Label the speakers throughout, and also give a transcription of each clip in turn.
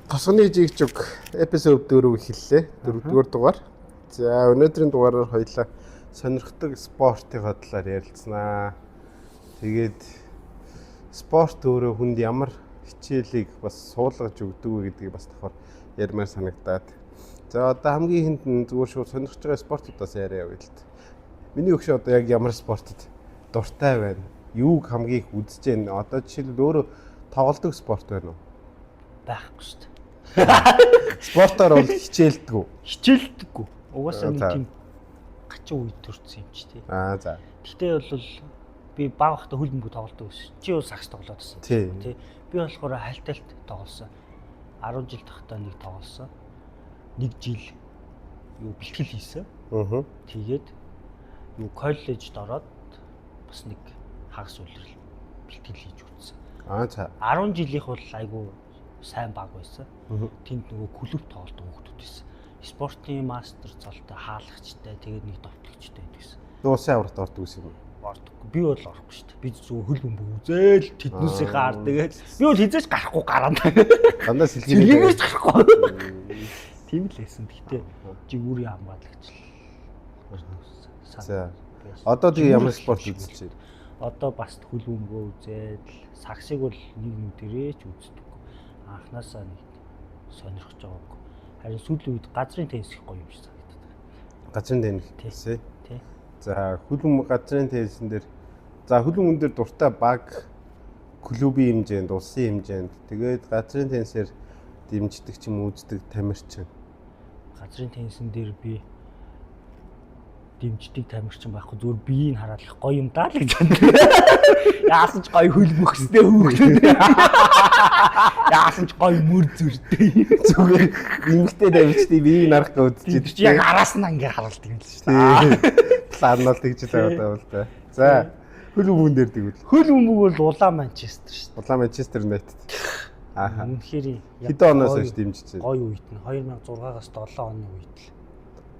Speaker 1: Тосгоны жигжүг episode 4 эхэллээ. Дөрөвдүгээр дугаар. За, өнөөдрийн дугаараар хоёлаа сонирхдаг спортын талаар ярилцсанаа. Тэгээд спорт өөрөө хүнд ямар хичээлийг бас суулгаж өгдөг вэ гэдгийг бас давхар ярмаар санагдаад. За, одоо хамгийн ихэнд нь зүгээр шууд сонирхож байгаа спортуудаас яриа явъя л д. Миний өгшөө одоо яг ямар спортод дуртай байна? Юуг хамгийн их үзэж байна? Одоо жишээлбэл өөрөө тоглодог спорт байна уу?
Speaker 2: Байхгүй шүү дээ.
Speaker 1: Спортоор бол хичээлдэг үү?
Speaker 2: Хичээлдэггүй. Угаасаа нэг тийм гачин үед төрсэн юм чи тий.
Speaker 1: Аа, за.
Speaker 2: Гэхдээ бол би бага байхдаа хөл бөмбөг тоглодог байсан. Чи бол сагс тоглоод байсан. Тий. Би болохоор хальталт тоглосон. 10 жил тахтаа нэг тоглосон. Нэг жил юу бэлтгэл хийсэн.
Speaker 1: Аа.
Speaker 2: Тэгээд юу коллежид ороод бас нэг хагас үлрэл бэлтгэл хийж үзсэн.
Speaker 1: Аа, за.
Speaker 2: 10 жилийнх бол айгүй сайн баг байсан. Тэнд нөгөө клуб тоглодог хүүхдүүд байсан. Спортын мастер цолтой, хаалгачтай, тэгээд нэг довтлогчтой байдаг гэсэн.
Speaker 1: Улсын аваргад ордог гэсэн юм уу?
Speaker 2: Ордоггүй. Би бол орохгүй шүү дээ. Би зүгээр хөл бөмбөг үзээл тэднүүсийн гар тэгээд би бол хизээч гарахгүй гараанд.
Speaker 1: Дандаа сэлгийгээр
Speaker 2: Сэлгийгээрч гарахгүй. Тийм л байсан. Гэхдээ жигүүрийн хамгаалагч л.
Speaker 1: За. Одоо тэгээ ямар спорт үзэж байна?
Speaker 2: Одоо бас хөл бөмбөгөө үзээд л сагсыг бол нэг нүдэрээ ч үздэг. Анханасаа нэг сонирхож байгаагүй. Харин сүүлийн үед газрын теннис их гоё юм шиг санагдаад байна.
Speaker 1: Газрын теннис тий.
Speaker 2: Тий.
Speaker 1: За, хөл бөмбөг газрын теннисэн дээр, за, хөл бөмбөгөн дээр дуртай баг клубын хэмжээнд, улсын хэмжээнд, тэгээд газрын теннисээр дэмждэг ч юм уу үздэг тамирчин.
Speaker 2: Газрын теннисэн дээр би дэмждэг тамирчин байхгүй, зүгээр биеийг хараад их гоё юм даа л гэж боддог. Яасан ч гоё хөл мөхстэй хүүхдүүд. Яасан ч гоё мөр зүртэй.
Speaker 1: Зүгээр эмгтэй тамирчдыг биеийг харах гэж үзэж
Speaker 2: чи яг араас нь ингээ харалт юм л шүү дээ.
Speaker 1: План бол тэгж л байгаа юм л да. За, хөл бөмбөгөн дээр тэгвэл.
Speaker 2: Хөл бөмбөг бол улаан Манчестер шүү
Speaker 1: дээ. Улаан Манчестер Юнайтед.
Speaker 2: Аа. Үнэхээр
Speaker 1: хэдэн оноос хойш дэмжиж байна?
Speaker 2: Гоё үед нь 2006-аас 7 оны үед л.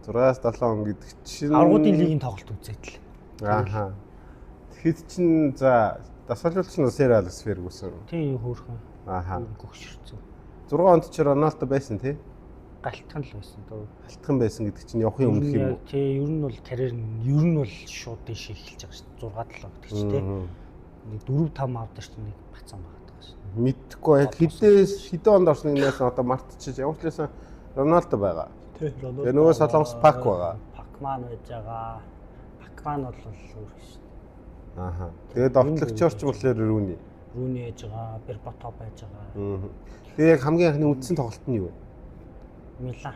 Speaker 1: 6-аас 7 он гэдэг чинь
Speaker 2: аврагуудын лигийн тоглолт үзээд л.
Speaker 1: Ааха. Тэгэхэд чинь за дасгалжуулагч нь Сэр Алекс Фергюсон.
Speaker 2: Тийм, хөөрхөн.
Speaker 1: Ааха.
Speaker 2: Гөгшөрцөн.
Speaker 1: 6 онд чи Роналдо байсан тий?
Speaker 2: Галтхан л байсан дөө.
Speaker 1: Галтхан байсан гэдэг чинь явахын өмнөх юм уу?
Speaker 2: Тий, ер нь бол карьер нь ер нь бол шууд дэше эхэлж байгаа шүү дээ. 6 7 гэдэг чинь тий. Нэг 4 5 авдар чинь нэг бацсан байгаа даа шүү.
Speaker 1: Мэдхгүй яг хэдээс хэдэн онд орсныг нээс одоо мартчихж, ямар ч лсэн Роналдо байгаа.
Speaker 2: Тий, Роналдо.
Speaker 1: Тэгээ нөгөө Солонгос Пак байгаа.
Speaker 2: Пакман байж байгаа. Пакман бол өөр шүү дээ.
Speaker 1: Ааха. Тэгээд довтлогчоор ч болохоор Руни.
Speaker 2: Руни байж байгаа, Бербатов байж байгаа.
Speaker 1: Тэгээ яг хамгийн анхны үндсэн тоглолт нь юу вэ?
Speaker 2: Милан.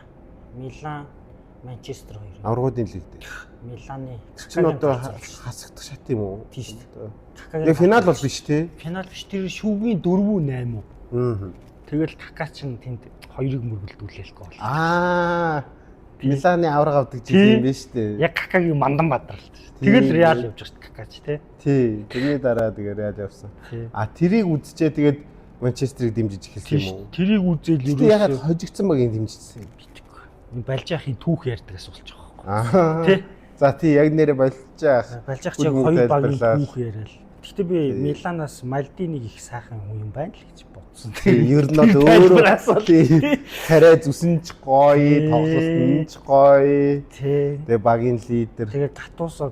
Speaker 2: Милан, Манчестер хоёр.
Speaker 1: Аврагуудын лиг дээр.
Speaker 2: Миланы.
Speaker 1: Чинь одоо хасагдах шат юм уу?
Speaker 2: Тийм шүү дээ.
Speaker 1: Яг финал бол биш тий?
Speaker 2: Финал биш, тэр шүүгийн 4 8 уу?
Speaker 1: Аа.
Speaker 2: Тэгэл Кака чинь тэнд хоёрыг мөргөлдүүлээлгүй бол.
Speaker 1: Аа. Миланы авраг авдаг жил юм биш үү?
Speaker 2: Яг Какагийн мандан бадралт шүү дээ. Тэгэл Реал явж байгаа шүү дээ Какач тий.
Speaker 1: Тий. Тэрний дараа тэгээ Реал явсан. А тэрийг үзчихээ тэгээд Манчестерийг дэмжиж эхэлсэн юм уу?
Speaker 2: Тэрийг үзээл
Speaker 1: ерөөсөө ягаад хожигдсан багийг дэмжижсэн юм?
Speaker 2: Мэдгүй. Балжаахын түүх ярьдагаас болж байгаа байхгүй.
Speaker 1: Тий. За тий, яг нэрэ Балжаах.
Speaker 2: Балжаах чи яг хоёр багийн түүх яриад. Гэхдээ би Миланаас Мальдиныг их сайхан хүн юм байна л гэж бодсон.
Speaker 1: Тий, ер нь бол өөрөө тий, царай зүсэн ч гоё, тоглолт нь ч гоё.
Speaker 2: Тий.
Speaker 1: Тэгээ багийн лидер.
Speaker 2: Тэгээ Гатусо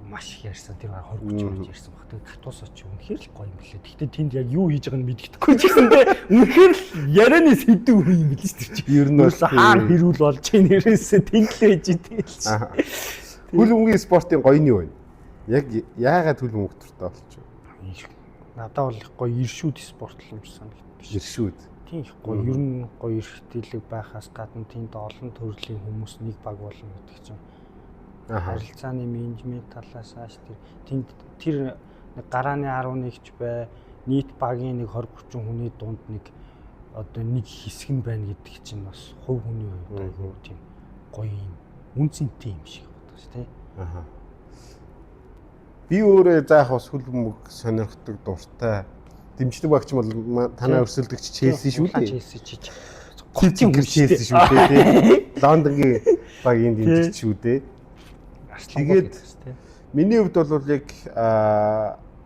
Speaker 2: маш их ярьсан. Тэр баг 20 30 минут ярьсан баг. Тэгээ Гатусо ч үнэхээр л гоё юм билээ. Гэхдээ тэнд яг юу хийж байгааг нь мэдэхгүй ч гэсэн тэ үнэхээр л ярианы сэдв хүн юм билээ шүү дээ.
Speaker 1: Ер нь бол
Speaker 2: хаана хэрүүл болж ийн нэрээсээ тэнд л байж идэв л.
Speaker 1: Хөл бөмбөгийн спортын гоё нь юу вэ? Яг яагаад хөл бөмбөг дуртай болчих вэ?
Speaker 2: Надад бол их гоё иршүүд спорт л юм шиг санагддаг.
Speaker 1: Иршүүд.
Speaker 2: Тийм, их гоё. Ер нь гоё эрхтэлэг байхаас гадна тэнд олон төрлийн хүмүүс нэг баг болно гэдэг чинь. Харилцааны менежмент талаас ааш тэр тэнд тэр нэг гарааны 11 ч бай, нийт багийн нэг 20 30 хүний дунд нэг одоо нэг хэсэг нь байна гэдэг чинь бас хувь хүний хувьд айгүй тийм гоё юм үн цэнтэй юм шиг бодож тий.
Speaker 1: Аха. Би өөрөө заах бас хөл бөмбөг сонирхдаг, дуртай. Дэмждэг багч бол танаа өрсөлдөгч Челси шүү дээ.
Speaker 2: Челси чи.
Speaker 1: Гоцын Челси шүү дээ тий. Лондонгийн багийн дэмжигч шүү дээ. Тэгээд миний хувьд бол яг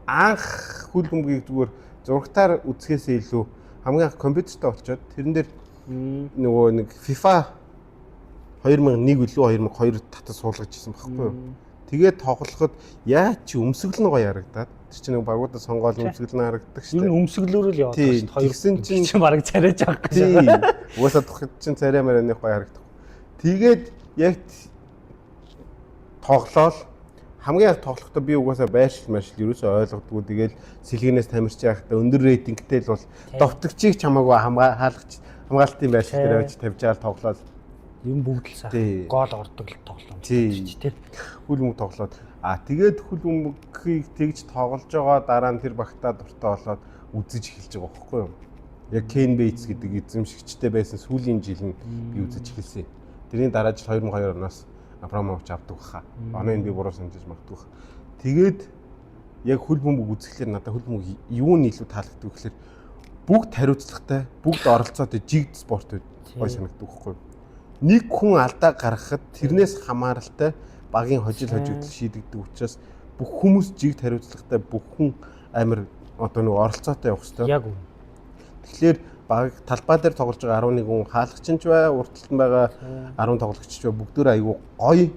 Speaker 1: анх хөл бөмбөгийг зүгээр зурагтаар үзэхээсээ илүү хамгийн анх компьютертэй болчоод тэрэн дээр Нөгөө нэг FIFA 2001 үлээ 2002 татаж суулгаж ирсэн байхгүй юу? Тэгээд тоглоход яа чи өмсгөл нь гоё харагдаад тэр чинь нэг багуудаа сонгоол өмсгөл нь харагддаг шүү
Speaker 2: Ер нь
Speaker 1: дээ.
Speaker 2: өмсгөлөөр л яваад байгаа шүү дээ. Хоёр
Speaker 1: Тэгсэн чинь-
Speaker 2: чинь бараг царайж байгаа гэж.
Speaker 1: Тий. Угаасаа тухайд чинь царай марайны гоё харагдах. Тэгээд яг тоглоол хамгийн анх тоглохдоо би угаасаа байршил маршил ерөөсөө ойлгодгүй. Тэгэл сэлгэнээс тамирч байхдаа өндөр рейтингтэй л бол довтлогчийг ч хамаагүй хаалгач хамгаалтын байршил дээр авч тавьж байгаа тоглоол
Speaker 2: Ер нь бүгд л сайхан гол ордог л тоглоом. Тий.
Speaker 1: Хөл бөмбөг тоглоод тэгээд хөл бөмбөгийг тэгж тоглож байгаа дараа нь тэр багтаа дуртай болоод үзэж эхэлж байгаа байхгүй юу? Яг Кен Бейтс гэдэг эзэмшигчтэй байсан сүүлийн жил нь би үзэж эхэлсэн. Тэрний дараа жил 2002 оноос Абрамович авдаг баха. Оноо би буруу санаж магадгүй баха. Тэгээд яг хөл бөмбөг үзэхлээр надад хөл бөмбөг юу нь илүү таалагддаг вэ гэхлээр бүгд хариуцлагатай, бүгд оролцоотой жигд спорт гоё санагддаг байхгүй юу? Нэг хүн алдаа гаргахад тэрнээс хамааралтай багийн хожил хожигдол шийдэгдэг учраас бүх хүмүүс жигд хариуцлагатай, бүх хүн амар одоо нэг оролцоотой явах хэрэгтэй.
Speaker 2: Яг үнэ.
Speaker 1: Тэгэхээр баг талбай дээр тоглож байгаа 11 хүн хаалгач нь ч бай, урд талд нь байгаа 10 тоглогч ч бай бүгдөө айгүй гоё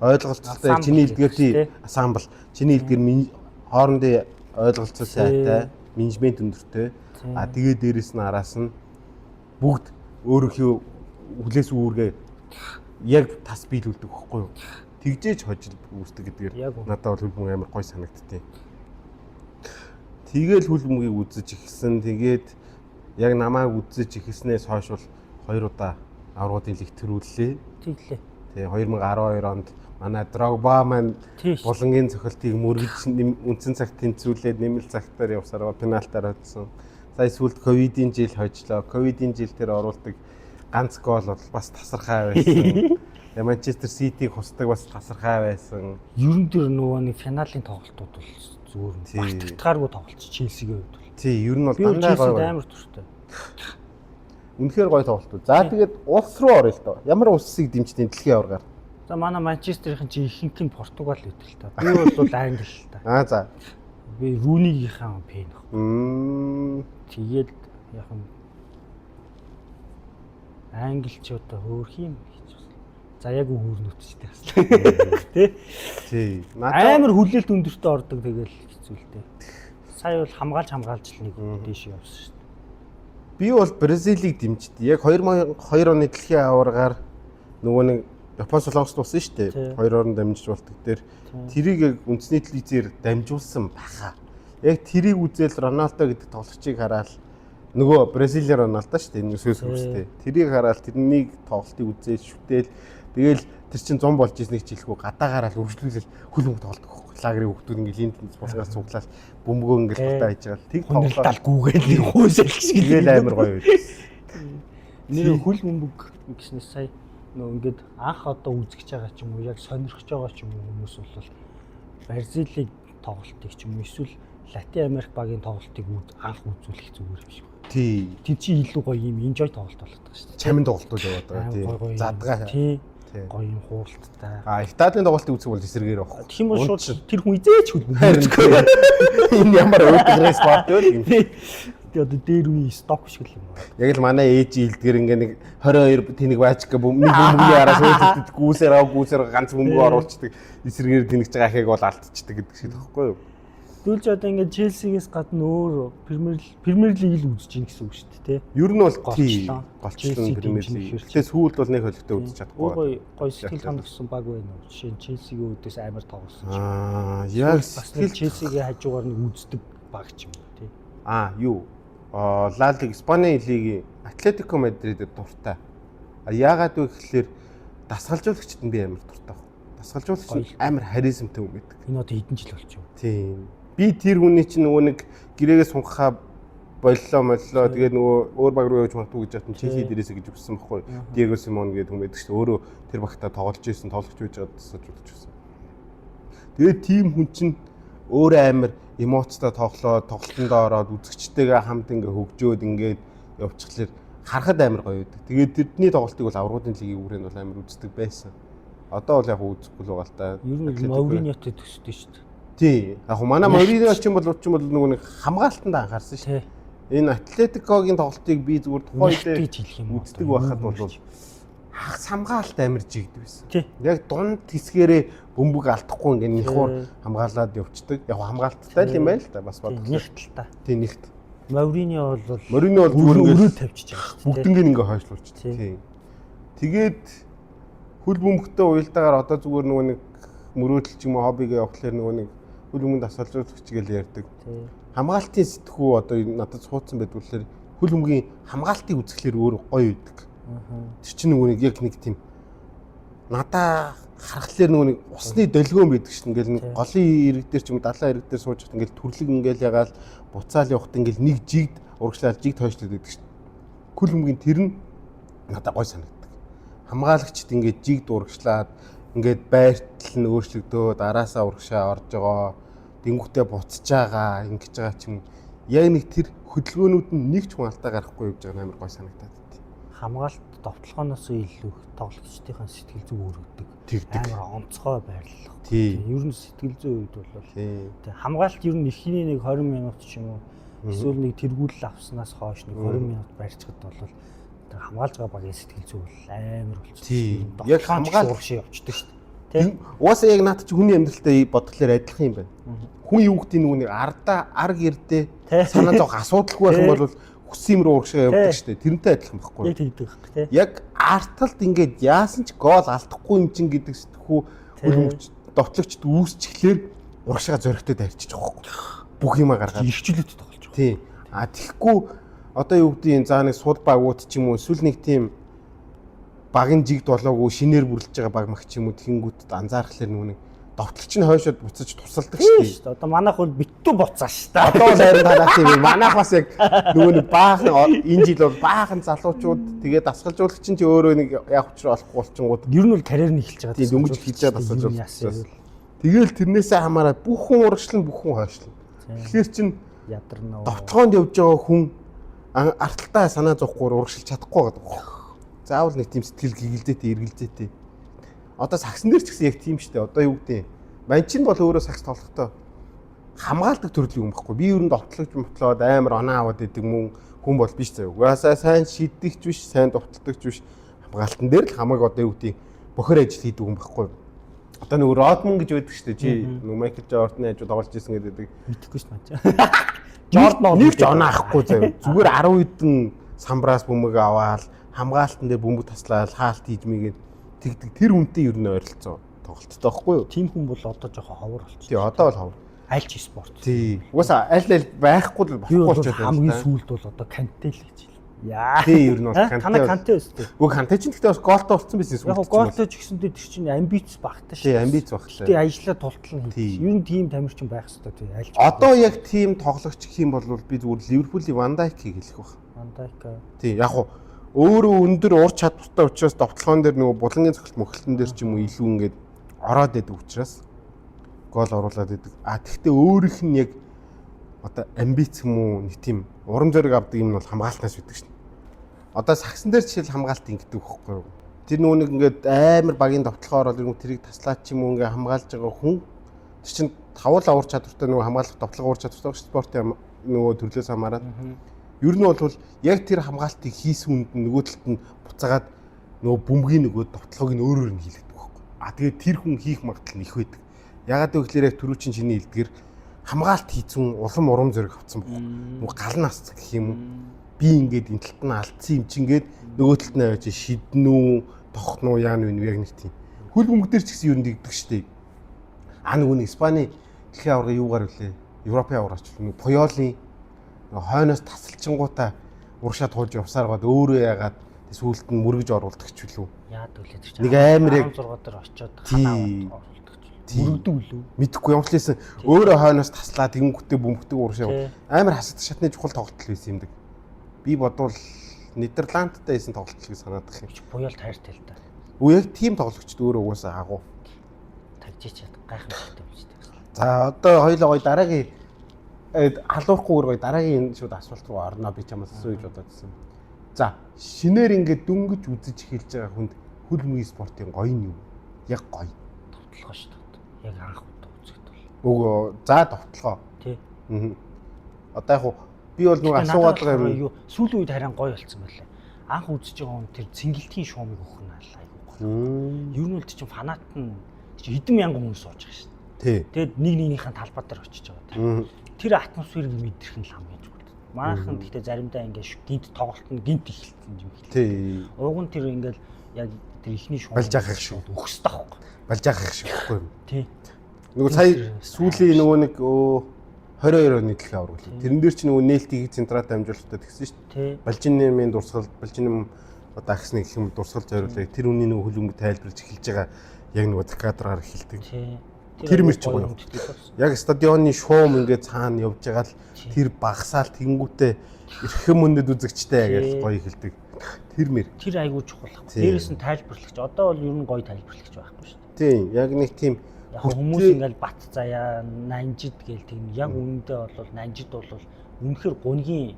Speaker 1: ойлголцолтой. Чиний хэлдгээр тий асамбл. Чиний хэлдгээр хоорондын ойлголцол сайтай, менежмент өндөртэй. А тэгээ дээрэс нь араас нь бүгд өөрийнхөө хүлээс үүргээ яг тас биелүүлдэг байхгүй юу? Тэгжээж хожил үүсдэг гэдгээр надад бол хөл бөмбөг амар гоё санагдтыг. Тэгээл хөл бөмбөгийг үзэж эхэлсэн. Тэгээд яг намайг үзэж эхэлснээс хойш бол 2 удаа аврагын лиг төрүүллээ.
Speaker 2: Тэглээ.
Speaker 1: Тэгээ 2012 онд манай Дрогба маань булангийн цохилтыг мөргөж үндсэн цагт тэнцвүүлээд нэмэлт цагтаар явсараа пенальтаар хоцсон. Сая сүүлд ковидын жил хожлоо. Ковидын жил тэр оруулдаг ганц гол бол бас тасархай байсан. Тэгээ Манчестер Ситиг хусдаг бас тасархай байсан.
Speaker 2: Ер нь тэр нөгөө нэг финалийн тоглолтууд бол зүгээр мартагдгааргүй тоглолт Челсигийн хувьд бол.
Speaker 1: Тий, ер нь бол дандаа гоё.
Speaker 2: Амар дуртай.
Speaker 1: Үнэхээр гоё тоглолтууд. За тэгээд улс руу орё л доо. Ямар улсыг дэмждэг дэлхийн аваргаар?
Speaker 2: За манай Манчестерийн чи ихэнх нь Португал гэдэг л та. Би бол Англи л та.
Speaker 1: Аа за.
Speaker 2: Би Рунигийнхаа фэн баг. Тэгээд яг нь англичуудаа хөөх юм гэж бас. За яг хөөрнөтчтэй бас. Тэ?
Speaker 1: Тий.
Speaker 2: Амар хүлээлт өндөртөө ордог тэгэл хэцүү л дээ. Сая бол хамгаалж л нэг дээш явсан шүү дээ.
Speaker 1: Би бол Бразилийг дэмждэг. Яг 2002 оны дэлхийн аваргаар нөгөө нэг Япон Солонгост болсон шүү дээ. Хоёр орон дамжиж болдог дээр тэрийг яг үндэсний телевизээр дамжуулсан баха. Яг тэрийг үзэл Роналдо гэдэг тоглогчийг хараад нөгөө Бразилийн Роналдо шүү дээ. Энэ сөөс хөрстэй. Тэрийг хараад тэрнийг тоглолтыг үзэл шүтэл тэгэл тэр чин 100 болж ирснийг ч хэлэхгүй гадаагаараа л үргэлжлүүлэл хөл бөмбөг тоглодог байхгүй. Лагерын хүүхдүүд ингээл энд тэнд булгаас цуглаал бөмбөгөө ингээл дутаа хийж байгаа л тэг
Speaker 2: тоглолтал гүгээл нэг хөөсөл шиг
Speaker 1: тэгэл амар гоё байсан.
Speaker 2: Нэр хөл бөмбөг гэснээс сая нөө ингээд анх одоо үзэж байгаа ч юм уу яг сонирхож байгаа ч юм уу хүмүүс бол Бразилийн тоглолтыг ч юм уу эсвэл Латин Америк багийн тоглолтыг анх үзүүлэх зүгээр юм шиг байна.
Speaker 1: Тий.
Speaker 2: Тэр чинь илүү гоё юм enjoy тоглолт болоод байгаа шүү дээ.
Speaker 1: Чамин тоглолтууд яваад байгаа тий. Задгаа.
Speaker 2: Тий. Гоё юм хууралттай.
Speaker 1: А Италийн тоглолтыг үзэх бол эсрэгээр явах.
Speaker 2: Тэгэх юм бол шууд тэр хүн эзээч хөлбөмбөг үзэхгүй.
Speaker 1: Энэ ямар өөдрөө спорт вэ юм.
Speaker 2: Тэгээ одоо дээр үеийн сток шиг л юм байна.
Speaker 1: Яг л манай ээж илдгэр ингээ нэг 22 тэнэг баачка нэг бөмбөгийн араас өөдөлдөд гүүсээр ав гүүсээр ганц бөмбөг оруулцдаг. Эсрэгээр тэнэгч байгаа ахыг бол алдчихдаг гэдэг шиг тоххой юу?
Speaker 2: Тэгвэл ч одоо ингээд Челсигээс гадна өөр Премьер Лиг л үзэж гин гэсэн үг шүү дээ, тий?
Speaker 1: Ер нь бол голчлон Премьер Лиг. Гэтэ сүүлд бол нэг холигтой үзэж чадахгүй.
Speaker 2: Гоё гоё сэтгэл ханагсан баг байна уу? Жишээ нь Челсигийн үүдээс амар тоглосон ч.
Speaker 1: Аа, яг
Speaker 2: сэтгэл Челсигийн хажуугаар нэг үздэг баг ч юм уу, тий?
Speaker 1: Аа, юу? Ла Лиг, Испани лигийн Атлетико Мадридэд дуртай. А яагаад вэ гэхлээр дасгалжуулагчид нь би амар дуртай баг. Дасгалжуулагч нь амар харизмтай хүн байдаг.
Speaker 2: Энэ одоо хэдэн жил болчих вэ?
Speaker 1: Тийм. Би тэр хүний чинь нөгөө нэг гэрээгээ сунгахаа боллоо тэгээд нөгөө өөр баг руу явж магадгүй гэж бодсон Челси дээрээсээ гэж өгсөн байхгүй. Диего Симон гэдэг хүн байдаг шүү дээ. Өөрөө тэр багтаа тоглож исэн, тоглогч байж байгаад тасаж бодож өгсөн. Тэгээд тийм хүн чинь өөрөө амар эмоцтой тоглоо, тоглолтондоо ороод үзэгчтэйгээ хамт ингээ хөгжөөд ингээд явчихлаар харахад амар гоё байдаг. Тэгээд тэрний тоглолтыг бол аврагын лигийн үрээнд бол амар үздэг байсан. Одоо бол яг үзэхгүй л байгаа л та.
Speaker 2: Ер нь Мourinho-тэй төстэй шүү дээ.
Speaker 1: Тий. Яг манай Мourinho ч юм бол учин бол нөгөө нэг хамгаалтанд анхаарсан шүү дээ. Энэ Атлетикогийн тоглолтыг би зүгээр тухайн
Speaker 2: Үедээ
Speaker 1: үед
Speaker 2: хэлэх юм уу?
Speaker 1: үздэг байхад бол хагас хамгаалалт амар жигд байсан.
Speaker 2: Тий.
Speaker 1: Яг дунд хэсгээрээ бөмбөг алдахгүй ингээ нэхур
Speaker 2: Тий.
Speaker 1: хамгаалаад явцдаг. Яг хамгаалттай л юм байна л да бас
Speaker 2: Тий,
Speaker 1: бодлоо.
Speaker 2: нэг талтай.
Speaker 1: Тий нэгт.
Speaker 2: Мориньо бол
Speaker 1: Морино бол зүгээр
Speaker 2: өрөө
Speaker 1: ингээ
Speaker 2: тавьчих байгаа шүү дээ.
Speaker 1: бүгднийг ингээ хойшлуулчих.
Speaker 2: Тий.
Speaker 1: Тий. Тэгээд хөл бөмбөгтэй уялдаагаар одоо зүгээр нөгөө нэг мөрөөдөл ч юм уу хоббигээ явахлаар нөгөө нэг хөл бөмбөнд асаалжуулагч гэж ярьдаг.
Speaker 2: Тий.
Speaker 1: Хамгаалтын сэтгхүү одоо надад суудсан байдаг болохоор хөл бөмбөгийн хамгаалтыг үзэхлээр өөр гоё байдаг. Тэр чинь нөгөө нэг яг нэг тийм надаа харахлаар нөгөө нэг усны долгион байдаг шин ингээл нэг
Speaker 2: Тий.
Speaker 1: голын ирэг дээр ч юм уу далайн ирэг дээр сууж хат ингээл төрлөг ингээл ягаал буцаал явахт ингээл нэг жигд урагшлаал жигд хойшлоод байдаг шин. Хөл бөмбөгийн тэр нь надад гой санагддаг. Хамгаалагчд ингээд жигд урагшлаад ингээд байртал нь өөрчлөгдөөд араасаа урагшаа орж байгаа дингүүтээ буцаж байгаа ингэж байгаа ч юм яг нэг тэр хөдөлгөөнүүд нь нэг ч хүн алдаа гарахгүй явж байгаа нь амар гой санагдаад байт.
Speaker 2: Хамгаалт довтлогооноос илүү их тоглогчдын сэтгэл зүй өргөдөг.
Speaker 1: Тэгдэг.
Speaker 2: Амар онцгой байрлал.
Speaker 1: Тий.
Speaker 2: Ер нь сэтгэл зүйн үед бол
Speaker 1: Тий.
Speaker 2: тий, хамгаалт ер нь эхний нэг 20 минут ч юм уу эсвэл нэг тэргүүлэл авснаас хойш нэг 20 минут барьчихад бол тэр хамгаалж байгаа багийн сэтгэл зүй бол амар болчихсон.
Speaker 1: Тий. Яг
Speaker 2: Яг
Speaker 1: хамгаал-
Speaker 2: хамгаалт шиг явчихдаг шүү дээ. Тий.
Speaker 1: Угаасаа яг наад чи хүний амьдралтай бодглохлоор адилхан юм байна. Хүн юу гэдэг нөгөө нэг ардаа ар гэрдээ
Speaker 2: Тий.
Speaker 1: санаа зовх асуудалгүй байх юм
Speaker 2: Тий.
Speaker 1: бол хүссэн юм руу урагшаа явдаг
Speaker 2: Тий.
Speaker 1: шүү дээ. Тэрнтэй адилхан байхгүй
Speaker 2: Яг
Speaker 1: юу?
Speaker 2: тэгдэг байхгүй тий.
Speaker 1: Яг арталт ингээд яасан ч гол алдахгүй юм чин гэдэг сэтгхүү
Speaker 2: Тий.
Speaker 1: хөлбөмбөгч довтлогчд үүсчихлээр урагшаа зөрөгтэй дайрчиж байгаа байхгүй юу? Бүх юма гаргаад.
Speaker 2: Ирчлээд тоглож байгаа.
Speaker 1: Тий. А тэгэхгүй одоо юу гэдэг юм за нэг суд багууд ч юм уу эсвэл нэг тийм багын жигд болоогүй шинээр бүрлж байгаа баг мах ч юм уу тэгэнгүүт анзаархлаар нөгөө нэг довтлогч нь хойшоод буцаж тусалдаг
Speaker 2: Тийм
Speaker 1: шүү дээ.
Speaker 2: шүү дээ. Одоо манайх бол битүү буцаа шүү дээ.
Speaker 1: Одоо бол харин танах тийм юм. Манайх бас яг нөгөө нэг баахан энэ жил бол баахан залуучууд тэгээд дасгалжуулагч нь ч өөрөө нэг яг учраа олохгүй болчингууд
Speaker 2: Ер нь бол карьер нь эхэлж байгаа.
Speaker 1: тийм дөнгөж хийж байгаа
Speaker 2: дасгалжуулагч.
Speaker 1: дасгалжуулагч. Тэгэл тэрнээсээ хамаараа бүх хүн урагшлан бүх хүн хойшлно. Тэгэхээр чин
Speaker 2: Ядарна.
Speaker 1: довтлогоонд явж байгаа хүн арталтаа санаа зовхгүй урагшилж чадахгүй байгаа байхгүй. Заавал нэг тийм сэтгэл гэгэлзээтэй, эргэлзээтэй. Одоо сагсан дээр ч гэсэн яг тийм штэ. Одоо юу гэдэг юм. Манчин бол өөрөө сагс тоглохдоо хамгаалдаг төрлийн юм байхгүй. Би ер нь довтлогч мотлоод амар оноо аваад идэг мөн хүн бол биш заяа. Угаасаа сайн шиддэгч биш, сайн довтлогч биш. Хамгаалтан дээр л хамаг одоо юу гэдэг бохор ажил хийдэг юм байхгүй. Одоо нөгөө Родман гэж байдаг штэ. Чи нөгөө Майкл Жорданы хажуу тоглож исэн гэдэг.
Speaker 2: Мэдэхгүй шүү дээ. Жордан
Speaker 1: Нэг ч оноо авахгүй заяа. Зүгээр 10 хэдэн самбраас бөмбөг аваал хамгаалтан дээр бөмбөг таслаад хаалт хийж мэйгээд тэгдэг тэр хүнтэй ер нь ойролцоо тоглолттой байхгүй юу?
Speaker 2: Тийм хүн бол одоо жоохон ховор болчихсон.
Speaker 1: Тий одоо бол ховор.
Speaker 2: Аль ч спорт.
Speaker 1: Тий. Угаасаа аль аль байхгүй л
Speaker 2: Би
Speaker 1: болохгүй
Speaker 2: бол
Speaker 1: болчиход байна.
Speaker 2: хамгийн
Speaker 1: л та.
Speaker 2: сүүлд бол одоо Канте л гэж хэлнэ. Яа.
Speaker 1: Тий ер нь бол Канте.
Speaker 2: Танай Канте өстэй.
Speaker 1: Үгүй Канте ч гэхдээ бас голтой болцсон байсан
Speaker 2: Яг
Speaker 1: сүүлд.
Speaker 2: голтой ч гэсэндээ тэр чинь амбиц багтаа шүү.
Speaker 1: Тий амбиц багтай.
Speaker 2: Гэтэ ажиллаа тултал нь
Speaker 1: Тий.
Speaker 2: хийх. Ер нь тийм тамирчин байх хэрэгтэй тий. Аль ч.
Speaker 1: Одоо яг тийм тоглогч гэх юм бол би зүгээр Ливерпулийн Ван Дайкийг хэлэх байх.
Speaker 2: Ван Дайк
Speaker 1: Тий яг хуу өөрөө өндөр ур чадвартай учраас довтлогоон дээр нөгөө булангийн цогцолт мөхөлтөн дээр ч юм уу илүү ингээд ороод идэг учраас гол оруулаад идэг. А тэгвэл өөрийнх нь яг одоо амбиц юм уу нэг тийм урам зориг авдаг юм нь бол хамгаалтнаас байдаг шин. Одоо сагсан дээр жишээл хамгаалт ингэдэг байхгүй юу? Тэр нөгөө нэг ингээд амар багийн довтлогоор ороод ирэнгүүт тэрийг таслаад ч юм уу ингээд хамгаалж байгаа хүн тэр чинь тавал авар чадвартай нөгөө хамгаалах довтлого ур чадвартай шүү спортын нөгөө төрлөөс хамаарат. Ер нь бол яг тэр хамгаалтыг хийсэн хүнд нь нөгөө талд нь буцаагаад нөгөө бөмбөгийн нөгөө довтлогыг нь өөрөөр нь хийлгэдэг байхгүй. А тэгээд тэр хүн хийх магадлал нь их байдаг. Ягаад гэвэл яг түрүү чинь чиний хэлдгэр хамгаалт хийцэн улам урам зориг авцсан байхгүй. Нөгөө гал нь асцсан гэх юм уу? Би ингээд энэ талд нь алдсан юм чинь ингээд нөгөө талд нь аваач шиднэ үү, тохно уу, яана вэ яг нэг тийм. Хөл бөмбөг дээр ч гэсэн ер нь дэгдэг штеп. А нөгөө нэг Испани дэлхийн аварга юугаар вүлээ? Европын аваргач нөгөө Пуйолын нөгөө хойноос тасалчингуудаа урагшаа туулж явсаар гад өөрөө яагаад сүүлд нь мөргөж оруулдаг ч үлээ.
Speaker 2: яад үлээ тэр чинь.
Speaker 1: Нэг амар яг-
Speaker 2: 16 дээр очиод
Speaker 1: Тий.
Speaker 2: ханаа аваад оруулдаг ч.
Speaker 1: Тий.
Speaker 2: Мөрөгдөг үлээ.
Speaker 1: Мэдхгүй ямар ч лээсэн өөрөө хойноос таслаа тэгэнгүүтээ бөмбөгтэй урагшаа.
Speaker 2: Тий.
Speaker 1: Амар хасад шатны чухал тоглолт л байсан юм дэг. Би бодвол Нидерландтай хийсэн тоглолт л гэж санаад их юм.
Speaker 2: Буяал тайртай л да.
Speaker 1: Үгүй яг тийм тоглогчд өөрөө угаасаа агуу.
Speaker 2: Тагжиж чад гайхамшигтай болж байгаа.
Speaker 1: За одоо хоёлоо гоё дараагийн халуурахгүйгээр гоё дараагийн шууд асуулт руу орно би чамаас асуу гэж бодоод байсан. За шинээр ингээд дөнгөж үзэж эхэлж байгаа хүнд хөл бөмбөгийн спортын гоё нь юу? Яг гоё.
Speaker 2: Довтлогоо шүү дээ. Яг анх удаа үзэхэд бол.
Speaker 1: Үгүй за довтлогоо.
Speaker 2: Тий.
Speaker 1: Аа. Одоо яг хуу Би бол нөгөө асуугаад байгаа юм.
Speaker 2: Юу сүүлийн үед харин гоё болсон байлаа. Анх үзэж байгаа хүн тэр цэнгэлтгийн шуумыг өгөх нь айгүй гоё. Ер нь бол чинь фанат нь хэдэн мянган хүн сууж байгаа шүү дээ. Тэгээд нэг нэгнийхэн талбай дээр очиж байгаа. Тэр атмосферыг мэдрэх нь л хамгийн чухал. Манайхан гэхдээ заримдаа ингээд гинт тоглолт нь гинт эхэлсэн юм
Speaker 1: хэлээ.
Speaker 2: Уг нь тэр ингээд яг тэр ихний шуум
Speaker 1: балж авах шиг
Speaker 2: өгсөй таахгүй.
Speaker 1: Балж авах шиг байхгүй юм.
Speaker 2: Тий.
Speaker 1: Нөгөө сая сүүлийн нөгөө нэг 22 оны дэлхийн аварга лээ. Тэрэн дээр чи нөгөө нээлтийг централ дамжуулалтад тэгсэн шүү дээ. Балжиннамын дурсгал, Балжиннам одоо агсны гэх юм дурсгал зориулдаг. Тэр үний нөгөө хөлбөмбөг тайлбарлаж эхэлж байгаа яг нөгөө кадраар эхэлдэг. Тэр мэр чи гоё. Яг стадионы шуум ингээд цаана явж байгаа л тэр багасаал тэнгүүтээ эрхэм мөндөд үзэгчтэй гэж гоё эхэлдэг. Тэр мэр.
Speaker 2: Тэр айгүй чухал. Дээрээс нь тайлбарлагч. Одоо бол ер нь гоё тайлбарлагч байхгүй шүү дээ.
Speaker 1: Тийм, яг нэг тийм
Speaker 2: яг хүмүүс ингээл бат заяа нанжид гээл тийм яг үнэндээ бол нанжид бол үнэхэр гунгийн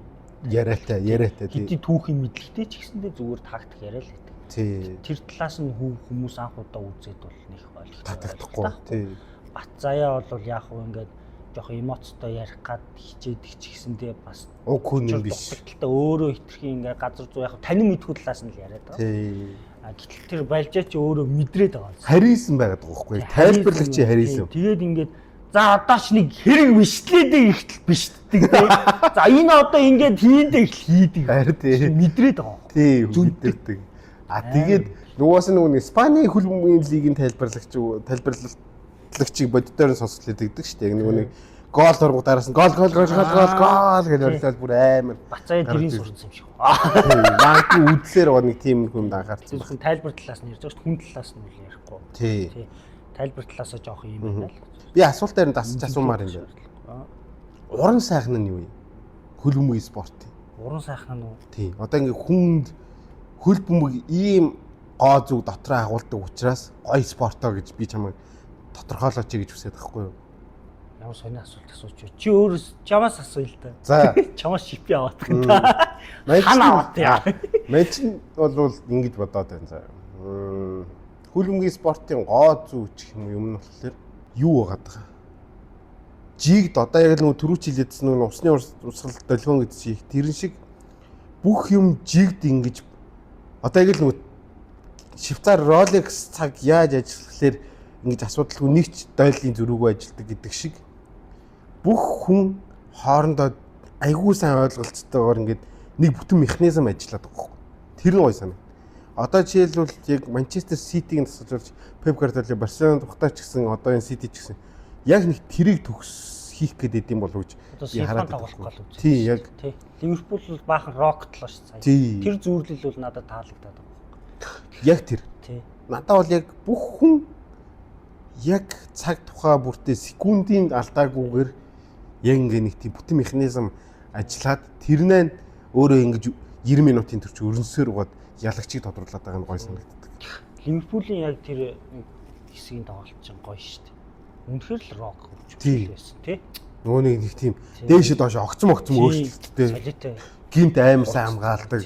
Speaker 1: яриатай тийм
Speaker 2: хэдий түүхийн мэдлэгтэй ч гэсэндээ зүгээр тактик яриа л байдаг.
Speaker 1: Тийм.
Speaker 2: Тэр талаас нь хүмүүс анх удаа үзээд бол нэг ойлгох
Speaker 1: татагдахгүй. Тийм.
Speaker 2: Бат заяа бол яг хөө ингээд жоохон эмоцтой ярих гад хичээдэг ч гэсэндээ бас
Speaker 1: уг хүн юм биш.
Speaker 2: Дутагдaltaй өөрөө хитрхи ингээд газар зүй яг танин мэдхүү талаас нь л яриад байгаа.
Speaker 1: Тийм.
Speaker 2: Гэтэл тэр балжаа чи өөрөө мэдрээд байгаа.
Speaker 1: Харизм байгаад байгаа байхгүй юу? Тайлбарлагчийн харизм.
Speaker 2: Тэгээд ингээд за одоо ч нэг хэрэг бишлээдээ ихтэл биштдэг те. За энэ одоо ингээд хийндээ ихэл хийдэг.
Speaker 1: Харин тийм.
Speaker 2: Мэдрээд байгаа.
Speaker 1: Тийм, мэдэрдэг. А тэгээд нугаас нөгөө Испани хөл бөмбөгийн лигийн тайлбарлагчийг боддоор нь сонсголоо дэгдэг шүү дээ. Яг нөгөө нэг гол оргуу дараас нь гол гол гол гол гол гол гэж орлол бүр амар.
Speaker 2: Бацаа тэрийг сурсан юм шиг.
Speaker 1: Магадгүй үдлээр байгаа нэг тийм хүнд анхаарсан.
Speaker 2: Зөвхөн тайлбар талаас нь ярьж байгаа шүү дээ. Хүн талаас нь үл ярихгүй.
Speaker 1: Тий.
Speaker 2: Тайлбар талаасаа жоох юм байна л.
Speaker 1: Би асуултаар нь дасаж асуумаар юм байна. Уран сайхан нь юу юм? Хөл бөмбөгийн спорт.
Speaker 2: Уран сайхан нь уу?
Speaker 1: Тий. Одоо ингээ хүнд хөл бөмбөг ийм гоо зүг дотроо агуулдаг учраас гоё спортоо гэж би чамайг тодорхойлооч гэж хүсээд байгаа хгүй юу?
Speaker 2: Ямар сони асуулт асууч юу? Чи өөрөө чамаас асууя л да.
Speaker 1: За.
Speaker 2: Чамаас шипи аваад гэн та. Хан аваад яа.
Speaker 1: Мэн чинь бол ингэж бодоод байна заа. Хөл бөмбөгийн спортын гоо зүг гэх юм юм нь болохоор юу байгаад байгаа? Жигд одоо яг л нөгөө түрүүч хэлээдсэн нөгөө усны урсгал долгион гэдэг чиг тэрэн шиг бүх юм жигд ингэж одоо яг л нөгөө Швейцар Rolex цаг яаж ажиллахлаар ингэж асуудалгүй нэг ч дойлын зөрүүгүй ажилладаг гэдэг шиг бүх хүн хоорондоо айгүй сайн ойлголцтойгоор ингээд нэг бүтэн механизм ажилладаг байхгүй. Тэр нь гоё санаа. Одоо жишээлбэл яг Манчестер Ситиг тасалжуулж Пеп Гвардиола Барселона тухтай ч гэсэн одоо энэ Сити ч гэсэн яг нэг тэрийг төгс хийх гээд идэм болов гэж
Speaker 2: би хараад тоглох гал үзсэн.
Speaker 1: Тийм яг.
Speaker 2: Тий. Ливерпул бол баахан роктлоо шүү дээ. Тэр зүүрлэл бол надад таалагдаад байгаа байхгүй.
Speaker 1: Яг тэр.
Speaker 2: Тий.
Speaker 1: Надад бол яг бүх хүн яг цаг тухай бүртээ секундын алдаагүйгээр яг ингээ нэг тийм бүтэн механизм ажиллаад тэрнээ өөрөө ингэж 90 минутын төрч өрнсөөр угаад ялагчийг тодруулаад байгаа нь гоё санагддаг.
Speaker 2: Ливерпулийн яг тэр хэсгийн тоглолт чинь гоё шүү дээ. Үнэхээр л рок хөгжим байсан тий.
Speaker 1: Нөгөө нэг тийм дээшээ доош огцом өөрчлөлттэй.
Speaker 2: Солиотой.
Speaker 1: Гинт амар сайн хамгаалдаг.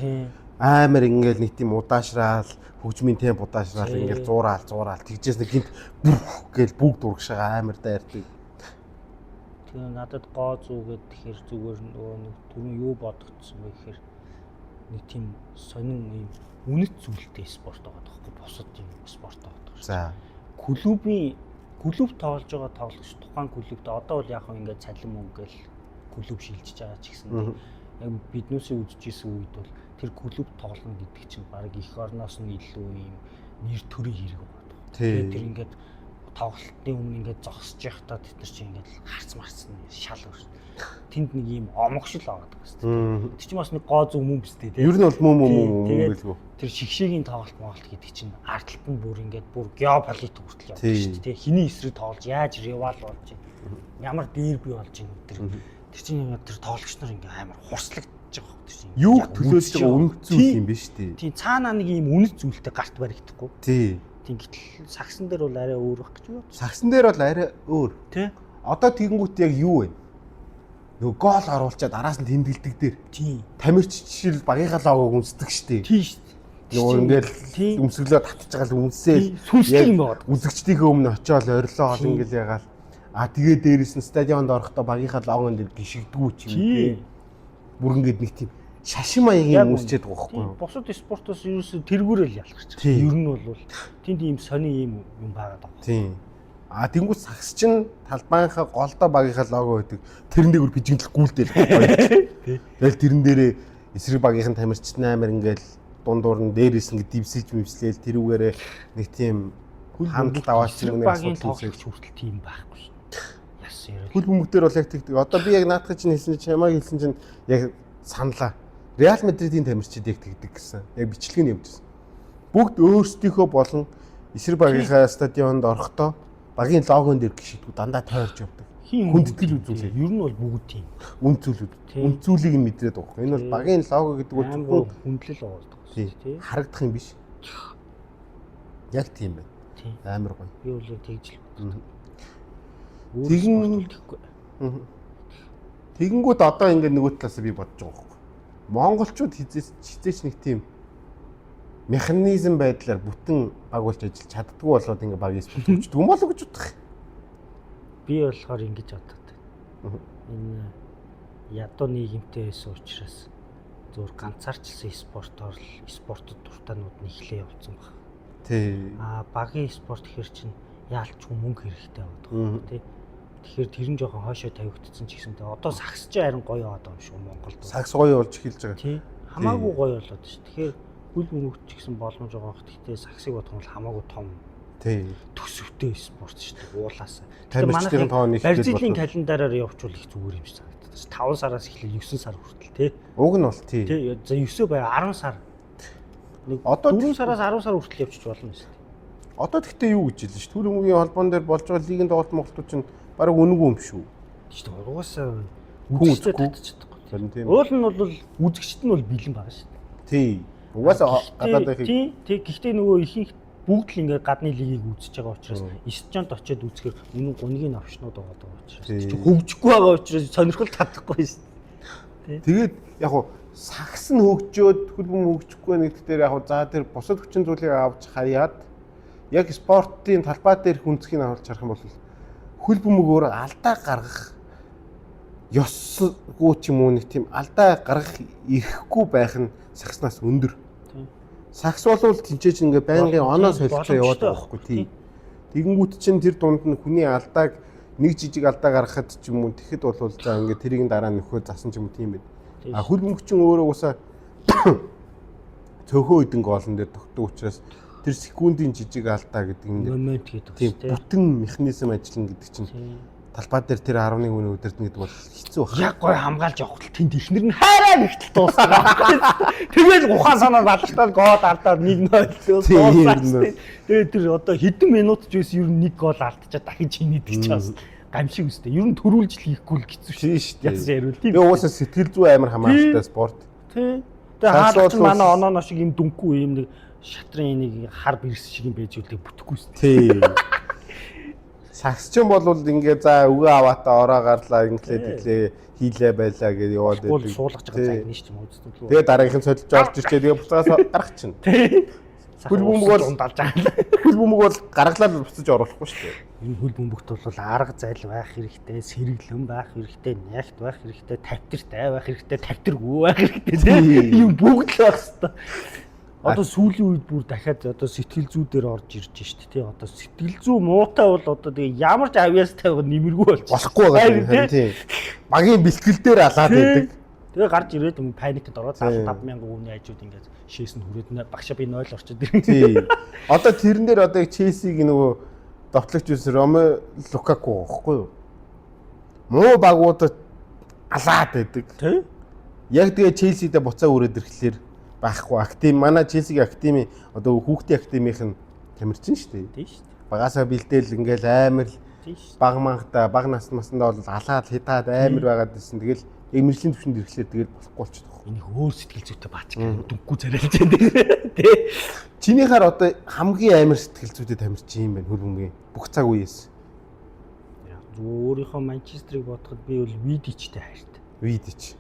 Speaker 1: Амар ингээл нэг тийм удаашраал, хөгжмийн темп удаашраал ингээл зуураал тэгжээс нэг гинт бүрх гээл бүгд урагшаага амар дайрдаг.
Speaker 2: Тэгээ надад гоо зүгээд тэгэхээр зүгээр нөгөө нэг түрүүн юу бодогдсон бэ гэхээр нэг тийм сонин юм үнэт зүйлтэй спорт байгаа байхгүй бусад юм спорт байгаа байхгүй.
Speaker 1: За.
Speaker 2: Клуб тоглож байгаа тоглогч тухайн клубт одоо бол яг хөө ингээд цалин мөнгө гэл клуб шилжиж байгаа ч гэсэн яг биднээсээ үзчихсэн үед бол тэр клуб тоглоно гэдэг чинь баг эх орноос нь илүү юм нэр төрийн хэрэг байгаа.
Speaker 1: Тэгээд
Speaker 2: тэр ингээд тоглолтын өмнө ингээд зогсож байхдаа тэд нар чинь ингээд харц марцсан шал өршин. Тэнд нэг юм омогшил аваад байгаа шүү дээ. Тэр чинь бас нэг гоо зүг мөн биз дээ.
Speaker 1: Ер нь бол мөн мөн мөн.
Speaker 2: Тэр шигшээгийн тоглолт моголт гэдэг чинь ард талд нь бүр ингээд бүр геополитик хүртэл явдаг шүү дээ. Хиний эсрэг тоглож яаж ривал болж байна. Ямар дерби болж байна тэр. Тэр чинь ингээд тэр тоглогч нар ингээд амар хурцлагдаж байгаа тэр чинь.
Speaker 1: Юу төлөөлж байгаа үнэт зүйл юм биш үү?
Speaker 2: Тийм цаанаа нэг юм үнэт зүйлтэй гарт баригдахгүй.
Speaker 1: Тийм.
Speaker 2: Тийм гэтэл сагсан дээр бол арай өөр байх гэж байна.
Speaker 1: Сагсан дээр бол арай өөр.
Speaker 2: Тэ.
Speaker 1: Одоо тэгэнгүүт яг юу вэ? Нөгөө гол оруулчаад араас нь тэмдэглэдэг дээр.
Speaker 2: Тийм.
Speaker 1: Тамирч жишээл багийнхаа логог өмсдөг штеп.
Speaker 2: Тийм штеп.
Speaker 1: Нөгөө ингээл өмсөглөө татчих гал өмсөөл
Speaker 2: сүнслэг юм байгаа.
Speaker 1: Үзэгчдийнхээ өмнө очиод орилоол ингээл ягаал. А тэгээ дээрэс нь стадионд орохдоо багийнхаа логон дээр гიშгдэггүй ч юм тий. Бүр ингээд нэг тийм шашин маягийн юм үүсчээд байгаа байхгүй юу?
Speaker 2: Бусад спортоос ерөөсө тэргүүрэл ялгарч байгаа. Ер нь бол тэнд ийм сони ийм юм байгаад байгаа.
Speaker 1: Тийм. А тэнгуү сагс чинь талбайнхаа голдоо багийнхаа лого байдаг. Тэрэн дээр бижигдэл гүйлдэл гоё. Тэгэл тэрэн дээрээ эсрэг багийнхан тамирчид амар ингээл дундуур нь дээрээс ингээд дивсэлж мивслээл тэрүүгээрээ нэг тийм хандлт аваач
Speaker 2: нэг багийн тоглогч хүртэл тийм байхгүй шин. Яс яриа.
Speaker 1: Хөл бөмбөг дээр бол яг тэгдэг. Одоо би яг наадах чинь хэлсэн чинь чамайг хэлсэн чинь яг саналаа. Реал Мадридын тамирчид яг тэгдэг гэсэн. Яг бичлэг нь явжсэн. Бүгд өөрсдийнхөө болон эсрэг багийнхаа стадионд орохдоо багийн логон дээр гიშгдэггүй дандаа тойрч явдаг. Хүндэтгэл үзүүлээ.
Speaker 2: Ер нь бол бүгд тийм.
Speaker 1: Үнцүүлүүд. Үнцүүлийг нь мэдрээд байгаа. Энэ бол багийн лого гэдэг бол
Speaker 2: зөвхөн хүндлэл байгаа
Speaker 1: тийм. Харагдах юм биш. Яг тийм байна. Амар гоё.
Speaker 2: Би бол яг тэгж л боддог.
Speaker 1: Тэгэн
Speaker 2: тэгэхгүй.
Speaker 1: Тэгэнгүүт одоо ингээд нөгөө талаас би бодож байгаа байхгүй. Монголчууд хизээч нэг тийм механизм байдлаар бүтэн баг болж ажиллаж чаддгүй болоод ингээд багийн спорт хөгждөг юм болов гэж бодох.
Speaker 2: Би болохоор ингэж боддог. Энэ ядуу нийгэмтэй байсан учраас зөвхөн ганцаарчилсан спортоор л спортод дуртайнууд нь эхлээ явцсан баг.
Speaker 1: Тий.
Speaker 2: А багийн спорт гэхэр чинь яалчгүй мөнгө хэрэгтэй байдаг тий. Тэгэхээр тэр нь жоохон хойшоо тавигдсан ч гэсэн одоо сагс ч харин гоё яваад байгаа юм шиг Монголд.
Speaker 1: Сагс гоё болж эхэлж байгаа.
Speaker 2: Тий. Хамаагүй гоё болоод ш. Тэгэхээр хөл бөмбөгч ч гэсэн боломж байгаа бох. Гэхдээ сагсыг бодох юм бол хамаагүй том.
Speaker 1: Тий.
Speaker 2: Төсөвтэй спорт шүү дээ. Уулаас.
Speaker 1: Тамирчдын тоо нэг
Speaker 2: Бразилийн календараар явуучвал их зүгээр юм шиг санагддаг. 5 сараас эхлээл 9 сар хүртэл тий.
Speaker 1: Уг нь бол тий.
Speaker 2: Тий. За 9 бай 10 сар. Нэг одоо 4 сараас 10 сар хүртэл явчих болно шүү дээ.
Speaker 1: Одоо тэгтээ юу гэж хэлсэн ш. Төр бөмбөгийн холбоон дээр болж байгаа лигийн тоглолт Монголчууд чинь бараг үнэгүй юм шүү.
Speaker 2: Тийм шүү дээ. Угаасаа үзэгчтэй татчих чадахгүй. Уул нь бол үзэгчд нь бол бэлэн байгаа шүү дээ.
Speaker 1: Тий. Угаасаа гадаад их.
Speaker 2: Тий. Тий. Гэхдээ нөгөө ихэнх бүгд л ингээд гадны лигийг үзэж байгаа учраас стадионд очиод үзэхээр үнэн гунгийн овшнууд байгаа учраас чи хөгжихгүй байгаа учраас сонирхол татахгүй шүү
Speaker 1: дээ. Тэгээд яг хуу сагс нь хөгжөөд хөл бөмбөг хөгжихгүй байх гэдэг дээр яг хуу за тэр бусад хүчин зүйлийг авч хаяад яг спортын талбай дээр хүнцгийг авч харах юм бол хөл бөмбөг өөрөө алдаа гаргах ёсгүй ч юм уу нэг тийм алдаа гаргах эрхгүй байх нь сагснаас өндөр. Сагс болвол тэнцээ чинь ингээ байнгын оноо солилцоо яваад байгаа байхгүй тий. Тэгэнгүүт чинь тэр дунд нь хүний алдааг нэг жижиг алдаа гаргахад ч юм уу тэгэхэд бол за ингээ тэрийг дараа нөхөө засан ч юм уу тийм байд. А хөл бөмбөг чинь өөрөө уусаа цөөхөн хэдэн гоолн дээр тогтдог учраас тэр секундын жижиг алдаа гэдэг юм
Speaker 2: дээр момент гэдэг
Speaker 1: тийм бүтэн механизм ажиллана гэдэг чинь талбай дээр тэр 11 хүний удирдна гэдэг бол хэцүү баг.
Speaker 2: Яг гой хамгаалж явах л тэнд ихнэр нь хайраа нэгтэл дууссан. Тэгэл ухаан санаа балартаад гол алдаад 1-0 дууссан. Тэгээд тэр одоо хэдэн минут ч байсан ер нь нэг гол алдчихад дахин чинийдэг ч бас гамшиг үстэй. Ер нь төрүүлж л хийхгүй л хэцүү
Speaker 1: шүү дээ.
Speaker 2: Яс яриул тийм.
Speaker 1: Би угаасаа сэтгэл зүй амар хамааралтай спорт.
Speaker 2: Тий. Тэгээ хаалгач манай онооно шиг юм дүнхгүй юм нэг шатрын нэг хар бэрс шиг юм байж үлээ бүтэхгүй шүү.
Speaker 1: Тий. Сагсчин бол ингээ за өгөө аваатаа ороо гарлаа инглээ тэглээ хийлээ байлаа гэж яваад
Speaker 2: байдаг. Суулгаж байгаа загна шүү дээ үздэг.
Speaker 1: Тэгээ дараагийнх нь солиж орж ирчээ тэгээ буцаас гарах чинь. Хөл бөмбөг бол
Speaker 2: ундалж байгаа.
Speaker 1: Хөл бөмбөг бол гаргалаад буцаж оруулахгүй шүү дээ.
Speaker 2: Энэ хөл бөмбөгт бол арга зайл байх хэрэгтэй, сэргэлэн байх хэрэгтэй, нягт байх хэрэгтэй, тавтиртай байх хэрэгтэй, тавтиргүй байх хэрэгтэй тийм. Юм бүгд л байх хэрэгтэй. Одоо сүүлийн үед бүр дахиад одоо сэтгэл зүй дээр орж ирж шít тий. Одоо сэтгэл зүй муутай бол одоо тэгээ ямар ч авьяас тавих нэмэргүй болчих.
Speaker 1: Болохгүй байгаа тий. Багийн бэлтгэл дээр алаад байдаг.
Speaker 2: Тэгээ гарч ирээд паникт ороод 75,000 хүний хажууд ингээд шээс нь хүрээд багшаа би 0 орчод ирэн.
Speaker 1: Тий. Одоо тэрэн дээр одоо яг Челсиг нөгөө довтлогч юус Ромео Лукаку байхгүй юу? Муу багуудад алаад байдаг.
Speaker 2: Тий.
Speaker 1: Яг тэгээ Челсидээ буцаа үрээд ирэхлээр байхгүй. Академи манай Челсигийн академи одоо хүүхдийн академийнх нь тамирчин шүү дээ.
Speaker 2: Тийм шүү дээ.
Speaker 1: Багасаа бэлдээл ингээл амар баг мангата баг нас масандаа бол алаад хитаад амар байгаад байсан. Тэгэл яг мэржлийн түвшинд ирэхлээр тэгэл болохгүй болчихдог.
Speaker 2: Энийг өөр сэтгэл зүйтэй баач гэх дүнгүй царайлж байна тий.
Speaker 1: Чинийхээр одоо хамгийн амар сэтгэл зүйтэй тамирчин юм байна хөл бөмбөгийн бүх цаг үеэс.
Speaker 2: Яг өөрийнхөө Манчестерыг бодоход би бол Видичтэй хайртай.
Speaker 1: Видич.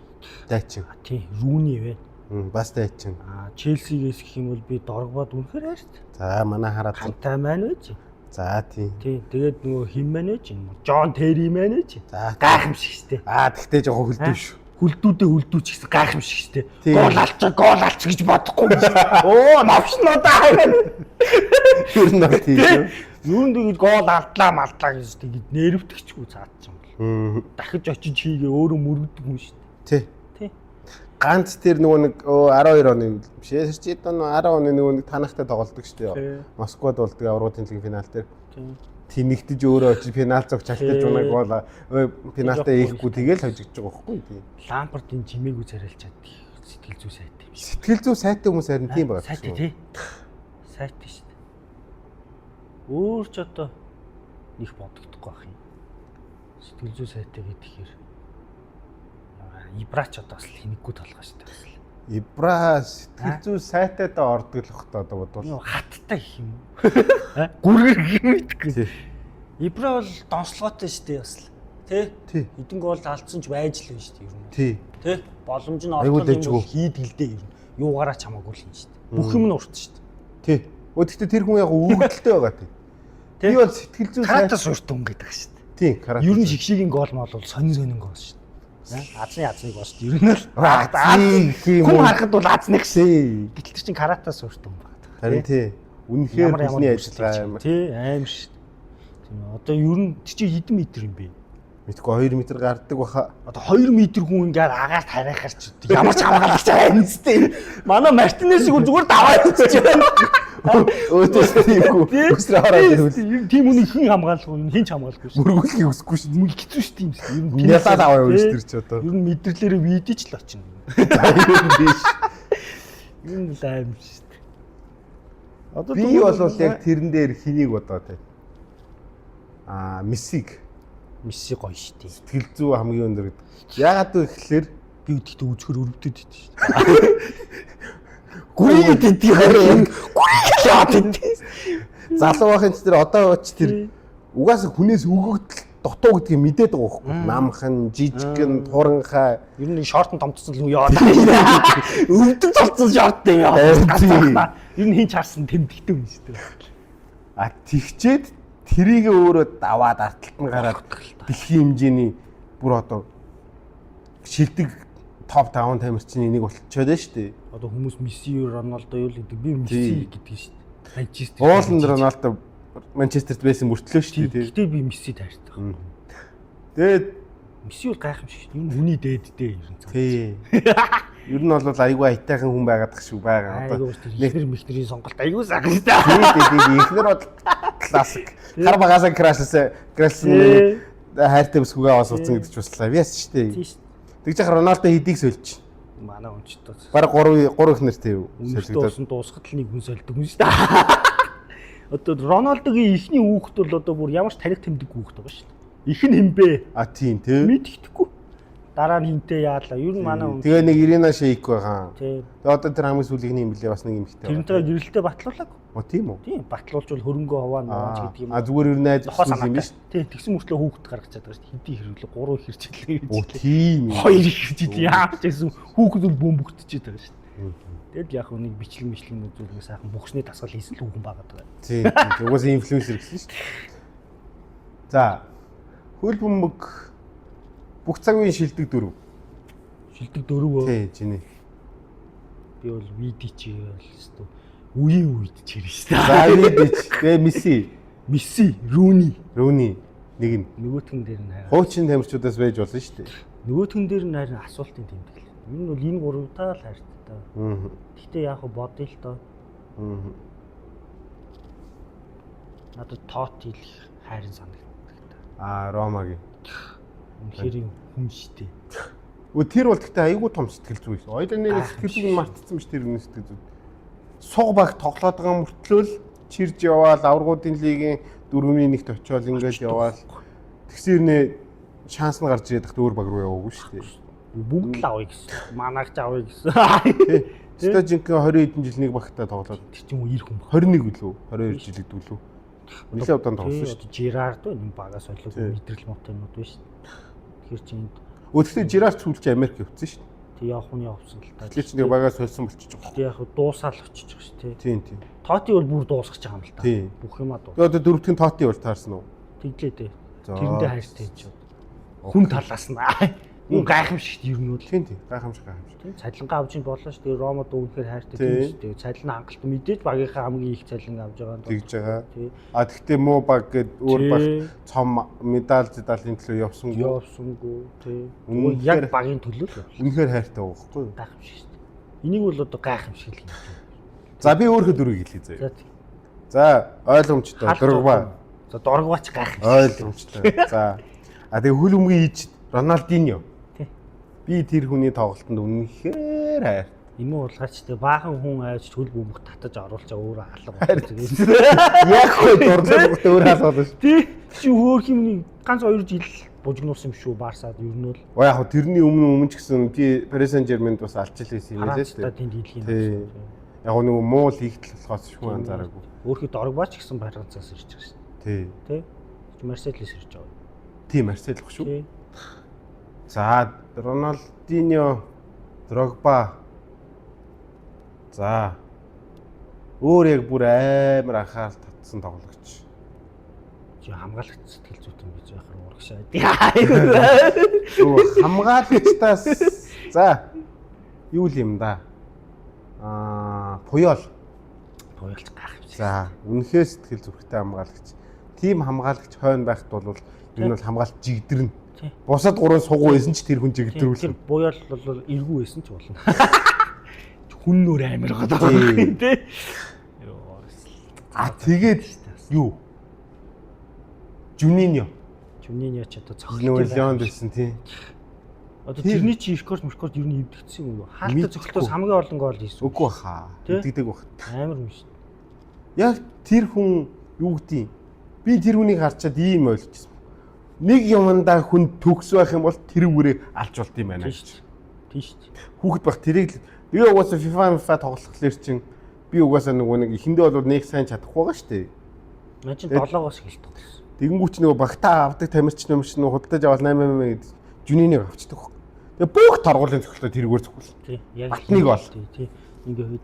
Speaker 1: Дайчин.
Speaker 2: Тий, Руни байна.
Speaker 1: Бас дайчин.
Speaker 2: Аа, Челсигээс гэх юм бол би Доргбад үнэхээр хайртай.
Speaker 1: За, манай хараад
Speaker 2: Канта маань байж.
Speaker 1: За, тий.
Speaker 2: Тий, тэгээд нөгөө хин маань байж, Джон Терри маань байж.
Speaker 1: За,
Speaker 2: гайхамшиг штэ.
Speaker 1: Аа, тэгтээ жоохон хөлдөө шүү.
Speaker 2: Хөлдүүдээ хөлдүүч гэсэн гайхамшиг шүү дээ.
Speaker 1: Тийм.
Speaker 2: Гол алчаа, гол алч гэж бодохгүй юм шүү. Оо, новшноо да.
Speaker 1: Ер нь бол тийм шүү.
Speaker 2: Юунд тэгэж гол алдлаа малдлаа гэж тэгэж нервтгчгүй цаад ч юм бол. Дахиж очиж хийгээ өөрөө мөрөгдөг юм шүү дээ.
Speaker 1: Тий.
Speaker 2: Тий.
Speaker 1: Ганц тэр нөгөө нэг 12 оны биш ээ. Сэрчид 10 оны нөгөө нэг танахтай тоглолдог шүү дээ.
Speaker 2: Тий.
Speaker 1: Москвад болдог аврагын лигийн финал дээр.
Speaker 2: Тий.
Speaker 1: Тэнэгтэж өөрөө очиж финал зогч алтаж
Speaker 2: Тий.
Speaker 1: унаг гол финалтай ийхгүй тэгэл хожигдож байгаа байхгүй тий.
Speaker 2: Лампардын чимээгүй царайлж чаддаг. Сэтгэл зүй сайтай юм шиг.
Speaker 1: Сэтгэл зүй сайтай хүмүүс харин тийм байгаа.
Speaker 2: Сайтай тий. Сайтай шүү дээ. Өөр ч одоо них бодогдохгүй байх юм. Сэтгэл зүй сайтай гэхээр Ибрач одоо бас хинэггүй толгой шүү дээ бас л.
Speaker 1: Ибра сэтгэл зүй сайтай даа ордог л бох та одоо бодвол.
Speaker 2: Юу хаттай гэх юм уу? Аа? Гүргэр гэх юм мэдгүй.
Speaker 1: Тий.
Speaker 2: Ибра бол донслогоотой шүү дээ бас л. Тэ?
Speaker 1: Тий.
Speaker 2: Хэдэн гол алдсан ч байж л байна шүү дээ ер нь.
Speaker 1: Тий.
Speaker 2: Тэ? Боломж нь
Speaker 1: Айгуу
Speaker 2: олдсон юм
Speaker 1: дэжгүй.
Speaker 2: бол хийдэг л дээ ер нь. Юугаараа ч хамаагүй л юм шүү дээ. Бүх юм нь урт шүү дээ.
Speaker 1: Тий. Өө тэгтээ тэр хүн яг өгөгдөлтэй байгаа тий.
Speaker 2: Тий.
Speaker 1: Би бол сэтгэл зүй сайтай.
Speaker 2: Карата сурт хүн гэдэг шүү дээ.
Speaker 1: Тий, карате.
Speaker 2: Ер нь шигшигийн гол мол бол сонин сонин гол шүү дээ. Азны азны гол шүү дээ. Ер нь л
Speaker 1: Азны гэх юм
Speaker 2: хүн
Speaker 1: уу?
Speaker 2: харахад бол азных шүү.
Speaker 1: Тий.
Speaker 2: Гэтэл тэр чинь карата сурт хүн байна.
Speaker 1: Харин тий. Үнэхээр хүний ажиллагаа амар.
Speaker 2: Тий, аим шүү. Тийм ээ. Одоо ер нь тэр чинь хэдэн метр юм бэ?
Speaker 1: Мэдгүй 2 м гардаг баха.
Speaker 2: Одоо 2 м хүн ингээд агаарт харайхаар ч ямар ч хамгаалалч аимстэй. Манай Мартинесийг зүгээр даваа явуулчих байна.
Speaker 1: Өөдөөс тиймгүй. Өсрө хараад ирвэл
Speaker 2: Тийм үнийг хэн хамгаалах вэ? Хэн ч хамгаалахгүй шүү.
Speaker 1: мөргүүлэхийг хүсэхгүй шүү.
Speaker 2: Мөн хэцүү шүү дээ юм шүү. Ер нь
Speaker 1: Нялаад аваа явуулж
Speaker 2: Тий.
Speaker 1: тэр чи одоо.
Speaker 2: Ер нь мэдрэлээрээ видэж л очино.
Speaker 1: За юм биш.
Speaker 2: Ер нь л аим шүү дээ. Одоо
Speaker 1: Би бол яг тэрэн дээр хэнийг бодоо тий. Аа, Мессиг
Speaker 2: Месси гоё шүү дээ.
Speaker 1: сэтгэл зүй хамгийн өндөр гэдэг. Яагаад вэ гэхлээр
Speaker 2: Би гэхдээ үзэхэр өрөвдөд идэв шүү дээ. Гүрийгээд идэв харин. Гүрийгээд яваад идэв.
Speaker 1: залуу байхын ч тэр одоо ч тэр угаасаа хүнээс өгөгдөл дутуу гэдгийг мэдээд байгаа байхгүй. Намхан, жижигэн, туранхай.
Speaker 2: Ер нь шортон томцсон л юм яваад байгаа. Өвдөг томцсон шорт юм яваад.
Speaker 1: Тийм.
Speaker 2: Ер нь хин ч харсан тэмдэгтэй юм шүү дээ.
Speaker 1: А тэгчээд тэрийг өөрөө даваад арталт нь гараад дэлхийн хэмжээний бүр одоо шилдэг топ 5 тамирчны нэг болчиход байна шүү дээ.
Speaker 2: Одоо хүмүүс Месси, Роналдо юу л гэдэг. Би Месси
Speaker 1: Тийм.
Speaker 2: гэдэг шүү дээ. Манчестер.
Speaker 1: Ууланд Роналдо Манчестерт байсан мөртлөө шүү дээ.
Speaker 2: Гэтэ би Месси таартай.
Speaker 1: Тэгээд
Speaker 2: Месси бол гайхамшиг шүү дээ. Ер нь хүний дээд дээ ер нь.
Speaker 1: тий. Ер нь бол айгүй аятайхан хүн байгаад тах шүү байгаа.
Speaker 2: Айгүй
Speaker 1: Одоо
Speaker 2: шүү дээ. Ихнэр мэхнэрийн сонголт айгүй сайхан шүү дээ.
Speaker 1: тий тий тий эхнэр бол классик. Хар багаасаа крашлсан крашлсан
Speaker 2: Тий.
Speaker 1: хайртай бүсгүйгээ аваа суудсан гэдэг ч бас лавьяас шүү
Speaker 2: Тийм
Speaker 1: дээ.
Speaker 2: шүү дээ.
Speaker 1: Тэгж яхаа Роналдо хэдийг сольж.
Speaker 2: Манай хүн ч тоо.
Speaker 1: Бараг 3 3 их нэртэй юу?
Speaker 2: Өмнөд
Speaker 1: Солигдоод.
Speaker 2: усан дуусгад л нэг хүн сольдог юм шүү дээ. Одоо Роналдогийн эхний хүүхэд бол одоо бүр ямар ч тарих тэмдэг хүүхэд байгаа шүү дээ. Их нь хинбэ?
Speaker 1: А тийм тий.
Speaker 2: Мэддэхгүй. Дараа нь хинтээ яалаа. Ер нь манай хүн
Speaker 1: Тэгээ нэг Ирина Шейк байгаа.
Speaker 2: тий.
Speaker 1: Тэгээ одоо тэр хамгийн сүүлийн юм блэ бас нэг эмэгтэй.
Speaker 2: Тэрнтэйгээ гэрэлтэй батлуулаагүй.
Speaker 1: О тийм үү?
Speaker 2: Тийм, батлуулж бол хөрөнгө хуваа нууц гэдэг юм.
Speaker 1: А зүгээр ер нь найз
Speaker 2: Нохоо
Speaker 1: бүсгүй юм
Speaker 2: санаатай.
Speaker 1: биш.
Speaker 2: Тий, тэгсэн мөртлөө хүүхэд гаргаж чаддаг шүү дээ. Хэдий хэрэглээ 3 хэрчилээ
Speaker 1: О
Speaker 2: гэж.
Speaker 1: тийм юм.
Speaker 2: 2 хэрчилээ. Яа ч гэсэн хүүхэд бол бөмбөгдөж байгаа шүү дээ. Тэгэд яг нэг бичлэг мичлэг үзүүлэг сайхан бүхсний дасгал хийсэн л хүүхэн байгаад байгаа.
Speaker 1: Тийм. тийм. Угаасаа инфлюенсер гэсэн шүү дээ. За. Хөл бөмбөг бүх цаг үеийн шилдэг дөрөв.
Speaker 2: Шилдэг дөрөв.
Speaker 1: Тий, чиний.
Speaker 2: Би бол VD чи бол өстө үеийн үед ч хэрэг шүү дээ.
Speaker 1: За Видич, тэгээ Месси,
Speaker 2: Месси, Руни
Speaker 1: Руни нэг нь.
Speaker 2: нөгөөхөн дээр нь харин
Speaker 1: Хуучин тамирчудаас байж болно шүү дээ.
Speaker 2: нөгөөхөн дээр нь харин асуултын тэмдэглэл. Ер нь бол энэ гурвтаа л харьцтай.
Speaker 1: Аа.
Speaker 2: Гэхдээ яг хөө бодъё л доо.
Speaker 1: Аа.
Speaker 2: Надад Тот хэлэх хайрын санагддаг та.
Speaker 1: Аа, Ромагийн.
Speaker 2: Үнэхээр юм хүн штэ.
Speaker 1: Өө тэр бол гэхдээ айгүй том сэтгэл зүй. Ойлоо нэр сэтгэл зүйг нь мартцсан биш тэр хүний сэтгэл зүй. Суг баг тоглоод байгаа мөртлөөл чирж яваал аврагуудын лигийн дөрөвний нэгт очиод ингээл яваал. Тэгсэр нэ шанс нь гарч ирээд тахт өөр баг руу яваагүй шүү дээ.
Speaker 2: Бүгд л авъя гэсэн. Манаагч авъя гэсэн.
Speaker 1: Тэ. Стожинко 20 хэдэн жил нэг багтаа тоглоод
Speaker 2: Тэр чинь үер хүн баг.
Speaker 1: 21 үлээ 22 жил гэдэг үлээ. Нилээ удаан тоглосон шүү
Speaker 2: дээ. Жерард байна. Энэ багаас солиог
Speaker 1: Тий.
Speaker 2: мэдрэл муутай юмуд байна шүү дээ. Тэгэхээр чи энд
Speaker 1: дээ. Өө тэгтээ Жерард сүүлч Америк явцсан шүү дээ.
Speaker 2: тэг явах нь явсан л та.
Speaker 1: Тэгэхээр чи нэг багаас сольсон болчихж байгаа.
Speaker 2: Тэг яг дуусаал очиж байгаа шүү дээ.
Speaker 1: Тийм тийм.
Speaker 2: Тоти бол бүр дуусгаж байгаа юм л та.
Speaker 1: Тий.
Speaker 2: Бүх юма дуус.
Speaker 1: Тэгээ одоо дөрөвдүг нь Тоти бол таарсан уу?
Speaker 2: Тэглээ дээ.
Speaker 1: За.
Speaker 2: Тэрэндээ хайртай юм чи. Хүн талаас нь. Юу гайхамшигт ер нь бол.
Speaker 1: Тийм тийм гайхамшиг гайхамшиг.
Speaker 2: Тийм цалингаа авч ин боллоо шүү дээ. Ромод үнэхээр хайртай тийм шүү дээ. Цалин хангалттай мэдээж багийнхаа хамгийн их цалин авж байгаа.
Speaker 1: Тэгж байгаа. А тэгтээ муу баг гэд өөр баг цом медаль зэдалийн төлөө явсангүй.
Speaker 2: Явсангүй тий. Яг багийн төлөө л явсан.
Speaker 1: Үнэхээр хайртай байгаа байхгүй юу?
Speaker 2: Гайхамшиг шүү дээ. Энийг бол одоо гайхамшиг л юм.
Speaker 1: За би өөрийнхөө дөрвийг хэлье заяа. За ойлгомжтой Дрогба.
Speaker 2: За Дрогба ч гайхамшиг.
Speaker 1: Ойлгомжтой. За. А тэгээ хөл өмгийн иж Роналдиньо. Би тэр хүний тоглолтод үнэхээр хайр.
Speaker 2: Эмээ уулгаач тэ баахан хүн айж хөл бөмбөг татаж оруулчаа өөрөө алга болсон.
Speaker 1: Яг хөө дурлал бүгд өөрөө алга болно шүү.
Speaker 2: Тий. Чи хөөх юм нэг ганц 2 жил бужигнуулсан юм шүү Барсад ер нь бол.
Speaker 1: Оо яг хөө тэрний өмнө ч гэсэн би Paris Saint-Germain-д бас алчил байсан юм лээ шүү.
Speaker 2: Тэнд хийлгийн юм.
Speaker 1: Яг нөгөө муул хийгдэл болохоос шүүн анзаараагүй.
Speaker 2: Өөрхий Дрогба ч гэсэн Францаас ирж байгаа шүү.
Speaker 1: Тий.
Speaker 2: Тий. Марселээс ирж байгаа.
Speaker 1: Тий, Марсел баг шүү. За, Роналдиньо, Дрогба. За. Өөр яг бүр амар анхаарал татсан тоглогч.
Speaker 2: Чи хамгаалагч сэтгэл зүйт юм гэж яхаар урагшаа.
Speaker 1: Юу хамгаалагчдаас за юу л юм да. Аа, Пуйол.
Speaker 2: Пуйолч гайхамшиг.
Speaker 1: За, үнэхээр сэтгэл зүрхтэй хамгаалагч. Тим хамгаалагч хойно байхад бол ер нь бол хамгаалт жигдэрнэ. Бусад гурван сугуу байсан ч тэр хүн жигдрүүлнэ.
Speaker 2: Тэр Буял бол эргүү байсан ч болно. Хүн нөр амар байгаа тий.
Speaker 1: А тэгээд юу? Жуниньо.
Speaker 2: Жуниньо ч одоо цогцолтой.
Speaker 1: Нөгөө Леонд байсан тий.
Speaker 2: Одоо тэрний чи рекорд мөркорд ер нь эвдэгдсэн юм уу? Хаалттай цогцолтоос хамгийн олон гол хийсэн.
Speaker 1: Үгүй хаа. Эвдэгдэг баг.
Speaker 2: Амар юм шүү.
Speaker 1: Яг тэр хүн юу гэдгийг би тэр хүнийг харчаад ийм ойлгочихсон. Нэг юмдаа хүн төгс байх юм бол тэр бүрээ алж болд юм байна гэж.
Speaker 2: Тийм шүү дээ.
Speaker 1: Хүүхэд байх тэрийг л тэгээ угаасаа FIFA тоглохлоор чинь би угаасаа нөгөө нэг эхэндээ бол нэг сайн чадахгүй байгаа шүү дээ.
Speaker 2: Ман чинь 7-оос эхэлдэг гэсэн.
Speaker 1: Тэгэнгүүт ч нөгөө багтаа авдаг тамирч нөмч нөгөө худалдаж авал 8 8 гэдэг жүнийнийг авчдаг хөөх. Тэгээ бүх торгуулийн цогцлоо тэрүүгээр цогцол.
Speaker 2: Тий. Яг
Speaker 1: Батныг бол.
Speaker 2: Тий. Ингээ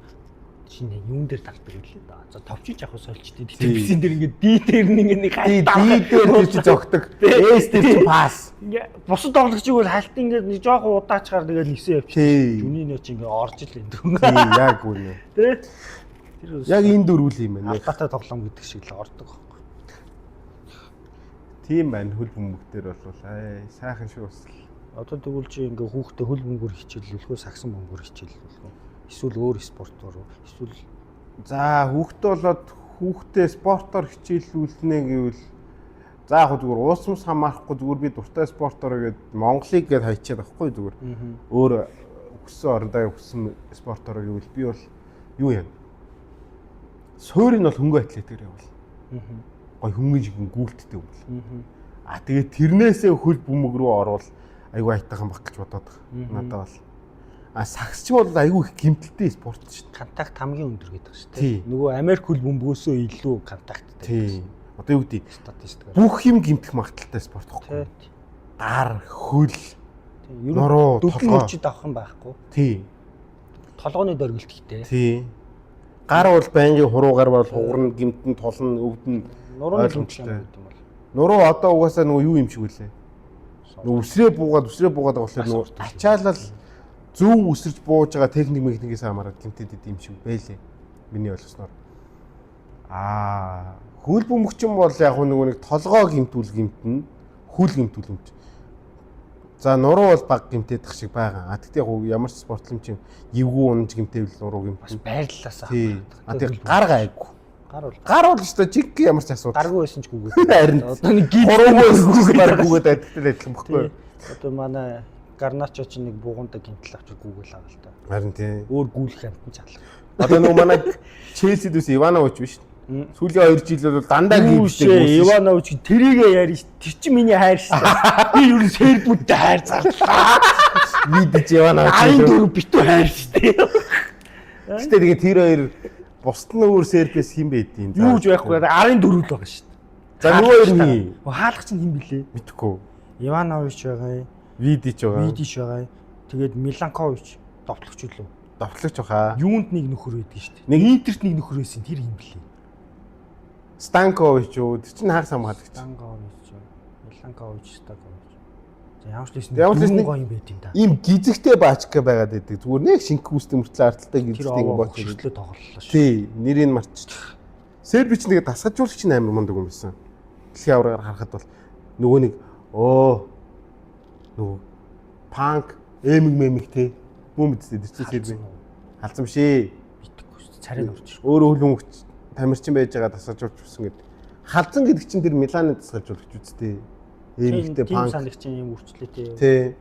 Speaker 2: шинэ юун дээр дардаг гэлээ да. За товчиж явах сольчтой. Тэгтээ бисэн дээр ингээ ди дээр нь ингээ нэг
Speaker 1: ди дээр тэр чи зогтдаг. С дээр чи пас.
Speaker 2: Ингээ бусад тоглогчийг бол хальт ингээ нэг жоохон удаачаар тэгэл нисээ явчих. Жүний нөө чи ингээ орж ил энэ.
Speaker 1: Тий, яг үнэ.
Speaker 2: Тэ. Тэр
Speaker 1: яг энэ дөрвөл юм байна.
Speaker 2: Албатай тоглоом гэдэг шиг л ордог байхгүй.
Speaker 1: Тийм байна хөл бөмбөг дээр бол ай сайхан шүү бас.
Speaker 2: Одоо тэгвэл чи ингээ хүүхдээ хөл бөмбөгөр хичээллүүлэх үү, сагсан бөмбөгөр хичээллүүлэх үү? Эсвэл өөр спортоор уу? Эсвэл
Speaker 1: за хүүхдээ болоод хүүхдээ спортоор хичээллүүлнэ гэвэл за яг зүгээр уусмас хамаарахгүй зүгээр би дуртай спортоор гээд Монголыг гээд хайчаад байхгүй зүгээр. Өөр хүссэн орондоо хүссэн спортоор гэвэл би бол юу юм? Суурь нь бол хөнгө атлетикээр явуул. Гой хөнгөн шиг гүйлттэй юм бол. А тэгээ тэрнээсээ хөл бөмбөг рүү орвол айгүй айтайхан баг гэж бодоод байгаа. Надад бол. А сагсч бол айгүй их гэмтэлтэй спорт шүү дээ.
Speaker 2: Контакт хамгийн өндөр гэдэг шүү дээ. Нөгөө Америк хөл бөмбөгөөсөө илүү контакттай.
Speaker 1: Тий. Одоо юу гэдэг?
Speaker 2: Статистик.
Speaker 1: Бүх юм гэмтэх магадлалтай спорт байхгүй. Гар, хөл, нуруу, толгой.
Speaker 2: Дөрвөн авах юм байхгүй.
Speaker 1: Тий.
Speaker 2: Толгойн дөргөлт ихтэй.
Speaker 1: Тий. Гар бол байнгын хуруу гар бол хугарна, гэмтэн, тулна, өвдөн.
Speaker 2: Нурууны гэмтэл юм гэдэг юм бол.
Speaker 1: Нуруу одоо угаасаа нөгөө юу юм шиг үлээ. Нөгөө үсрээ буугаад болохоор нөгөө ачаалал зөв үсэрч бууж байгаа техник механикээс хамаарат гэмтээд идэм шиг байлээ. Миний ойлгосноор. Аа, хөл бөмбөгчин бол яг нөгөө нэг толгоо гэмтүүл гэмтэн, хөл гэмтүүл гэмт. За нуруу бол баг гэмтээдэх шиг байгаа. А тэгтээ яг ямар ч спортлом чинь эвгүй унж гэмтээвэл нуруу гэмтэн.
Speaker 2: Бас байрлалаас
Speaker 1: аа. А тэг гар гайгүй. Гар бол өстой жиг ямар ч асуудал.
Speaker 2: Гаргүй байсан ч гүгээд.
Speaker 1: Харин
Speaker 2: одоо нэг
Speaker 1: гуруугүй байсан баг гүгээд адилтай адилхан бохгүй.
Speaker 2: Одоо манай Гарначо ч нэг бууганда гэмтэл авчир гүгэл байгаа л та.
Speaker 1: Харин тий.
Speaker 2: Өөр гүйлэх амтан ч алга.
Speaker 1: Одоо нөгөө манай Челсид үс Иванович биш. Сүүлийн 2 жил бол дандаа гэмтдэг.
Speaker 2: Иванович тэрийгэ ярьж ш. Тэр чинь миний хайр ш. Би ер нь сербүүдтэй хайр зарлаа.
Speaker 1: Видич Иванович.
Speaker 2: 14 битүү хайр ш.
Speaker 1: Гэтэ тэгээ тэр хоёр бусд нь өөр сербээс хин байдیں۔
Speaker 2: Юу ч байхгүй 14 л байгаа ш.
Speaker 1: За нөгөө хоёр хин.
Speaker 2: Хаалгач нь хин блэ?
Speaker 1: Мэдхгүй.
Speaker 2: Иванович байгаа юм.
Speaker 1: Видич байгаа.
Speaker 2: Видич байгаа. Тэгээд Миланкович довтлогч үлээ.
Speaker 1: Довтлогч баха.
Speaker 2: Юунд нэг нөхөр байдаг шүү дээ. Нэг Интерт нэг нөхөр байсан. Тэр хин блэ?
Speaker 1: Станкович юу? Тэр чинь хагас хамгаалагч.
Speaker 2: Станкович, Миланкович, Станкович. За ямар ч лээс
Speaker 1: Ямар ч лээс
Speaker 2: нэг
Speaker 1: нэг-
Speaker 2: гоё юм байт юм да.
Speaker 1: Ийм гизэгтэй баачка байгаад байдаг. Зүгээр нэг шинх үүсдэг мөртлөө арталтай
Speaker 2: Тэр
Speaker 1: гизэгтэй
Speaker 2: овоо
Speaker 1: баач.
Speaker 2: хөшөрлөө тоглолоо шүү.
Speaker 1: Тий, нэрийг марччих. Сербич нэг дасгажуулагч нь амар мундаг юм байсан. Дэлхийн аваргаар харахад бол нөгөө нэг нөгөө панк эмэг мэмэг те мөн мэдсэй тэр чинь серби халзан бишээ.
Speaker 2: Битгэхгүй шүү. Царай нурж шүү.
Speaker 1: Өөрөө хөлбөмбөгч тамирчин байж байгаа дасгажуулж байсан гэдэг. Халзан гэдэг чинь тэр Миланы дасгажуулагч үсттэй. Эмэгтэй
Speaker 2: Тийм
Speaker 1: панк
Speaker 2: санагч юм үрчлээтэй.
Speaker 1: тий.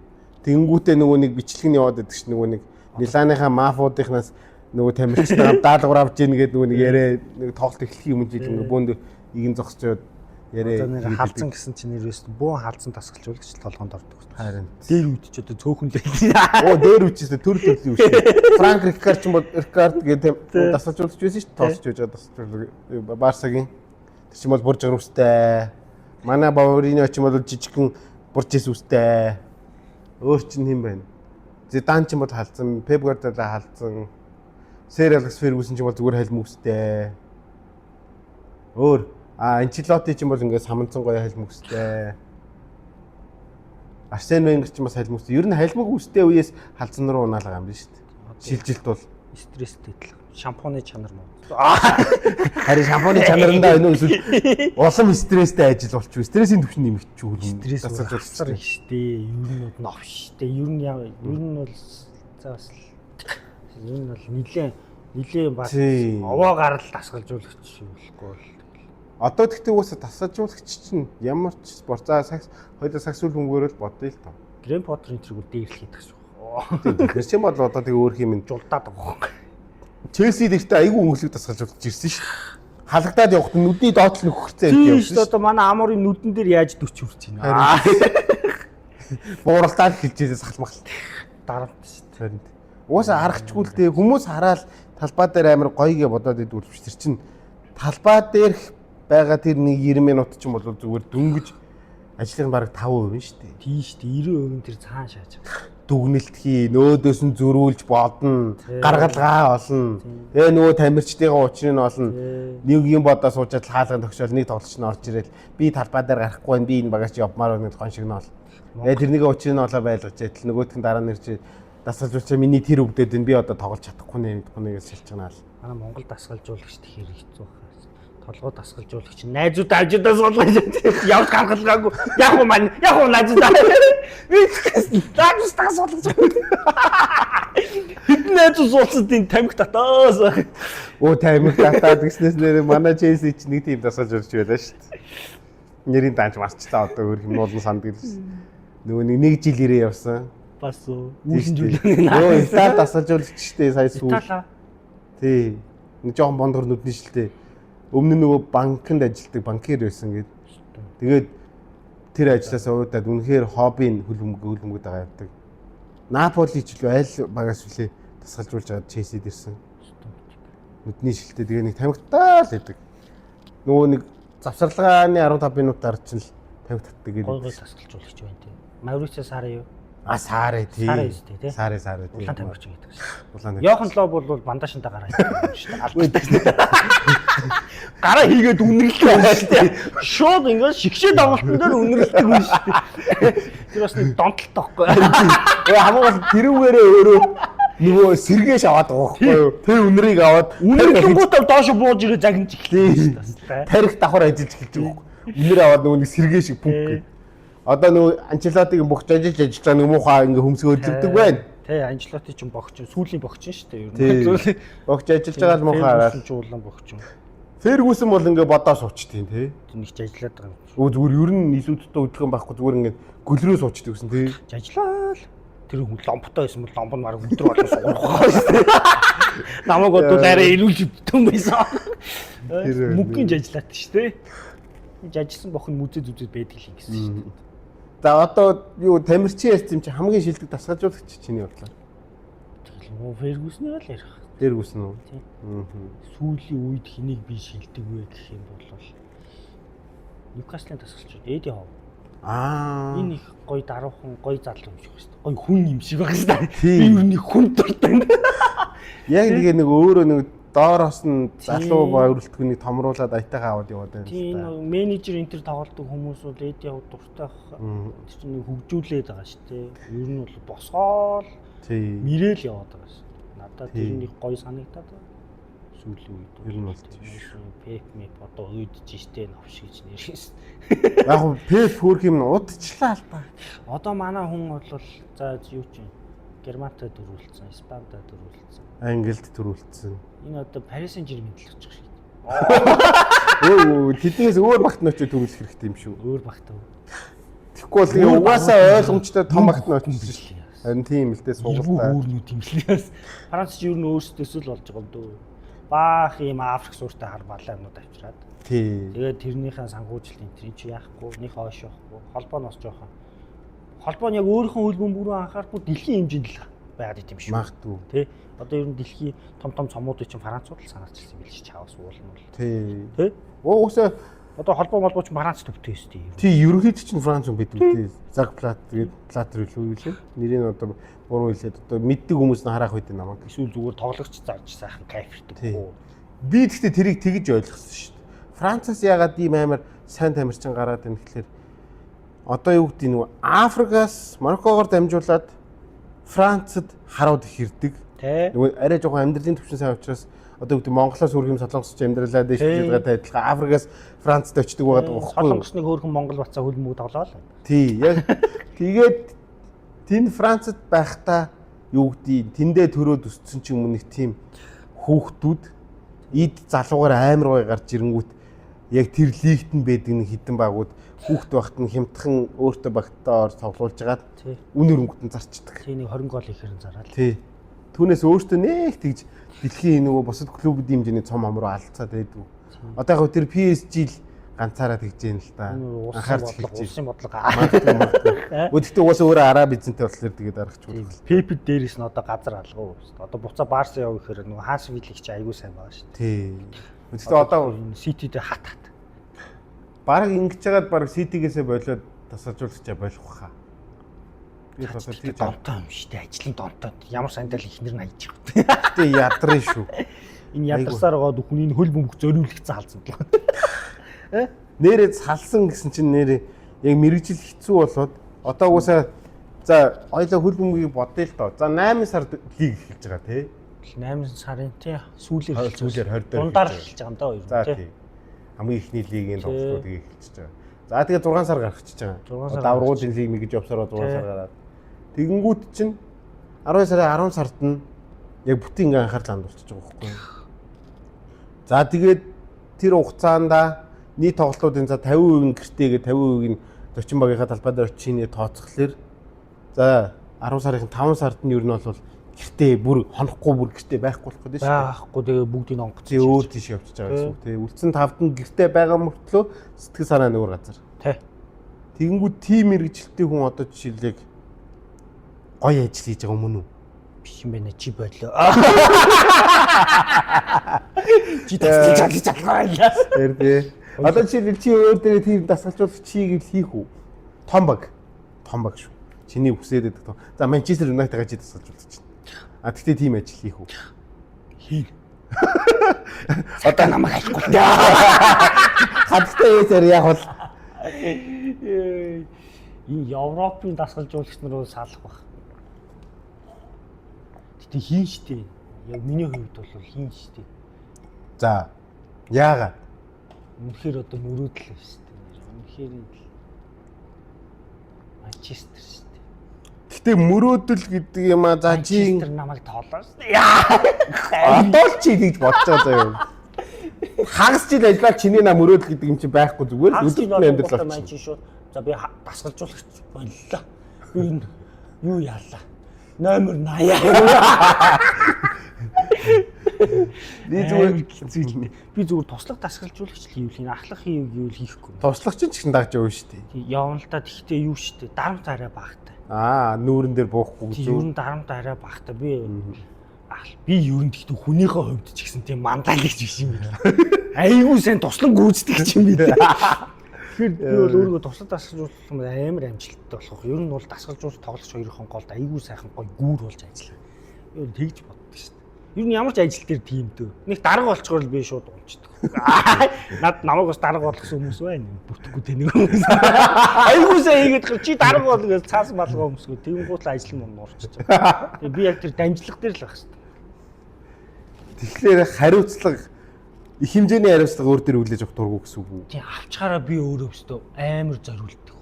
Speaker 1: Тэнгүүтээ нөгөө нэг бичлэг нь яваад байдаг чинь нөгөө нэг Миланыхаа мафуудынхнаас нөгөө тамирчдаа даалгавар авч ийн гэдэг нөгөө нэг яриа нэг тоглолт эхлэх юм жил ингээ бөөнд игэн зогсчоод яриа
Speaker 2: Одоо нэр
Speaker 1: хийдэг.
Speaker 2: халзан гэсэн чинь нэрээс бөөн халзан тасгалжуулагч толгоонд ордог.
Speaker 1: Харин.
Speaker 2: Дээр үед ч одоо цөөхөн л
Speaker 1: Оо дээр үчээсээ төр төрлийн үчээ. Франк Рикард ч юм бол Рикард гэдэг дасгалжуулагч байсан шүү дээ. Тоглож байж байгаа дасгалжуулагч Барсагийн. Тэр чинь бол бурж гаруустай. Манай Баварино ч юм бол жижигхэн бурж үстэй. Өөр чинь хэн байна? Зидан ч юм бол халдсан, Пеп Гвардиола халдсан. Сэр Алекс Фергюсон ч юм бол зүгээр халим үстэй. Өөр Анчелоти ч юм бол ингээд саманцсан гоё халим үстэй. Арсен Венгер ч юм бас халим үстэй. Ер нь халимг үстэй үеэс халдсан руу унаалгаа юм биш үү? Шилжилт бол
Speaker 2: стресстэй л. Шампуны чанар муу.
Speaker 1: харин шампуны чанарандаа өнөө эсвэл улам стресстэй ажил болчих. Стрессийн түвшин нэмэгдчих үл.
Speaker 2: Стресс асар их штэ. Ер нь бол нов штэ. Ер нь ер нь бол за бас л ер нь бол нилээн баг
Speaker 1: Тийм.
Speaker 2: овоо гарал дасгалжуулагч болохгүй бол
Speaker 1: Одоо тэгтээ уусаа тасалжуулагч чинь ямар ч спорт за сакс хоёулаа сакс үл хөнгөөр л бодъё л тоо.
Speaker 2: Грэм Поттер энэ тэргүүр дээрлэх гэдэг шүү.
Speaker 1: Тийм тэр чинь бол одоо тэг өөр юм.
Speaker 2: Жулдаад байгаа юм.
Speaker 1: Челси дэртээ айгүй өнгөлөг тасгалжуулж ирсэн шүү дээ. Халагдаад явахт нүдний доотлол нөхөрцөө юм
Speaker 2: Тийм
Speaker 1: явсан
Speaker 2: шүү дээ. Одоо манай Амурын нүдэн дээр яаж 40 хүрч байна?
Speaker 1: дээ. Бууралтаад эхэлжээ сахалмахал.
Speaker 2: Дарамт шүү дээ.
Speaker 1: Харин. Уусаа харахчгүй л дээ. Хүмүүс хараал талбай дээр амар гоё гэ бодоод идэв үлвч тэр чинь талбай дээрх байгаа тэр нэг 90 минут ч юм бол зүгээр дөнгөж ажлын бараг 5% нь шүү дээ.
Speaker 2: Тийм шүү дээ. 90% нь тэр цаан шааж байгаа.
Speaker 1: Дүгнэлт хий, нөөдөөс нь зөрүүлж бодно,
Speaker 2: Тий.
Speaker 1: гаргалгаа олно. Тэгээ нөгөө тамирчдыгаа учрыг нь олно. Нэг юм бодоо суучаад хаалган тогшоол нэг тоглогч нь орж ирэл би талбай дээр гарахгүй байна. Би энэ багаас явмаар байна гэж гон шиг нь ол. Тэгээ тэрнийг учрыг нь олоо байлгаж ядл нөгөөх нь дараа нь ирж дасгалжуулчаа миний тэр өвдөд энэ би одоо тоглож чадахгүй нэ мэдхгүй нэ гэж шилжчихнаа л.
Speaker 2: Манай Монгол дасгалжуулагч тэгэхээр хэцүү байна. Толгой дасгалжуулагч найзууд авчидаа суулгаж явж гаргалгаагүй. Яг уу маань яг уу найзуудаа. Би найзуудаа суулгаж. Хэдэн найзууд суулсан тийм тамхи татаас.
Speaker 1: Өө тамхи татаад гэснээс нэр манай Челси ч нэг тийм дасгалжуулж байлаа шүү дээ. Нэрийн данч марчлаа одоо өөр юм уулан санддаг л. Нөгөө нэг жил ирээ явсан.
Speaker 2: Бас
Speaker 1: Тийм
Speaker 2: үүсэн
Speaker 1: шүү дээ.
Speaker 2: зүйлээ.
Speaker 1: Нөгөө Итали дасгалжуулагч шүү дээ сая сүүл.
Speaker 2: Итали.
Speaker 1: Тий. Нэг жоохон бондгор нүдний шилтэй. Өмнө нь нөгөө банкнд ажилладаг банкир байсан гээд. Тэгээд тэр ажлаасаа уудаад үнэхээр хобби нь хөлбөмбөг дагаа явдаг. Наполи ч л айл багаас үлээ тасгалжуулж аваад Челсид ирсэн. Нүдний шилтэй тэгээ нэг тамхитаа л байдаг. Нөгөө нэг завсарлагын 15 минутаар чинь л тамхи татдаг
Speaker 2: Гой гой
Speaker 1: гэдэг.
Speaker 2: дасгалжуулагч байна тийм. Маурицио Сари юу?
Speaker 1: А Саре тий.
Speaker 2: Саре үстэй, тий?
Speaker 1: Саре Саре тий.
Speaker 2: Улаан тамирчин гэдэг шүү.
Speaker 1: Улаан тамирчин.
Speaker 2: Йохан Лоб бол бандашинта гараа хийдэг шүү дээ. Алддаг шүү дээ. Гараа хийгээд үнэрлдэг хүн шүү дээ. Шууд ингээд шигшээ тоглолтын дээр үнэрлдэг хүн шүү дээ. Тэр бас нэг донтолт тоохгүй.
Speaker 1: Э хамаагүй бол тэрүүгээрээ өөрөө нөгөө сэргээш аваад байгаа байхгүй юу? Тэр үнрийг аваад
Speaker 2: Үнэрлэнгүүтээ доош бууж ирээ загнаж эхэлсэн шүү дээ. бас та.
Speaker 1: тарих давхар ажиллаж эхэлж байгаа байхгүй. Үнэр аваад нөгөө нэг сэргээ шиг пүнк
Speaker 2: Тий.
Speaker 1: гэдэг. Одоо нөгөө Анчелотиг богч ажиллаж ажиллаж байгаа нэг муухай ингээ хөмсгөө өдлөгдөг байна.
Speaker 2: Тэ Анжелоти ч богч, сүүлийн богч шүү дээ. Ер
Speaker 1: Тий.
Speaker 2: нь.
Speaker 1: Богч ажиллаж байгаа л муухай хараад.
Speaker 2: Фергюсон ч улаан богч.
Speaker 1: Фергюсон бол ингээ бодоо суучдیں۔ Тий.
Speaker 2: Нэг ч ажиллаад байгаа юм.
Speaker 1: Өө зүгээр ер нь илүү дутуу хөдөлгөөн байхгүй зүгээр ингээ гөлрөө суучдаг гэсэн тий.
Speaker 2: Ажиллаа л. Тэр хүн ломбтой байсан бол ломб нь бараг өдөр болгон суурах шүү дээ. Намайг бодвол арай илүүлж өгдөн байсан.
Speaker 1: Тэр-
Speaker 2: Мөнгөний ажиллаад шүү дээ. Ажилласан бохн мүзээ зүзээ байдаг л юм гэсэн шүү дээ.
Speaker 1: За одоо юу тамирчин ярьсан юм чи хамгийн шилдэг дасгалжуулагч чиний бодлоор.
Speaker 2: Тэгэл муу Фергюсныг л ярих.
Speaker 1: Фергюсон уу?
Speaker 2: Тий.
Speaker 1: Аа.
Speaker 2: Сүүлийн үед хэнийг би шилдэг вэ гэх юм бол Ньюкаслын дасгалжууд Эди Хов.
Speaker 1: Аа.
Speaker 2: Энэ их гоё даруухан, гоё залуу юм шиг байна шүү дээ. Гоё хүн юм шиг байна шүү дээ.
Speaker 1: Тий.
Speaker 2: Би ер нь их хүн дуртай.
Speaker 1: Яг тэгээ нэг өөрөө нэг доороос нь залуу өрөлтгөнийг томруулаад аятайгаа аваад яваад байна.
Speaker 2: Тийм, энэ менежер энэ төр тоглодог хүмүүс бол Эди Хав дуртай тэр чинь нэг хөгжүүлээд байгаа шүү дээ. Ер нь бол босгоол мэрэл яваад байгаа шүү. Надад тэр нэг гоё санагдаад байна. Сүүлийн үед.
Speaker 1: Ер нь бол тийм
Speaker 2: шүү. Пеп мэп одоо уйдж штэ новш гэж нэрээс.
Speaker 1: Яг нь Пеп хөөх юм удчлаа л та.
Speaker 2: Одоо манай хүн бол за юу ч юм Германтай дөрүүлсэн, Испантай дөрүүлсэн.
Speaker 1: Англид дөрүүлсэн.
Speaker 2: Энэ одоо Парис Сен-Жермен л очих шиг.
Speaker 1: Өө тэднээс өөр багт нь очиж төрүүлэх хэрэгтэй юм шүү.
Speaker 2: Өөр багт уу?
Speaker 1: Тэгэхгүй бол тэгээ угаасаа ойлгомжтой том багт нь очиж шүү. Харин тийм л дээ
Speaker 2: суултаа. Өөрнүүд юм лээс. Франц ч ер нь өөрсдөөс л болж байгаа юм дөө. Баах юм Африк сууртай хар балаа юмнууд авчираад.
Speaker 1: Тий.
Speaker 2: Тэгээд тэрнийхээ санхүүжилт энэ тэр чи яахгүй, нэг хойш явахгүй. Холбоо нь бас жоохон. Холбоо нь яг өөрийнхөө хөл бөмбөрөө анхаарахгүй дэлхийн хэмжээнд л байгаад идэм шүү.
Speaker 1: Магадгүй.
Speaker 2: Тий. Одоо ер нь дэлхийн том том цомуудыг чинь Францууд л санаачилсан юм биш чаавас уулна бол.
Speaker 1: Тий.
Speaker 2: Тий.
Speaker 1: Уусаа
Speaker 2: одоо холбоо молбоо чинь Франц төвтэй өстэй.
Speaker 1: Тий, ерөнхийдөө чинь Франц хүн бид үү. Заг Плат тэгээд Платер илүү юу лээ. Нэрийг одоо буруу хэлээд одоо мэддэг хүмүүс нь харах үед намайг.
Speaker 2: Эсвэл зүгээр тоглогч зарж сайхан кайфэрдэг үү.
Speaker 1: Би тэгтээ тэрийг тэгж ойлгосон шүү дээ. Францаас ягаад ийм амар сайн тамирчин гараад ийн гэхлээр одоо юу гэдэг нь Африкаас Мароккогоор дамжуулаад Францад харууд их ирдэг. Нөгөө арай жоохон амьдралын түвшин сайн учраас одоо юу гэдэг Монголоос хөрх юм Солонгос ч амьдралаа дээш гэдэгтэй адилхан Африкаас Францад очдөг байгаад байгаа байхгүй юу?
Speaker 2: Солонгос нэг хөөрхөн Монгол бацаа хөл мөг тоглоол.
Speaker 1: Тий. Яг тэгээд тэнд Францад байхдаа юу гэдэг тэндээ төрөөд өссөн ч юм уу нэг тийм хүүхдүүд эд залуугаар амар гой гарч ирэнгүүт яг тэр лигт нь байдаг нэг хитэн багууд хүүхд багт нь хямдхан өөртөө багтаа ор тоглуулж хагаад үн өрөнгөт нь зарчдаг.
Speaker 2: Тий, нэг 20 гол ихээр нь зараад.
Speaker 1: Тий. Түүнээс өөртөө нэг тэгж дэлхийн нөгөө бусад клубүүдийн хэмжээний цом ам руу алдцаад байдгүй. Одоо яг тэр PSG л ганцаараа тэгж जैन л та.
Speaker 2: Анхаарч эхэлж улсын бодлого.
Speaker 1: Гэхдээ угаасаа өөрөө араб эзэнтэй болохоор тэгээд аргач болох.
Speaker 2: Пепе дээрээс нь одоо газар алгуу. Одоо буцаа Барса яв гэхээр нөгөө Ханс Флик чи айгүй сайн байгаа шүү
Speaker 1: дээ. Тий. Гэхдээ одоо
Speaker 2: Сити дээр хат хат.
Speaker 1: Бараг ингэж жагаад бараг Ситигээсээ болоод тасалжуулагчаа болох хаа.
Speaker 2: Би одоо тий донтой юм шүү дээ. Ажлын донтой. Ямар сандал ихнэр нь аяж байгаа.
Speaker 1: Гэтэ ядрын шүү.
Speaker 2: Энэ ядарсаар байгаа хүн энэ хөл бөмбөг зориулагдсан халзан л.
Speaker 1: Нэрээ салсан гэсэн чинь нэрээ яг мэрэгжил хэцүү болоод одоо угаасаа за ойлоо хөл бөмбөгийг бодъё л доо. За 8 сард лиг эхэлж байгаа тий.
Speaker 2: 8 сарын тий сүүлээр
Speaker 1: сүүлээр 20 дээр
Speaker 2: дундаар эхэлж байгаа юм даа ер
Speaker 1: нь тий. Хамгийн ихний лигийн тоглолтуудыг эхэлж байгаа. За тэгээ 6 сар гарчихж байгаа. Одоо аврагуудын лиг мэгж явсараа 6 сар гараад. Тэгэнгүүт чинь 12 сарын 10 сард нь яг бүтэн ингээ анхаарал хандуулчихж байгаа байхгүй юу. За тэгээд тэр хугацаанд нийт тоглолтуудын за 50% нь гэртээгээ 50% нь зочин багийнхаа талбай дээр очинэ тооцохлоор за 10 сарын 5 сард нь ер нь бол гэртээ бүр хонохгүй бүр гэртээ байхгүй болох гэдэг
Speaker 2: шүү дээ. Байхгүй тэгээ бүгдийг онгоц.
Speaker 1: Тий өөр тийш явчихж байгаа гэсэн үг тий. Үлдсэн тавд нь гэртээ байгаа мөртлөө сэтгэл санаа нь өөр газар.
Speaker 2: Тий.
Speaker 1: Тэгэнгүүт тим мэрэгжилтэй хүн одоо жишээлэг гоё ажил хийж байгаа юм уу?
Speaker 2: Биш юм байна чи болоо. Чи тасгалж чадахгүй байлаа.
Speaker 1: Тэр тий. Одоо жишээлбэл чи өөр дээрээ тийм дасгалжуулагч чи гэвэл хийх үү? Том баг. Том баг шүү. Чиний хүсээд байдаг том. За Манчестер Юнайтед-гаа чи дасгалжуулагч чинь. А тэгтээ тийм ажил хийх үү?
Speaker 2: Хийн. Одоо намайг аяхгүй.
Speaker 1: Хадагтай ясаар яг бол
Speaker 2: энэ Европын дасгалжуулагч нар уу салах бах. Гэтэ хийн штэ. Яг миний хувьд бол хийн штэ.
Speaker 1: За яагаад?
Speaker 2: Үнэхээр одоо мөрөөдөл байна штэ. Үнэхээр Манчестер штэ.
Speaker 1: Гэтэ мөрөөдөл гэдэг юм а за чи
Speaker 2: Манчестер намайг тоолоо штэ. Яа.
Speaker 1: Одоо л чи тэгж бодож байгаа заяа. Хагас жил ажиллаад чиний на мөрөөдөл гэдэг юм чи байхгүй зүгээр л өдөртний амьдрал
Speaker 2: болчих. Чи шууд за би дасгалжуулагч боллоо. Би энэ юу яалаа? Номер 80.
Speaker 1: Би зүгээр
Speaker 2: хэцүү. Би зүгээр туслах дасгалжуулагч л хийвэл энэ ахлах хийв гэвэл хийхгүй.
Speaker 1: Туслах чинь ч гэсэн дагж явна шүү дээ.
Speaker 2: Явна л та тэгтээ юу шүү дээ. Дарамт арай багтай.
Speaker 1: Аа нүүрэн дээр буухгүй
Speaker 2: гэж. Ер нь дарамт арай багтай. Би ер нь тэгтээ хүнийхээ хувьд ч гэсэн тийм мандаалагч биш юм байна. Айгүй сайн туслан гүйцэтгэж юм би. Тэгэхээр би бол өөрийгөө туслах дасгалжуулах юм амар амжилттай болох. Ер нь бол дасгалжуулах тоглогч хоёрын голд айгүй сайхан гой гүүр болж ажиллаа. Би бол тэгж боддог шүү дээ. Ер нь ямар ч ажил дээр тийм дөө. Нэг дарга болчгоор л би шууд унцдаг. Над намайг бас дарга болгосон хүмүүс байна. Бүтэхгүй тэ нэг хүмүүс. Айгуу сайн хийгээд гэр чи дарга бол гэж цаас малгай өмсгөө. Тэгэнгүүт л ажил мөн нуурчих. Тэгээ би яг тэр дамжлах дээр л байх хэрэгтэй.
Speaker 1: Тэгэхээр хариуцлага их хэмжээний хариуцлага өөр дээр хүлээж авах дургу гэсэн үг үү?
Speaker 2: Тийм авчгаараа би өөрөө өстөө амар зориулдаг.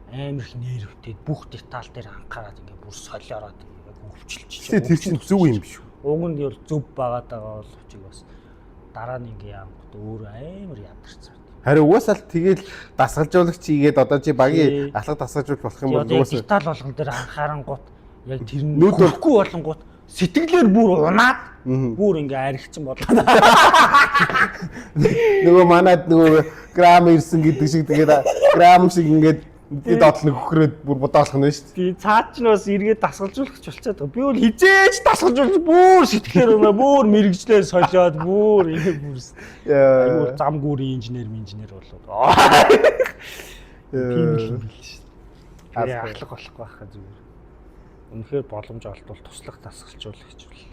Speaker 2: Амар их нервтэй бүх деталь дээр анхаарад ингээ бүр солиороод ингээ өвчлөж.
Speaker 1: Тэгэхээр тэр чинь зөв юм биш үү?
Speaker 2: Уг нь бол зөв байгаад байгаа боловч бас дараа нь ингээ яангот өөрөө амар ядарсан.
Speaker 1: Харин угаасаа л тэгэл дасгалжуулагч хийгээд одоо чи багийн алхах дасгалжуулагч болох юм бол
Speaker 2: угаасаа деталь болгон дээр анхаарангууд яг тэр нь нүдэхгүй болонгууд сэтгэлээр бүр унаад бүр ингээ аригчин бодлоо.
Speaker 1: Нөгөө манад нөгөө грам ирсэн гэдэг шиг тэгээд грам шиг ингээд доотлон хөхрөөд бүр бодоолох нь шүү дээ.
Speaker 2: Тийм цаад ч бас эргээд дасгалжуулагч болчиход байгаа. Би бол хизээж дасгалжуулах бүр сэтгэлээр унаа бүр мэрэгжлээ солиод бүр ингэ бүр айгуу зам гүрийн инженер болоод. Тийм л юм бил шүү дээ. Ахлах болохгүй байхаа зүгээр. Үнэхээр боломж олдвол туслах дасгалжуулагч бол.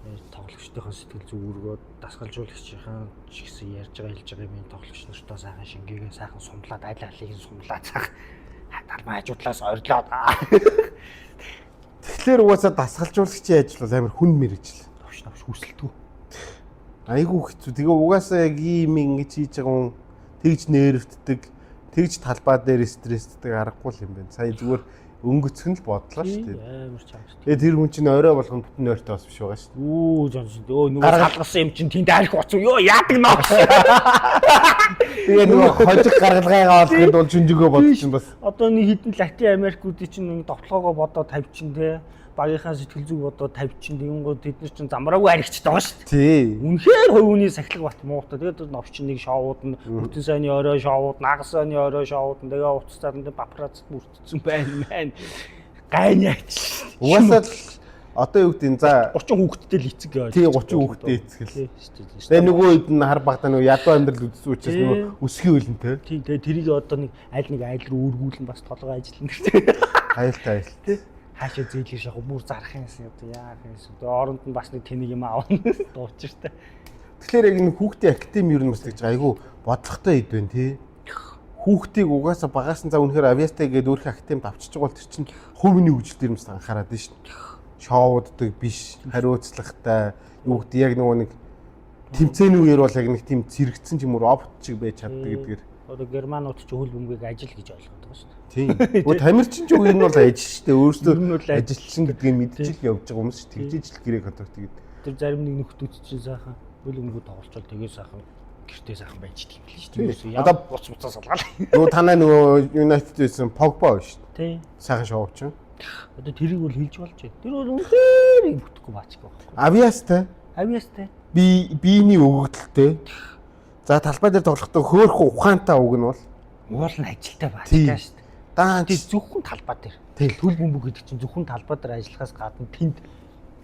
Speaker 2: Тоглогчдын сэтгэл зүй өргөөд дасгалжуулагчийн ч гэсэн ярьж байгаа хэлж байгаа юм тоглогч нартаа сайхан шингээгээ сайхан сумлаад аль алийг нь сумлаад сайхан талбай хажуудлаас орилоод.
Speaker 1: Тэгэхээр угаасаа дасгалжуулагчийн ажил бол амар хүнд мэрэгжил.
Speaker 2: Новш новш хүсэлтгүй.
Speaker 1: Айгүй хэцүү. Тэгээ угаасаа яг ийм ингэж хийж байгаа хүн тэгж нервтдэг, тэгж талбай дээр стрессдэг аргагүй юм байна. Сая зүгээр өнгөцгөн л бодлоо шүү дээ.
Speaker 2: Амар чамтай.
Speaker 1: Тэгээ тэр хүн чинь орой болгон бүтэн нойртой бас биш байгаа шүү дээ.
Speaker 2: Үү зон өө нөгөө салгасан юм чинь тэнд арх уцсан. Йоо яадаг нөө.
Speaker 1: Тэгээ нөгөө хожиг гаргалгайгаа олохын тулд шүнжэнгөө бодож чинь бас.
Speaker 2: Одоо нэг хитэн Латин Америкуудын чинь нэг довтлоогоо бодоо тавьчин те. Багийнхаа сэтгэл зүйг бодоо тавьчин тэгэнгүүт тэд нар чинь замраагүй аригчтай байгаа шүү дээ.
Speaker 1: Тий.
Speaker 2: Үнэхээр хувийн сахилга бат муутай. Тэгээд новч нэг шоуд нь бүтэн сайны орой шоуд, нагас сайны орой шоуд нь тэгээ уццаар нь папарацид бүрдсэн байна мэн. Гайнаач.
Speaker 1: Угаасаа л одоо юу гэдэг нь за
Speaker 2: 30 хүүхэдтэй л эцэг гэж.
Speaker 1: Тий 30 хүүхэдтэй эцэг л. Тэгээ нөгөө үед нь хар багтаа нөгөө ядуу амьдрал үзсэн учраас нөгөө өсгийн хөлөнтэй.
Speaker 2: Тий тэгээ тэрийг одоо нэг аль нэг айл руу өргүүлэн бас толгой ажиллана гэдэг.
Speaker 1: Аюултай ажил.
Speaker 2: Тий. Хаашаа зээлэр шахах бүр зарах юмсан одоо яах юмсан. Тэгээ оронд нь бас нэг тэнийг юм аавна. Дуучиртай.
Speaker 1: Тэгэхээр яг энэ хүүхдийн академи ер нь бас тэгж айгүй бодлоготой хэд байна тий. Хүүхдийг угаасаа багаас нь за үнэхээр авьяастай гээд өөрийнхөө академид авчиж байгаа бол тэр чинь хувийн хөгжил дээр юмс анхаарат нь шүү дээ. Шоуддаг биш, хариуцлагатай, юу гэдэг яг нөгөө нэг тэмцээний үеэр бол яг нэг тийм зэрэгцэн ч юм уу робот шиг байж чаддаг гэдгээр.
Speaker 2: Одоо германууд ч хөл бөмбөгийг ажил гэж ойлгоод байгаа шүү дээ.
Speaker 1: Тийм. Өө тамирчин ч үгүй энэ бол ажил шүү дээ. Өөрөөсөө ажилчин гэдгийг мэдчихэл явж байгаа хүмүүс шүү. Тэгжиж л гэрээ контракт гэдэг.
Speaker 2: Тэр зарим нэг нөхдүүд чинь сайхан хөл бөмбөг тоглолцол тэгээ сайхан гэртээ сайхан байж гэх юм л шүү дээ. Одоо буц буцаа салгаал.
Speaker 1: Нөгөө танай нөгөө United байсан Pogba шүү дээ.
Speaker 2: Тийм.
Speaker 1: Сайхан шоучин.
Speaker 2: Одоо тэрийг бол хэлж болж байна. Тэр бол үнэхээр бүтэхгүй баачгүй байхгүй.
Speaker 1: Авьяастай.
Speaker 2: Авьяастай.
Speaker 1: Би биений өгөгдөлтэй. За талбай дээр тоглохдоо хөөхөн ухаантай уг нь бол
Speaker 2: уул нь ажилтай баачтай шүү дээ.
Speaker 1: Даан
Speaker 2: тий зөвхөн талбай дээр. Төл бөмбөг гэдэг чинь зөвхөн талбай дээр ажиллахаас гадна тэнд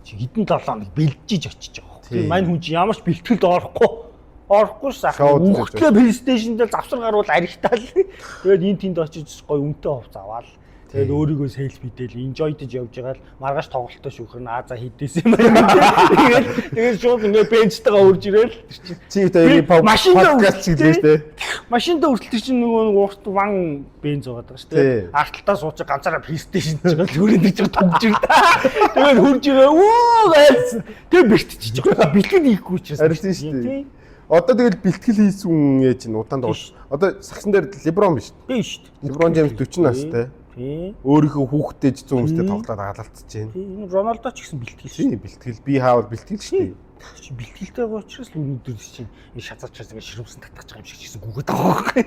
Speaker 2: чи хэдэн 7 хоног бэлжиж очиж байгаа байхгүй. Мань хүн чи ямар ч бэлтгэлд орохгүй сайхан хүүхдлээ PlayStation дээр завсар гарвал аригтаал. Тэгээд энэ тэнд очиж гоё үнэтэй хувц аваал. Тэгээд өөрийгөө селфидэл enjoy-дож явж байгаа л маргааш тоглолтоо шүүхэр нь аа за хийдээсэн юм байна. Тэгээд шууд ингээ бенчтэйгээ үрж ирээл тэр чинь
Speaker 1: чи одоо подкаст чиглээ шүү дээ.
Speaker 2: Машиндаа хүртэл тэр чинь нөгөө нэг урт ван бенз байгаа шүү дээ. Арталтаа сууч ганцаараа PlayStation ч байгаа л хүрээд ирж байгаа түгж ирдэ. Тэгээд хурж ирээ өө гайс. Тэгээд бэлтчихэж байгаа. Бэлтгэл хийхгүй учраас.
Speaker 1: Харин шүү дээ. Одоо тэгэл бэлтгэл хийсэн хүн яаж ин удаан тоглож. Одоо сагсан дээр Леброн биш.
Speaker 2: Тийм шүү дээ.
Speaker 1: Леброн Джеймс 40 настай.
Speaker 2: Тийм.
Speaker 1: Өөрийнхөө хүүхдээ ч 100 хүмүүстэй тоглоод алалцж байна.
Speaker 2: Тийм. Роналдо ч гэсэн бэлтгэл шүү.
Speaker 1: Тийм, бэлтгэл. Би хаавал бэлтгэл шүү дээ.
Speaker 2: Чи бэлтгэлтэй байгаа учраас л өнөөдөр чинь энэ шазаач шазаа ширвсэн татгаж байгаа юм шиг чигсэн гүгээд байгаа байхгүй.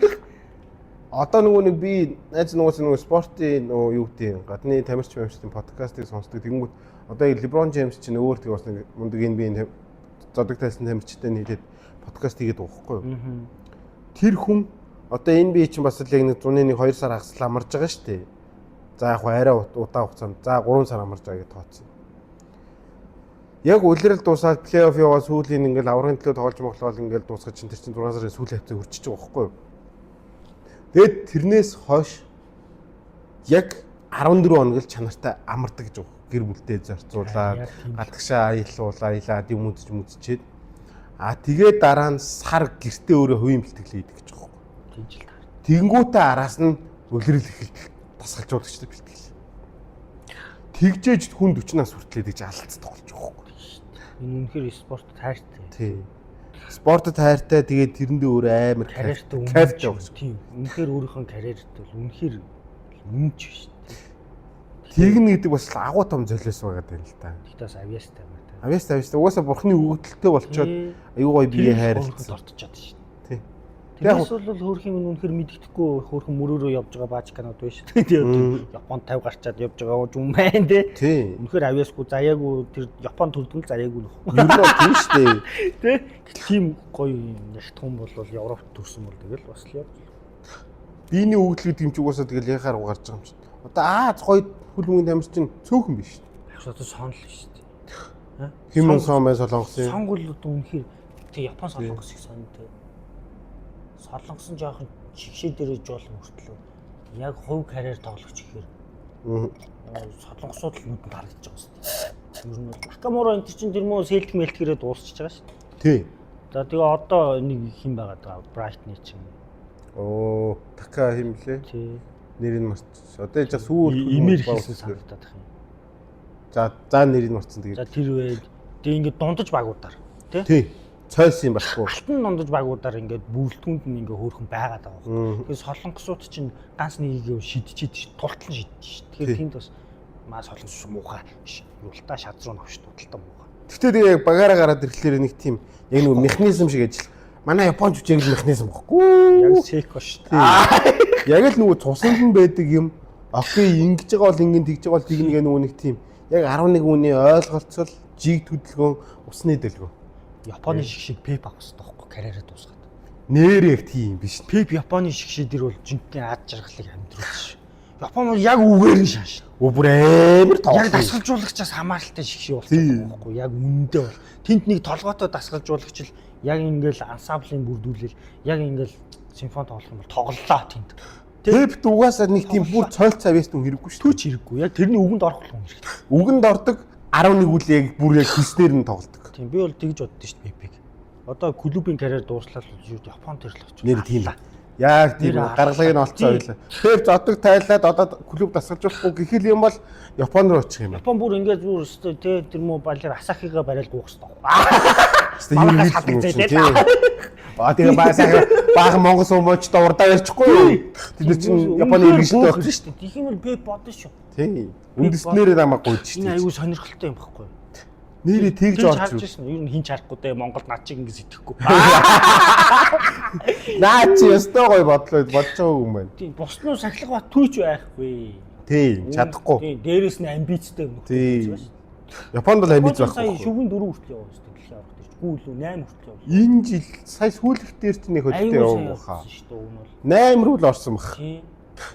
Speaker 1: Одоо нөгөө нэг би найз нөгөө спортын нөгөө юу гэдэг гадны тамирч мамчдын подкастыг сонсдог. Тэгэнгүүт одоо Леброн Джеймс чинь өөр тэг бас нэг мундаг NBA зодог тайлсан тамирчтай нийлээд подкаст хийгээд байгаа байхгүй юу? Тэр хүн одоо NBA чинь бас л яг нэг зуны нэг 2 сар хагас амарж байгаа шүү дээ. За яг арай удаан хугацаанд за 3 сар амарж байгаа гэж тооцсон. Яг улирал дуусаад плей-офф яваа сүүлийн ингээл аврагын төлөө тоглож моглол ингээл дуусгаж чинь тэр чинь 6 сарын сүүлийн хавцаа хүрчиж байгаа байхгүй юу? Тэгээд тэрнээс хойш яг 14 хоног л чанартай амардаг гэж байгаа. Гэр бүлтэй зарцуулаад гадагшаа аялуулаа, аялаад юм үзэж мүзчихэд а тэгээд дараа нь сар гэртээ өөрөө хувийн бэлтгэл хийдэг гэж байгаа байхгүй.
Speaker 2: Тийм жил таар.
Speaker 1: Тэгэнгүүтээ араас нь улирал эхэлдэг дасгалжуулагчтай бэлтгэл. Тэгжээж хүн 40 нас хүртлээ гэж алдцдаг болж байгаа байхгүй.
Speaker 2: Энэ үнэхээр спорт хайртай.
Speaker 1: Тий. Спортод хайртай, тэгээд тэрэндээ өөр амар
Speaker 2: Карьертай
Speaker 1: кайфтай
Speaker 2: үнэнч. Тийм. Үнэхээр өөрийнхөө карьерт бол үнэхээр үнэнч биш.
Speaker 1: Тэгнэ гэдэг бас агуу том золиос байгаа юм л та.
Speaker 2: Тэгтээ бас авьяастай байна та.
Speaker 1: Авьяастай, авьяастай. Угаасаа бурхны өгөгдөлтэй болчоод аюу гой бие хайрлцсан.
Speaker 2: Дортчоод шин.
Speaker 1: Тий.
Speaker 2: Тэрнээс бол хөөрхийн минь үнэхээр мэддэхгүй хөөрхөн мөрөөрөө явж байгаа баажканууд байна шүү дээ. Тэгээд Японд 50 гарчаад явж байгаа юм байна те.
Speaker 1: Тий.
Speaker 2: Үнэхээр авьяасгүй заяагүй тэр Япон төрдгөл заяагүй нөх.
Speaker 1: Ер нь бол тийм шүү дээ.
Speaker 2: Тэ. Тийм гоё нягтхан бол Европт төрсөн бол тэгэл бас л явж.
Speaker 1: Биений өгөгдөл гэдэг юм чи угаасаа тэгэл яхаар гарч байгаа юм чинь. Одоо Аз гоё хөл мөнгөнд амьс чинь цөөхөн биш.
Speaker 2: Яг одоо сон л шүү дээ.
Speaker 1: Химэн сон бай солонгосын.
Speaker 2: Сонгол одоо үнэхээр тэг Япон солонгос их сонь тэ. Солонгос нь жоохон чигшээ дээрээ жуулан мөртлөө яг хувь карьер тоглогч гэхээр солонгосууд л нүдэнд харагдаж байгаа шүү дээ. Ер нь бол Накамура энэ чинь тэр мөө Селтик мэлтгэрээ дуусчихж байгаа шүү дээ.
Speaker 1: Тий.
Speaker 2: За тэгээ одоо нэг хин байгаа даа Брайтны чинь.
Speaker 1: Оо, Така хим блэ?
Speaker 2: Тий.
Speaker 1: Нэрийг марц. Одоо яж сүүл
Speaker 2: Имэр хийсэн санагдаад байх юм.
Speaker 1: За за нэрийг марцсан
Speaker 2: За
Speaker 1: тэгээд.
Speaker 2: тэр вэ. Тэгээ ингээд дундаж багуудаар тий.
Speaker 1: Тий. Цойс юм байхгүй.
Speaker 2: Алтан дундаж багуудаар ингээд бүрэлдэхүүнд нь ингээд хөөрхөн байгаад байгаа байхгүй. Тэгэхээр солонгосууд чинь ганц нэгийг шидчихэд ш тултлан шидэж ш. Тэгэхээр тэнд бас маа солонгос муухай юултаа шаз руу новш тултал муухай.
Speaker 1: Гэхдээ тэгээ яг багаараа гараад ирэхлээр нэг тийм яг нэг механизм шиг ажил. Манай японочууд яг л механизм байхгүй.
Speaker 2: Яг секо ш. Тий.
Speaker 1: Яг л нөгөө цуснд нь байдаг юм. Окей, ингэж байгаа бол ингэн тэгж байгаа бол тэгнэ гэх нөгөө нэг тийм яг 11 үний ойлголцол, жиг хөдөлгөөн, усны дэлгөөн.
Speaker 2: Японы шиг шиг пеп авах хэрэгтэй байхгүй карьераа дуусгаад.
Speaker 1: Нэр яг тийм биш.
Speaker 2: Пеп Японы шиг шиг дэр бол жинхэнэ ад жаргалыг амьдруулсан ш. Япон бол яг үгээр нь шааш.
Speaker 1: Өө бүр амар тоглох.
Speaker 2: Яг дасгалжуулагчаас хамааралтай шиг шиг болчихсон байхгүй яг үнэндээ бол тэнд нэг толгойтой дасгалжуулагч л яг ингээл ансамблын бүрдүүлэл яг ингээл симфони тоглох юм бол тоглолоо тэнд.
Speaker 1: Пепт угаасаа нэг тийм бүр цойлц авьяас нүн хэрэггүй шүү.
Speaker 2: Түүч хэрэггүй. Яг тэрний үгэнд орох хүн хэрэгтэй.
Speaker 1: Үгэнд ордог 11 үл яг бүр яг хэлснээр нь тоглодог.
Speaker 2: Тийм би бол тэгж боддоо шүү дээ Пепиг. Одоо клубын карьер дууслаа л юу Японд тэр л очив.
Speaker 1: Нэр тийм. Яг тийм гаргалагыг нь олцсон байлаа. Пеп зодог тайлаад одоо клуб дасгалжуулахгүй гэх юм бол Япон руу очих юм байна.
Speaker 2: Япон бүр ингээд бүр өстой тэ тэр мө балер Асахига барайл гуух хэрэгтэй.
Speaker 1: Хэвээ юм хэлсэн тийм. Аа тэгээ баа сайхан баахан Монгол хүмүүжтэй урдаа ярьчихгүй юу? Тэд нар чинь Японы иргэншилтэй болсон
Speaker 2: шүү дээ. Тэгэх юм бол Пеп бодно шүү.
Speaker 1: Тийм. Үндэстнэрээ намайг гуйж шүү
Speaker 2: Энэ
Speaker 1: дээ.
Speaker 2: аюу сонирхолтой юм баггүй.
Speaker 1: Нэрээ тэгж орж
Speaker 2: ирсэн. Ер нь хин чарахгүй дээ Монголд над чиг ингэ сэтгэхгүй.
Speaker 1: Наа чи ёстой гоё бодлоо бодож байгаагүй юм байна.
Speaker 2: Тийм бус нь сахилга бат түүч байхгүй.
Speaker 1: Тийм чадахгүй.
Speaker 2: Тийм дээрэс нь амбицтай нөхөр.
Speaker 1: Тийм. Японд бол амбиц
Speaker 2: Сая
Speaker 1: байхгүй.
Speaker 2: шүгэн 4 хүртэл яваа шүү дээ дэлхийн аварга дээр. Гүү лүү 8 хүртэл яваа.
Speaker 1: Энэ жил сая сүүлэх дээр ч нэг хөдөлтөй яваагүй хаа.
Speaker 2: Шүү дээ уг нь бол.
Speaker 1: 8 руу л орсон бах.
Speaker 2: Тийм.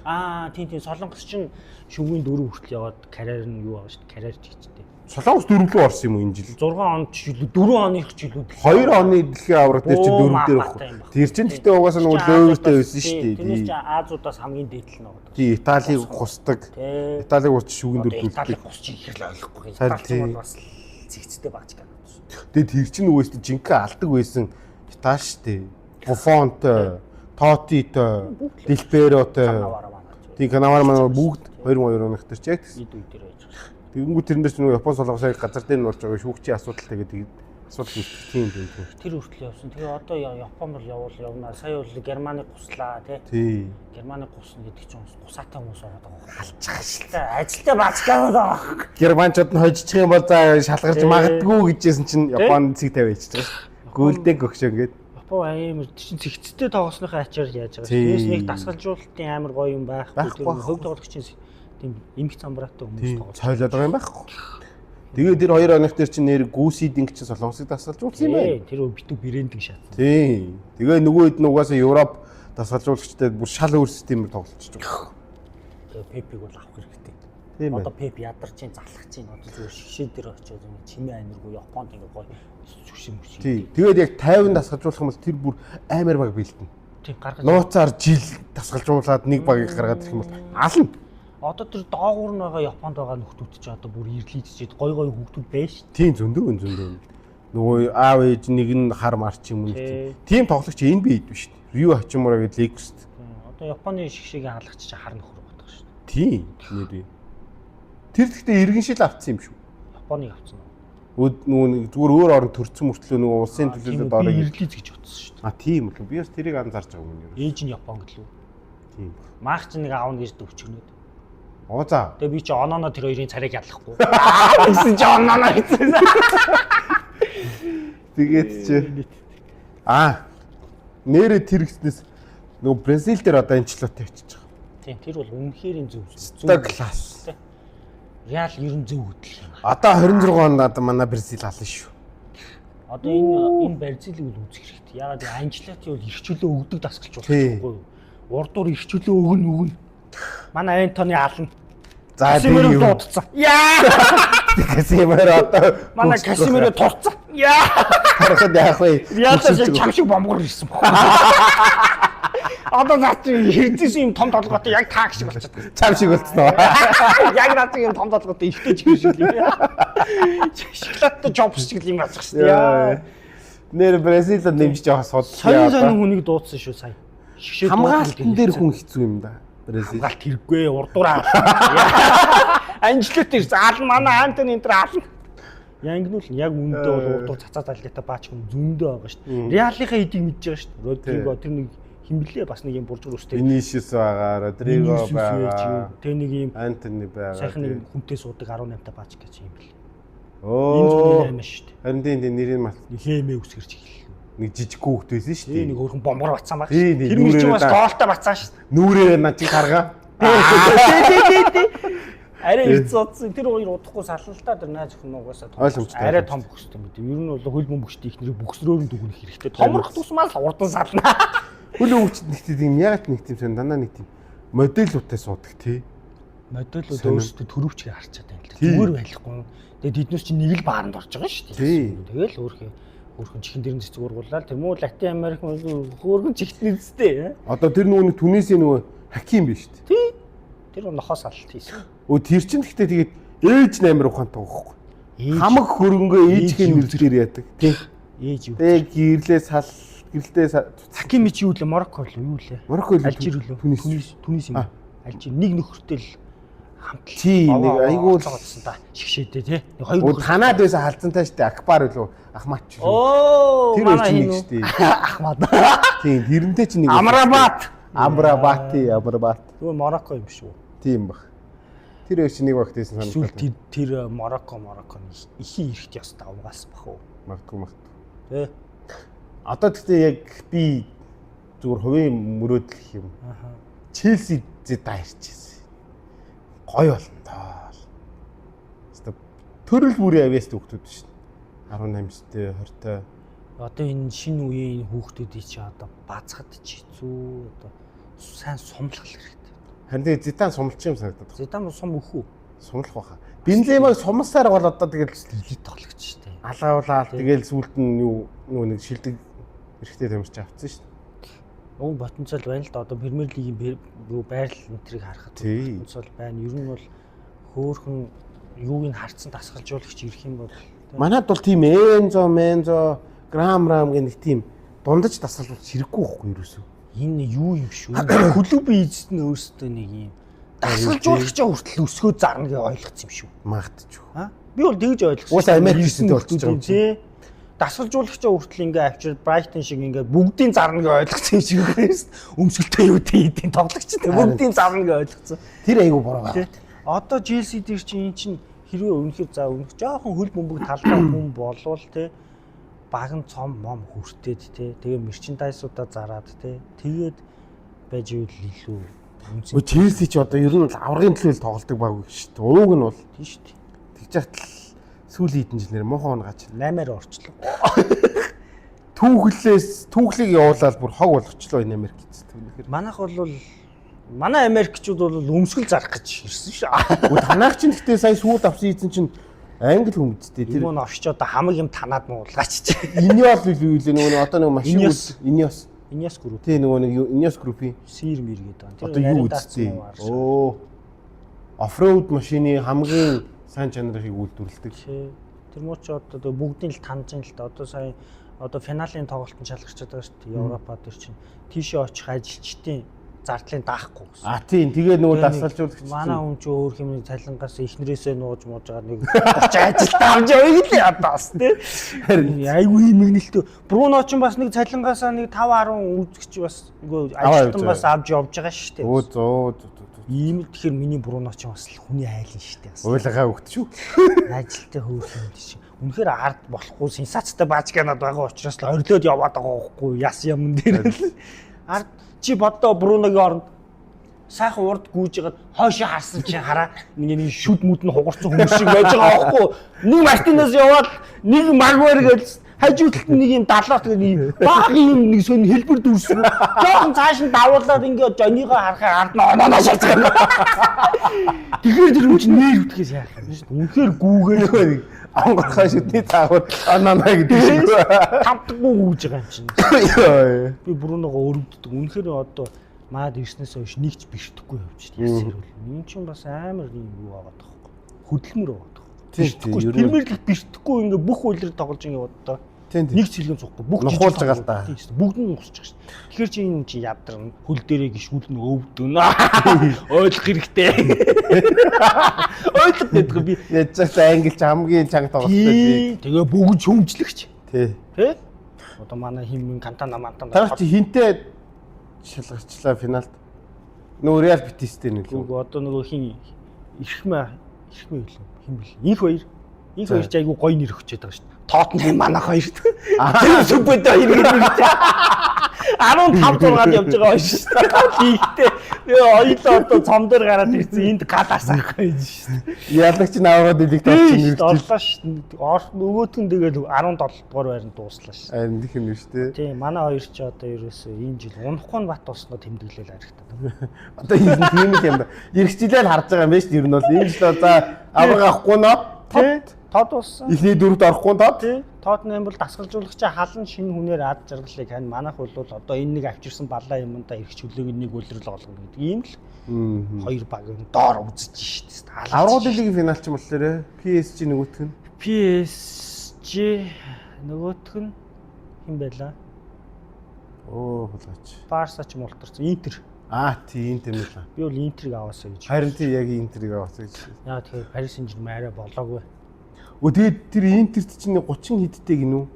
Speaker 2: Аа тийм тийм Солонгос чинь шүгэн 4 хүртэл яваад карьер нь юу байгаа шүү дээ. Карьер чигчтэй.
Speaker 1: Солонгос 4 рүү орсон юм уу энэ жил?
Speaker 2: 6 онд ч илүү 4 оных ч илүү
Speaker 1: 2 оны дэлхийн аварга дээр чинь 4 дээр
Speaker 2: байхгүй.
Speaker 1: байхгүй. Тэр чинь гэхдээ угаасаа нөгөө лөөртэй байсан шүү дээ.
Speaker 2: Тэрнээс чинь Азиудаас хамгийн дээд л нөгөө.
Speaker 1: Тий, Италиг гусдаг.
Speaker 2: Тий.
Speaker 1: Италиг урч шүгэн
Speaker 2: Одоо
Speaker 1: дөрвөлдөг.
Speaker 2: Итали гус чинь их л ойлгохгүй.
Speaker 1: Харин
Speaker 2: Итали
Speaker 1: тий.
Speaker 2: бол бас цэгцтэй багч гэнэ.
Speaker 1: Тэгээд тэр чинь нөгөөс чинь жинхэнэ алдаг байсан Итали шүү дээ. Буфонтой, Тотитой, Делперотой. Тий, Канавар манай бүгд 2002 оных тэр чи яг тэгсэн.
Speaker 2: Эд үе дээр байж байгаа.
Speaker 1: Тэгэнгүүт тэрэн дээр чинь нөгөө Япон солонгос яг газар дээр нь болж байгаа шүүгчийн асуудал тэгээд асуудал үүсдэг тийм юм тийм.
Speaker 2: Тэр хүртэл явсан. Тэгээ одоо Япон бол явуул явна. Сая бол Германыг гуслаа тий.
Speaker 1: Тий.
Speaker 2: Германыг гусна гэдэг чинь гусаатай хүмүүс ороод байгаа. Алчих ажилтай ажилтай бац гэнэ байгаа.
Speaker 1: Германчууд нь хожчих юм бол за шалгарч
Speaker 2: Тий.
Speaker 1: магадгүй гэжсэн чинь Япон цэг тавиа ичиж байгаа шүү. Гүйлдэг гөгшөө ингээд.
Speaker 2: Япон амар тэр чинь цэгцтэй тоглосныхоо ачаар яаж байгаа.
Speaker 1: Тий.
Speaker 2: Тэрнээс нэг дасгалжуулалтын амар гоё юм байхгүй.
Speaker 1: Байхгүй,
Speaker 2: Тэр
Speaker 1: байхгүй.
Speaker 2: хөв тоглогчийн тийм эмх замбраатай хүмүүс
Speaker 1: Тий.
Speaker 2: тоглож.
Speaker 1: Цойлоод байгаа юм байхгүй. Тэгээ тэр хоёр оных дээр чинь нэр Гүсидинг чинь солонгосыг дасгалжуулсан юм байна.
Speaker 2: Тий, тэр битүү брендинг шатсан.
Speaker 1: Тий. Тэгээ нөгөө хэд нь угаасаа Европ дасгалжуулагчтай бүр шал өөр системээр тоглолцож байгаа.
Speaker 2: Тэгээ Пепиг бол авах хэрэгтэй.
Speaker 1: Тийм
Speaker 2: Одоо
Speaker 1: байна.
Speaker 2: Пеп ядарч чинь залхах чинь одоо зүгээр шигшээ дээр очиод юм чимээ амиргүй Японд ингээ гоё сүшин мүшин.
Speaker 1: Тий. Тэгээд яг 50 дасгалжуулах юм бол тэр бүр амар баг бэлтэнэ.
Speaker 2: Тийм гаргаж
Speaker 1: Нууцаар жил дасгалжуулаад нэг багийг гаргаад ирэх юм бол ална.
Speaker 2: Одоо тэр доогуур нь байгаа Японд байгаа нөхдүүд чи одоо бүр ирлийдчихэд гой гой хүүхдүүд байж шүү.
Speaker 1: Тийм зөндөө өн зөндөө. Нөгөө аав ээж нэг нь хар мар ч юм уу. Тийм тоглогч NBA-д биш шүү дээ. Рю Хачимура гэдэг Lakers-т.
Speaker 2: Одоо Японы шигшээгийн хаалгач чи хар нөхөр бодох шүү дээ.
Speaker 1: Тийм нэрээ. Тэр гэхдээ иргэн шил авцсан юм шүү.
Speaker 2: Японыг авцсан уу?
Speaker 1: Нөгөө нэг зүгээр өөр орон төрцөн мөртлөө нөгөө улсын төлөөлөлд ороо
Speaker 2: ирлийз гэж утсан шүү дээ.
Speaker 1: А тийм үү. Би бас тэрийг анзаарч байгаа юм.
Speaker 2: Ээж нь Япон гэлүү.
Speaker 1: Тийм.
Speaker 2: Маах чи нэг аавна гэж төвчгнөд.
Speaker 1: Оо за.
Speaker 2: Тэгээ би чи онооно тэр хоёрын царайг ялахгүй. Гэсэн чи онооно гэсэн.
Speaker 1: Тэгээд чи нэрээ тэр гиснээс нөгөө Бразил дээр одоо Анчлоти очиж байгаа.
Speaker 2: Тийм тэр бол үнэхээр зөв
Speaker 1: зөв класс.
Speaker 2: Реал ер нь зөв хөдөл юм.
Speaker 1: Одоо 26 онд одоо манай Бразил ална шүү.
Speaker 2: Одоо энэ Бразилийг бол үзэх хэрэгтэй. Яагаад гэвэл Анчлоти бол эрхчлөө өгдөг дасгалжуулагч байхгүй юу? Урдуур эрхчлөө өгнө. Манай Антони ална.
Speaker 1: За
Speaker 2: Касимиро дуудсан. Яа!
Speaker 1: Касимиро одоо
Speaker 2: манай Касимиро турцсан. Яа!
Speaker 1: Харахад яах вэ?
Speaker 2: Реалаас чам шиг бомгор ирсэн баг. Одоо наад чи хэрдээс юм том толгойтой яг тааг шиг болчиход.
Speaker 1: Чам шиг болцсон уу?
Speaker 2: Яг наад чи юм том толгойтой ихтэй ч юм шиг юм. Шоколадтай Джобс шиг юм асах шүү дээ.
Speaker 1: Нэр Бразилд нэмж явах судлаа.
Speaker 2: Сонин хүнийг дуудсан шүү сая. Шигшээ
Speaker 1: хамгаалтан дээр хүн хэцүү юм да. Бразил.
Speaker 2: Хамгаалт хэрэггүй урдуураа. Анчлот ирсэн. Ална манай Антони энэ төр ална. Янгнуул яг үүндээ бол урдуур цацаа залгаатай баач хүн зөндөө байгаа шүү дээ. Реалынхаа эдийг мэдж байгаа шүү дээ. Родриго тэр нэг хин блэ бас нэг юм буржгар үстэй.
Speaker 1: Винисиус байгаа, Родриго байгаа.
Speaker 2: Тэ нэг юм
Speaker 1: Антони байгаа.
Speaker 2: Сайхан нэг хүнтэй суудаг 18 та баач гэж юм бэл.
Speaker 1: Оо.
Speaker 2: Энэ зүүнний 8 шүү дээ.
Speaker 1: Харин тийм нэрийг мал.
Speaker 2: Нилээмээ үсгэрч эхэллээ.
Speaker 1: Нэг жижиг хүүхэд байсан шүү дээ.
Speaker 2: Нэг хөөрхөн бомгор батсан баг.
Speaker 1: Тэр
Speaker 2: мөр чинь бас гоолтой батсан шүү дээ.
Speaker 1: Нүрээр над чи гаргаа.
Speaker 2: Тий. Арай эрдсэн удсан. Тэр хоёр удахгүй сална л та тэр найз охин угаасаа
Speaker 1: том.
Speaker 2: Арай том бөхстэй юм үү. Ер нь бол хөл бөмбөгчдийн ихнэрийг бөхсрөөр нь дүгнэх хэрэгтэй. Томрох тусмаа л урдан сална.
Speaker 1: Хөл бөмбөгчд нэг тийм ягаад нэг тийм сон дандаа нэг тийм модельудтай суудаг тий.
Speaker 2: Модельуд өөрсдөө төрөвчгийг харчаад байна л да. Зүгээр байхгүй. Тэгээд тэднээс чинь нэг л бааранд орж байгаа шүү дээ. Тэгэл өөрхөн чихэн дэрэн цэцэг ургуулаад тэр мүү Латин Америк хөөрхөн чихтэн эзтэй.
Speaker 1: Одоо тэр нөгөө нэг Түнисийн нөгөө Хаким биш үү?
Speaker 2: Тий. Тэр нохоос алт хийсэн.
Speaker 1: Өө тэр чинь гэхдээ тэгээд ээж амар ухаантай байхгүй. Хамаг хөрөнгөө ээжийн мөрдгөр яадаг. Тий.
Speaker 2: Ээж юу?
Speaker 1: Тэгээ гэрлээ сал гэрэлтэй
Speaker 2: Хаким чи юу лээ? Марокко л юу лээ?
Speaker 1: Марокко л
Speaker 2: Алжир лөө? Түнис юм. Алжир нэг нөхөртэй л хамтлаа.
Speaker 1: Тий, нэг айгүй л
Speaker 2: болсон та. Шигшээдээ тий. Нэг хоёр
Speaker 1: танаад байсан халзантай штэ Акбар үлээ Ахмат ч.
Speaker 2: Оо,
Speaker 1: тэр хоёр чинь нэг штэ.
Speaker 2: Ахмад.
Speaker 1: Тий, тэрнтэй чинь нэг.
Speaker 2: Амрабат.
Speaker 1: Амрабати, Амрабат.
Speaker 2: Тэгвэл Марокко юм шүү.
Speaker 1: Тийм баг. Тэр хоёр чинь нэг багт байсан
Speaker 2: санагдав. Эсвэл тэр Марокко ихийн эрэхт ёстой угаасан бах уу?
Speaker 1: Магадгүй.
Speaker 2: Тэ.
Speaker 1: Одоо тэгтээ яг би зүгээр хувийн мөрөөдөл юм.
Speaker 2: Аха.
Speaker 1: Челси зэ дайрчихсэн. Гоё болно доо. Хэвээ төрөл бүрийн авьяастай хүүхдүүд шин. 18-тэй, 20-тай.
Speaker 2: Одоо энэ шинэ үеийн хүүхдүүдийг чи одоо базхад ч хэцүү одоо сайн сумлах хэрэгтэй.
Speaker 1: Харин тэгээ Зидан сумлчих юм санагдаад байна.
Speaker 2: Зидан сум өгөх үү?
Speaker 1: Сумлах байхаа. Бенземаг сумсаар бол одоо тэгэл
Speaker 2: элит тоглогч шүү дээ.
Speaker 1: Алаавлаа тэгэл сүулт нь юу нэг шилдэг эрхтэй тамирч авцсан шүү дээ.
Speaker 2: Уг потенциал байна л да. Одоо Премьер лигийн юу байрлал энтрийг харахад потенциал байна. Ер нь бол хөөхөн юуг нь харцсан дасгалжуулагч ирэх юм бол
Speaker 1: манад бол тийм Энзо, Мензо, Грам Рам гэх нэг тийм дундаж дасгалжуулагч хэрэггүй байхгүй юусоо.
Speaker 2: Энэ юу юм шүү. Клубын эзэд нь өөрсдөө нэг юм дасгалжуулагчаа хүртэл өсгөө зарна гэж ойлгоцсон юм шүү.
Speaker 1: Магадгүй.
Speaker 2: Аа? Би бол тэгж ойлгосон.
Speaker 1: Уусаа Америк эзэнтэй болчихж байгаа юм
Speaker 2: тий. Дасгалжуулагчаа хүртэл ингээ авчир Брайтон шиг ингээ бүгдийн зарна гэж ойлгоцсон юм шиг байна. Өмсгөлтэй юу тий эдийн тоглогч тий бүгдийн зарна гэж ойлгоцсон.
Speaker 1: Тэр айгу буруу байна.
Speaker 2: Одоо Челси дээр чинь эн чинь хэрвээ үнэхээр за үнэх жоохон хөл бөмбөг талдаа хүн болвол тий баг нь цом мом хүртээд тий тэгээ мерчендайсуудаа зараад тий тэгээд байж ивэл илүү
Speaker 1: үнцэн. Челси ч одоо ер нь аврагын төлөө тоглодог баг шүү дээ. Ууг нь бол
Speaker 2: тийм шүү дээ.
Speaker 1: Тэгж яхад сүүлийн хэдэн жил нэр муухай он гач
Speaker 2: 8-аар орчлоо.
Speaker 1: Түүхлээс түүхлийг явуулаад бүр хог болгочлоо энэ Америк эцэст. Үнэхээр
Speaker 2: манайх бол манай Америкчууд бол өмсгөл зарах гэж ирсэн шүү.
Speaker 1: Үгүй танаах чинь гэхдээ сая сүүлд авсан эзэн чинь англи хүн үсттэй
Speaker 2: тэр юм овч одоо хамаг юм танаад муулгаач чи.
Speaker 1: Иниос юу лээ нөгөө одоо нэг машин Иниос.
Speaker 2: Иниос групп.
Speaker 1: Тий нөгөө нэг Иниос группийн
Speaker 2: Сир мир гэдэг.
Speaker 1: Тэр одоо юу үсттэй. Оо. Off-road машины хамгийн сайн чанарыг үйлдвэрлэдэг.
Speaker 2: Тэр муу чи одоо тэгээ бүгдийг л таньж ин л да. Одоо сая одоо финалийн тоглолтод шалгарч байгаа шүү дээ. Европа дээр чинь тийшээ очих ажилчдын зардлын даахгүй гэсэн.
Speaker 1: А тийм, тэгээд нөгөө дасгалжуулагч
Speaker 2: манай хүн чи өөр хэмнээ цалингаас эхнэрээсээ нууж мууж байгаа нэг 30 ажилтаа авч явъя л ядаа бас тий. Айгүй хэмэгнэлтэй. Бруно ч бас нэг цалингаасаа нэг 5 10 үзэгч бас нөгөө ажилтан бас авч явж байгаа шүү дээ.
Speaker 1: Өө зөө.
Speaker 2: Ийм л тэгэхээр миний Бруно ч бас л хүний айлын шүү дээ.
Speaker 1: Уйлгаа өгт шүү.
Speaker 2: Ажилтаа хөөх юм чинь. Үнэхээр ард болохгүй сенсацтай баажганаад байгаа учраас л орилоод яваад байгаа байхгүй яс юм дээр л. Ард чи боддоо Бруногийн оронд сайхан урд гүйж ягаад хойшоо харсан чинь хараа нэг шүд мүд нь хугарсан хүмүүс шиг байж байгаа байхгүй. Нэг Мартинес яваад нэг Магуайр гэж хажуу талд нэг юм далаа тэгээд нэг баг юм нэг сонь хэлбэр дүрсэн. Жохон цааш нь давуулаад ингээд Жониго харахаар ард нь оноо шаац. Тэгэхээр тэр хүн чинь нэр үтгэхээс яах юм бэ? Үнэхээр гүүгээр
Speaker 1: Онгорхой шүдний цаагуур оноо гэдэг шиг.
Speaker 2: Тавдаггүй гүүж байгаа юм чинь. Би Бруногоо өрөвддөг. Үнэхээр одоо маад ирснээс хойш нэг ч бэртэхгүй явж байна. Ясэр бол. Энэ чинь бас амар юм юу байгаа тоххой. Хөдөлмөр байгаа тоххой.
Speaker 1: Тийм.
Speaker 2: Премьер лиг бэртэхгүй ингээ бүх үйлрэл тоглож ингээ боддоо. Нэг цэлгэн цухгүй бүх
Speaker 1: нухуулж байгаа л да.
Speaker 2: Тийм шүү. Бүгд нь нухсаж байгаа шүү. Тэгэхээр чи энэ хүн чи ядарна, хөл дээрээ гიშгүүл нь өвдөн. Ойлгох хэрэгтэй. Ойлгох гэдэг би.
Speaker 1: Яаж ч англи ч хамгийн чанга тоглолттой би.
Speaker 2: Тэгээ бүгд шүүмжлэгч.
Speaker 1: Тий.
Speaker 2: Тэ? Одоо манай хин Кантана мантана.
Speaker 1: Та чи хинтээ шалгарчлаа финалд? Нөгөө Реал Бетистэй нэг л.
Speaker 2: Үгүй одоо нөгөө хин Ирхмэ билүү? Хин бил. Инх хоёр. Инх хоёр ч айгүй гоё нэр өгчээд байгаа шүү дээ. Тоттенхэм манайх хоёр. Тэр сүбэдэ хоёр гэж. 15 6-ад явж байгаа хоёр шүү дээ. Лигтэй. Тэгээ хоёулаа одоо цом дээр гараад ирсэн. Энд гал асаах гэж шүү дээ.
Speaker 1: Ялагч наваад лигт орсон
Speaker 2: нэр орлоо шүү дээ. Нөгөөтг нь тэгэл 17 дугаар байранд дууслаа шүү.
Speaker 1: Харин их юм шүү дээ.
Speaker 2: Тийм, манай хоёр ч одоо ерөөсөө энэ жил унахгүй нь бат болсноо тэмдэглэл харагдаад.
Speaker 1: Одоо энэ тийм л юм да. Ирэх жилээр харж байгаа юм байна шүү дээ. Ер нь бол энэ жил за авраг авахгүй нөө.
Speaker 2: Тод болсон.
Speaker 1: Эхний дөрөвт орохгүй тод.
Speaker 2: Тоттенхэм бол дасгалжуулагчаа халан шинэ хүнээр ад жаргалыг хань манайх бол одоо энэ нэг авчирсан балаа юмдаа эрх чөлөөг нэг үлрэл олгоно гэдэг ийм л хоёр баг юм доор үзэж шít.
Speaker 1: Аврагын лигийн финал ч юм болохоор PSG нөгөөх нь.
Speaker 2: PSG нөгөөх нь хэн байлаа?
Speaker 1: Оо хулгайч.
Speaker 2: Барса ч юм ултарсан. Интер.
Speaker 1: Аа тий Интер мэлээ.
Speaker 2: Би бол Интерийг аваасаа гэж.
Speaker 1: Харин тий яг Интерийг аваасаа гэж.
Speaker 2: Яа тэгэхээр Парис Сен-Жермен арай болоогүй.
Speaker 1: Өө тэгээд тэр Интерт чинь 30 хэдтэй гинүү.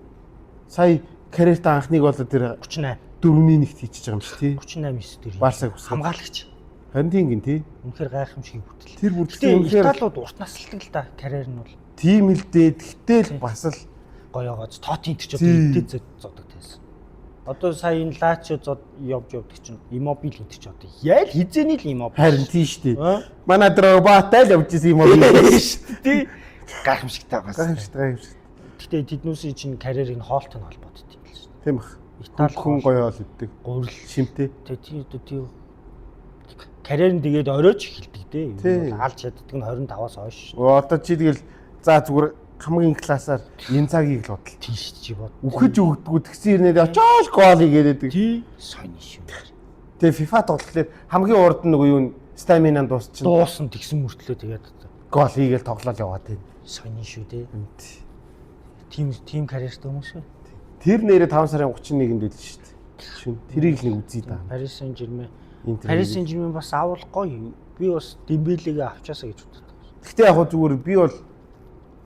Speaker 1: Сая карьертаа анхныг бол тэр
Speaker 2: 38
Speaker 1: 4-ний 1-т хийчихэж байгаа юм шиг тий.
Speaker 2: 38 9 дээр.
Speaker 1: Барсаг хүссэн.
Speaker 2: Хамгаалагч.
Speaker 1: Харин тийм гин тий.
Speaker 2: Үнэхээр гайхамшиг бүтэл.
Speaker 1: Тэр бүртгэл
Speaker 2: үнэхээр Италиуд урт насалдаг л да карьер нь бол.
Speaker 1: Тийм л дээ. Тэгтэл бас л
Speaker 2: гоёгоо Тот Интер ч одоо эдээ зодог байсан. Одоо сая энэ Лацио зод явж явдаг чинь Иммобил Интер ч одоо ял хизээний л Иммобил.
Speaker 1: Харин тийм шүү дээ. Манай Дрогбатай л явж исэн Иммобил
Speaker 2: шүү дээ. Гайхамшигтай байгаа.
Speaker 1: Гайхамшигтай гайхамшигтай.
Speaker 2: Гэтэ тэднүүсийн чинь карьерийг хоолтой нь холбоотой юм л шүү.
Speaker 1: Тийм бах.
Speaker 2: Итали
Speaker 1: хүн гоё ол өгдөг.
Speaker 2: Гурил
Speaker 1: шимтэй.
Speaker 2: Тэ тийм карьер нь тэгээд оройж эхэлдэг дээ. Алж чаддаг нь 25-аас хойш.
Speaker 1: Одоо чи тэгэл за зүгээр хамгийн классаар Инзагиг л бодол.
Speaker 2: Тийм шүү чи бод.
Speaker 1: Үхэж өгдгүү тэгсэн ирнээр очоод гол хийгээд байдаг.
Speaker 2: Тий. Сони шүү.
Speaker 1: Тэгээ FIFA тоглолоор хамгийн урд нь нөгөө юу стамина дуусчихна.
Speaker 2: Дуусна тэгсэн мөртлөө тэгээд
Speaker 1: гол хийгээл тоглол яваад байна.
Speaker 2: Сони шүү дээ. Тийм карьертэй хүмүүс шүү.
Speaker 1: Тэр нэрээ 5 сарын 31-нд байл шүү дээ. Шүн тэрийг л нэг үзье да.
Speaker 2: Парис Сен-Жермен. Парис Сен-Жермен бас авал гоё. Би бас Дембелегээ авчаасаа гэж боддог.
Speaker 1: Гэхдээ яг зүгээр би бол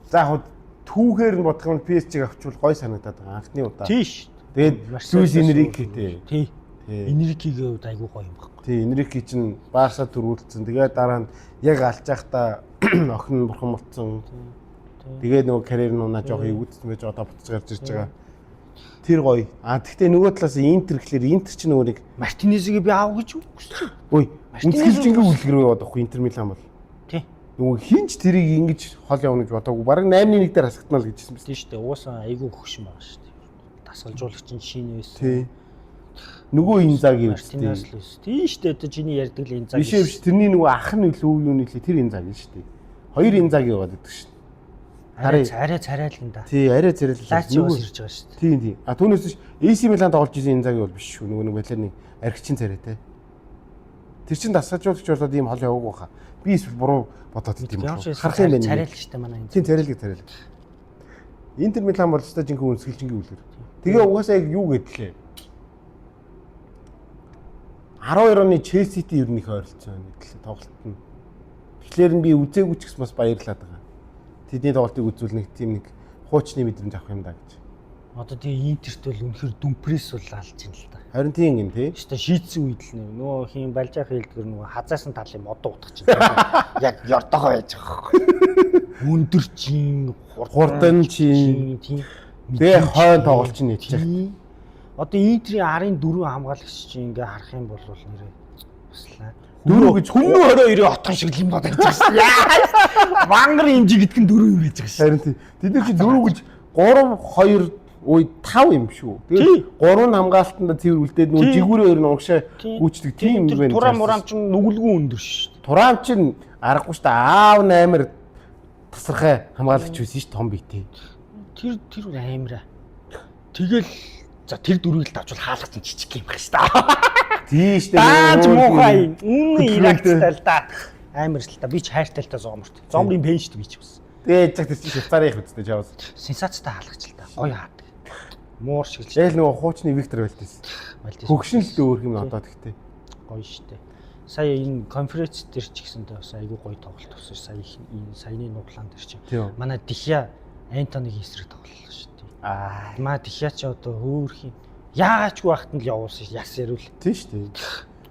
Speaker 1: за яг түүхээр нь бодох юм PSG-г авчвал гоё санагдаад байгаа анхны удаа.
Speaker 2: Тийм шүү.
Speaker 1: Тэгээд Луис Энрике тий.
Speaker 2: Тий. Энрикегийн хувьд айгүй гоё юм байхгүй.
Speaker 1: Тий, Энрике чинь Барса төрүүлсэн. Тэгээд дараа нь яг алж байхдаа охин нь бурхан болцсон. Тэгээд нөгөө карьер нь унаа жоох эвгүдсэн байж одоо буцаж гарч ирж байгаа. Тэр гоё. А тэгтээ нөгөө талаас Интер гэхлээр Интер чинь нөгөө нэг
Speaker 2: Мартинезийг би аав гэж үгүйс чинь.
Speaker 1: Ой, үнсгэлжингийн үлгэр рүү яваад байхгүй Интер Милан бол.
Speaker 2: Тий.
Speaker 1: Нөгөө хинч тэрийг ингэж хол явна гэж бодоогүй. Бараг 8-1 дээр хасагтана л гэж хэлсэн
Speaker 2: биз. Тийм шүү дээ. Угаасаа айгүй хөгшин байгаа шүү дээ. Дасгалжуулагч нь шинэ байсан.
Speaker 1: Тий. Нөгөө Инзаги
Speaker 2: үстэй. Тийм шүү дээ. Одоо чиний ярьдаг л Инзаги.
Speaker 1: Биш биш. Тэрний нөгөө ах нь илүү юу нийлээ тэр Инзаги шүү дээ. Хоёр Инзаги яваад идэг шүү дээ.
Speaker 2: Арай царай л юм да.
Speaker 1: Тий, арай царай л.
Speaker 2: Лациос ирж байгаа шүү дээ.
Speaker 1: Тийм тийм. А түүнээс биш AC Милан тоглож исэн Инзаги бол биш шүү. Нөгөө нэг балерны архичин царайтай. Тэр чин дасгалжуулагч болоод ийм хол яваагүй хаа. Би эсвэл буруу бодоод идэм
Speaker 2: Ямар
Speaker 1: юм
Speaker 2: ч
Speaker 1: уу? Харах юм байна.
Speaker 2: Царайлгчтай манай энэ.
Speaker 1: Тийм, царайлаг царайлаг. Интер Милан бол өстой жинхэнэ үнсгэлжингийн үлгэр. Тэгээ угаасаа яг юу гэдлээ. 12 оны Челситэй ер нь их ойролцоо байна гэдлээ тоглолт нь. Тэгэхээр нь би үзээгүй ч гэсэн бас баярлаад байгаа. Тэдний тоглолтыг үзвэл нэг тийм нэг хуучны мэдрэмж авах юм да гэж.
Speaker 2: Одоо тэгээ Интерт бол үнэхэр дүмпрес бол алж ин л та.
Speaker 1: Харин тийм юм тий.
Speaker 2: Өстой шийдсэн үед л нөгөө хин балжаах хэлдгэр нөгөө хазаасан талын модоо утгах чинь. Яг ёрдогоо байж байгаа байхгүй. Өндөр чин,
Speaker 1: Хурдан чин.
Speaker 2: Тийм.
Speaker 1: Тэгээ хойн тоглолт чинь нийтчих.
Speaker 2: Тийм. Одоо Интерийн арын дөрвөн хамгаалагч чинь ингээ харах юм бол нэрээ туслаа.
Speaker 1: Дөрөв гэж
Speaker 2: Хүмүүн 22 отгон шиг л юм бодож байгаа шүү дээ. Мангар имжи гэдэг нь дөрөв юм байж байгаа шүү.
Speaker 1: Харин тий. Тэд нар чи дөрөв гэж 3 2 ой 5 юм шүү.
Speaker 2: Тий.
Speaker 1: Тэгээд 3 нь хамгаалтанда цэвэр үлдээд нөгөө
Speaker 2: Тий.
Speaker 1: жигүүрээ хоёр нь угшаа
Speaker 2: Тийм.
Speaker 1: гүйцдэг тийм юм
Speaker 2: Тэр
Speaker 1: байна.
Speaker 2: Турам мурам чинь нүгэлгүй өндөр шүү дээ.
Speaker 1: Тураам чинь аргагүй шүү дээ. Аав наймар тасархай хамгаалагч байсан шүү том битэй.
Speaker 2: Тэр тэр амира. Тэгэл за тэр дөрвийг л давчвал хаалгач чинь жижиг юм байх шүү дээ.
Speaker 1: Тий шүү дээ.
Speaker 2: Дааж
Speaker 1: Нөгөө
Speaker 2: муухай. Үнэн
Speaker 1: Хөдөлгөөнтэй.
Speaker 2: Ирактай л да. Амар л та. Би ч хайртай л та Зоморт. Зомрын пен шүү дээ би ч бас.
Speaker 1: Тэгээд яг тэр чинь Швейцарын их үстэй чаваас.
Speaker 2: Сенсацтай хаалгач л та. Гоё хаадаг. Муур шиг л
Speaker 1: Яг л нөгөө хуучны Виктор байлтээс.
Speaker 2: байлдээс.
Speaker 1: Хөгшин л өөр юм одоо тэгтээ.
Speaker 2: Гоё штэ. Сая энэ конференц дээр ч гэсэнтэй бас айгүй гоё тоглолт болсон. Сая их энэ саяны нуглаан дээр чинь.
Speaker 1: Тийм.
Speaker 2: Манай Дихя Антонигийн эсрэг тоглолоо шүү дээ.
Speaker 1: Аа.
Speaker 2: Маа Дихя ч одоо хөөрхийн яагаачгүй байхад нь л явуулсан ш. Яс ярил.
Speaker 1: Тий шүү дээ.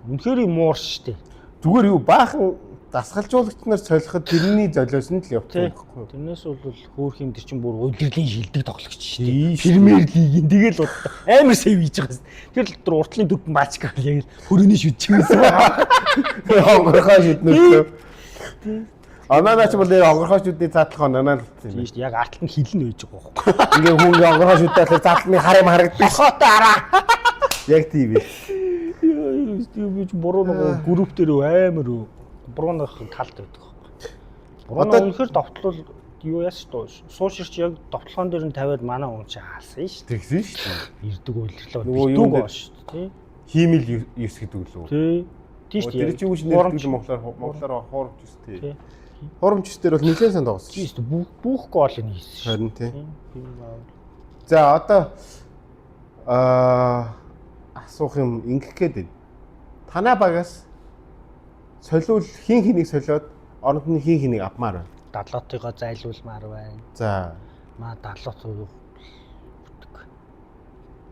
Speaker 2: Үнэхээр юм муур штэ.
Speaker 1: Зүгээр юу баахан дасгалжуулагч нар солиход тэрний золиос нь л явчихсан
Speaker 2: Тий.
Speaker 1: байхгүй юу?
Speaker 2: Тэрнээс бол хөөрхийн тэр чинь бүр удирдлагын шилдэг тоглогч шүү
Speaker 1: Тий
Speaker 2: дээ.
Speaker 1: шүү.
Speaker 2: Премьер лигийн тэгэл удаа амар сейв хийж байгаа юм. Тэр л тэр уртлын дөрвөн баачка яг л хөрөний шүдж байсан.
Speaker 1: Онгорхой шүднэ. Ананаа ч бол нэр онгорхой шүдний цаатлах ананаа л болсон юм.
Speaker 2: Тийм шүү дээ. Яг артлт нь хилэн байж байгаа байхгүй.
Speaker 1: Ингээ хүн ингээ онгорхой шүдтэй болохоор цаатлын хар юм харагддаг.
Speaker 2: Хохотой араа.
Speaker 1: Яг тийм ээ.
Speaker 2: Тийм би ч буруу нөгөө групп дээр амар буруу нэг талд байдаг байхгүй. Буруу
Speaker 1: Одоо-
Speaker 2: үнэхэр довтлол юу яасан шүү дээ. Сууширч яг довтлогон дээр нь тавиад манай хүн чи хаалсан шүү
Speaker 1: Тэгсэн шүү дээ.
Speaker 2: дээ. Ирдэг үйлрлээ.
Speaker 1: Нөгөө
Speaker 2: Битүүг
Speaker 1: юун дээр-
Speaker 2: боо шүү дээ. Тий.
Speaker 1: Хиймэл ёс гэдэг үү лөө.
Speaker 2: Тий. Тийм шүү дээ.
Speaker 1: Тэр чинь үгүй нэрдэг монголоор монголоор хуурамч ёс тий.
Speaker 2: Тий.
Speaker 1: Хуурамч ёс дээр бол нэлээд сайн тоглосон
Speaker 2: Тийм
Speaker 1: шүү.
Speaker 2: шүү дээ. Бүх бүх гоолыг хийсэн шүү.
Speaker 1: Харин тий.
Speaker 2: Тийм. Тийм аа.
Speaker 1: За одоо асуух юм ингэх гээд байна. Танаа багаас солиул хин хэнийг солиод оронд нь хин хэнийг авмаар байна.
Speaker 2: Далоотыгоо зайлуулмаар байна.
Speaker 1: За
Speaker 2: Маа далоот бүтэг.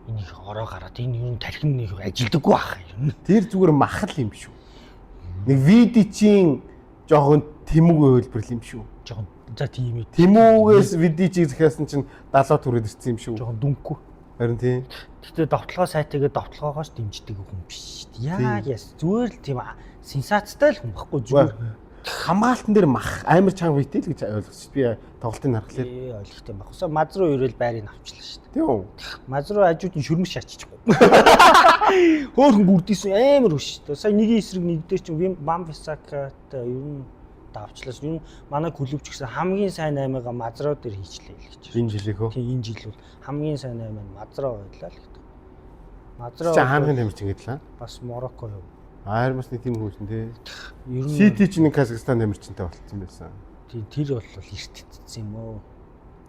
Speaker 2: Энийг ороо гараад энэ юу тархин нэг ажилдаггүй ах юм.
Speaker 1: тэр зүгээр махал юм шүү. Нэг VD-ийн жоохон тэмүүг хувилбарл юм шүү.
Speaker 2: Жохон за тийм ээ.
Speaker 1: Тэмүүгээс VD-ийг захиасан чинь 70 түрээд ирсэн юм шүү.
Speaker 2: Жохон дүнхгүй.
Speaker 1: Харин тийм.
Speaker 2: Гэтэ довтлогоо сайтайгаа довтлогоогоос дэмждэг хүн биш шүү дээ. Яг яс зүгээр л тийм сенсацтай л хүн баггүй зүгээр.
Speaker 1: Хамгаалтан дээр мах амар чанга битэй л гэж ойлгосон шүү. Би тоглолтыг харахлаар.
Speaker 2: Ээ ойлгохтой юм баг. Усаа маз руу ирээл байрыг авчлаа шүү дээ.
Speaker 1: Тийм үү?
Speaker 2: Маз руу хажууд нь шүрмэш шааччихгүй. Хөөхөн гүрдийсэн амар хөш шүү дээ. Сая нэгийн эсрэг нэг дээр чинь Бам Бисакатай ер нь давчлаа. Ер нь манай клуб ч гэсэн хамгийн сайн наймыгаа Мазро дээр хийчлээ л гэж.
Speaker 1: Энэ жилийнхөө.
Speaker 2: Тийм энэ жил бол хамгийн сайн найм нь Мазро байлаа л гэдэг. Мазро
Speaker 1: Чи хаанхын тамирч ингэж л аа?
Speaker 2: бас Марокко юу.
Speaker 1: Аармас нэг тийм хүүсэн тий.
Speaker 2: Ер нь
Speaker 1: Сити ч нэг Казахстан тамирчинтай болцсон байсан.
Speaker 2: тийм тэр бол эртэтсэн юм уу?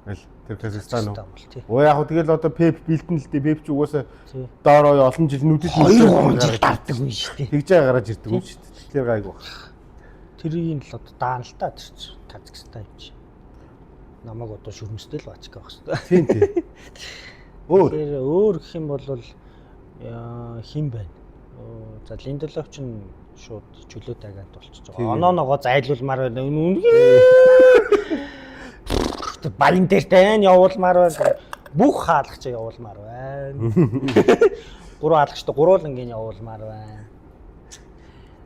Speaker 1: Аль тэр Казахстан уу?
Speaker 2: Казахстан бол тий.
Speaker 1: Оо яг хөө тэгэл одоо Пеп бэлтэн л дээ. Пеп ч угаасаа
Speaker 2: Тий.
Speaker 1: доороо олон жил нүдэд
Speaker 2: 2 3 жил давдаг юм шүү дээ.
Speaker 1: Тэгж байгаа гараж ирдэг юм шүү дээ. Тэгэхээр гайгүй баг.
Speaker 2: Тэрийг л одоо даана л та тэр чинь Казахстан юм чи. Намайг одоо шүрмэстэй л баачка байх хэрэгтэй.
Speaker 1: Тийм тий. Өөр
Speaker 2: Тэгэхээр өөр гэх юм бол хин байна. За Линделов ч шууд чөлөөт агент болчихж
Speaker 1: Тийм.
Speaker 2: байгаа. Онооногоо зайлуулмаар байна. Үнэн Баян дээр тань явуулмаар байна. Бүх хаалгачаа явуулмаар байна. Гурван хаалгачтай гурван явуулмаар байна.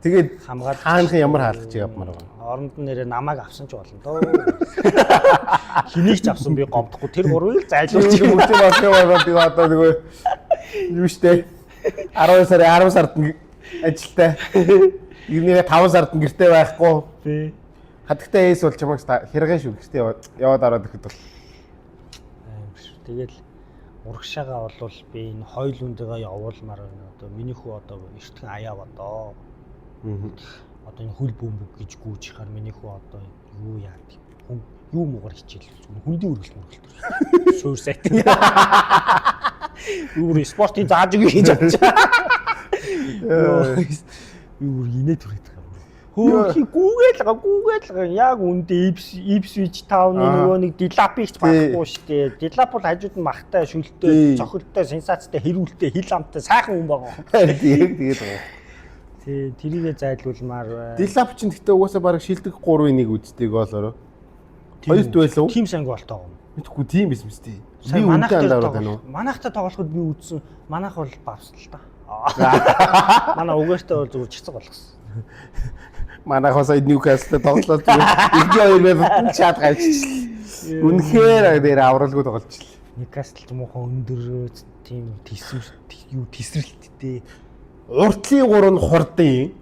Speaker 1: Тэгээд
Speaker 2: Хамгаалж
Speaker 1: хаанхын ямар хаалгач явмаар байна.
Speaker 2: Оронд нь нэрээ намайг авсан ч болно доо. Хэнийг ч авсан би гомдохгүй. Тэр гурвыг л зайлуулж
Speaker 1: Чи мөрчөө болох юм бол би одоо нөгөө юу штэ 12 сарын 10 сард нь ажилтай. Ирнийгээ 5 сард нь гэрте байхгүй.
Speaker 2: Тий.
Speaker 1: Хадагтай эс бол чамайг хэрэг шүү гэрте яваад ороод ирэхэд бол
Speaker 2: Амар. Тэгэл урагшаага болвол би энэ хойлундыгаа явуулмаар байна. Одоо миний хүү одоо эртхэн аяа бодоо. Одоо энэ хөл бөмбөг гэж гүйж ихаар миний хүү одоо юу яадаг. Хүн юу муугар хичээл зүгээр хүндийн үргэлт мөргэлт. Суур сайтан. Юу спортын зааж өгье гэж бодчих. Юу инээ түрээд байгаа юм. Хөөхий гүүгээл га гүүгээл га яг үндэ Ipswich Town-ы нөгөө нэг Delap-ыг ч барахгүй шүү дээ. Delap бол хажууд нь махтай, шүлтэй, цохилтой, сенсацтай, хэрүүлтэй, хил амттай сайхан хүн байгаа.
Speaker 1: Яг тэгээд байгаа.
Speaker 2: Тий, тэрийгэ зайлуулмаар байна.
Speaker 1: Delap ч гэхдээ угаасаа бараг шилдэг 3-ын 1 үздэй гоолороо. Хоёрт байлаа уу?
Speaker 2: Тим сайн голтой юм.
Speaker 1: Мэдхгүй тийм байсан мэт тий.
Speaker 2: Сайн
Speaker 1: Би
Speaker 2: манайх
Speaker 1: үнтэй
Speaker 2: дээр
Speaker 1: андаараад байна уу?
Speaker 2: тоглох. Манайхтай тоглоход би үзсэн. Манайх бол бавсал та. Манай угаартай бол зүгээр чицэг болгосон.
Speaker 1: Манайх бас сая Ньюкаслтай тоглоод зүгээр 1-2 минутанд чад гайччихлаа. Үнэхээр дээр авралгүй тоглолцлоо.
Speaker 2: Ньюкасл ч муухай өндөр тийм тесвэр юу тесрэлттэй.
Speaker 1: Уртлын гурав нь хурдан.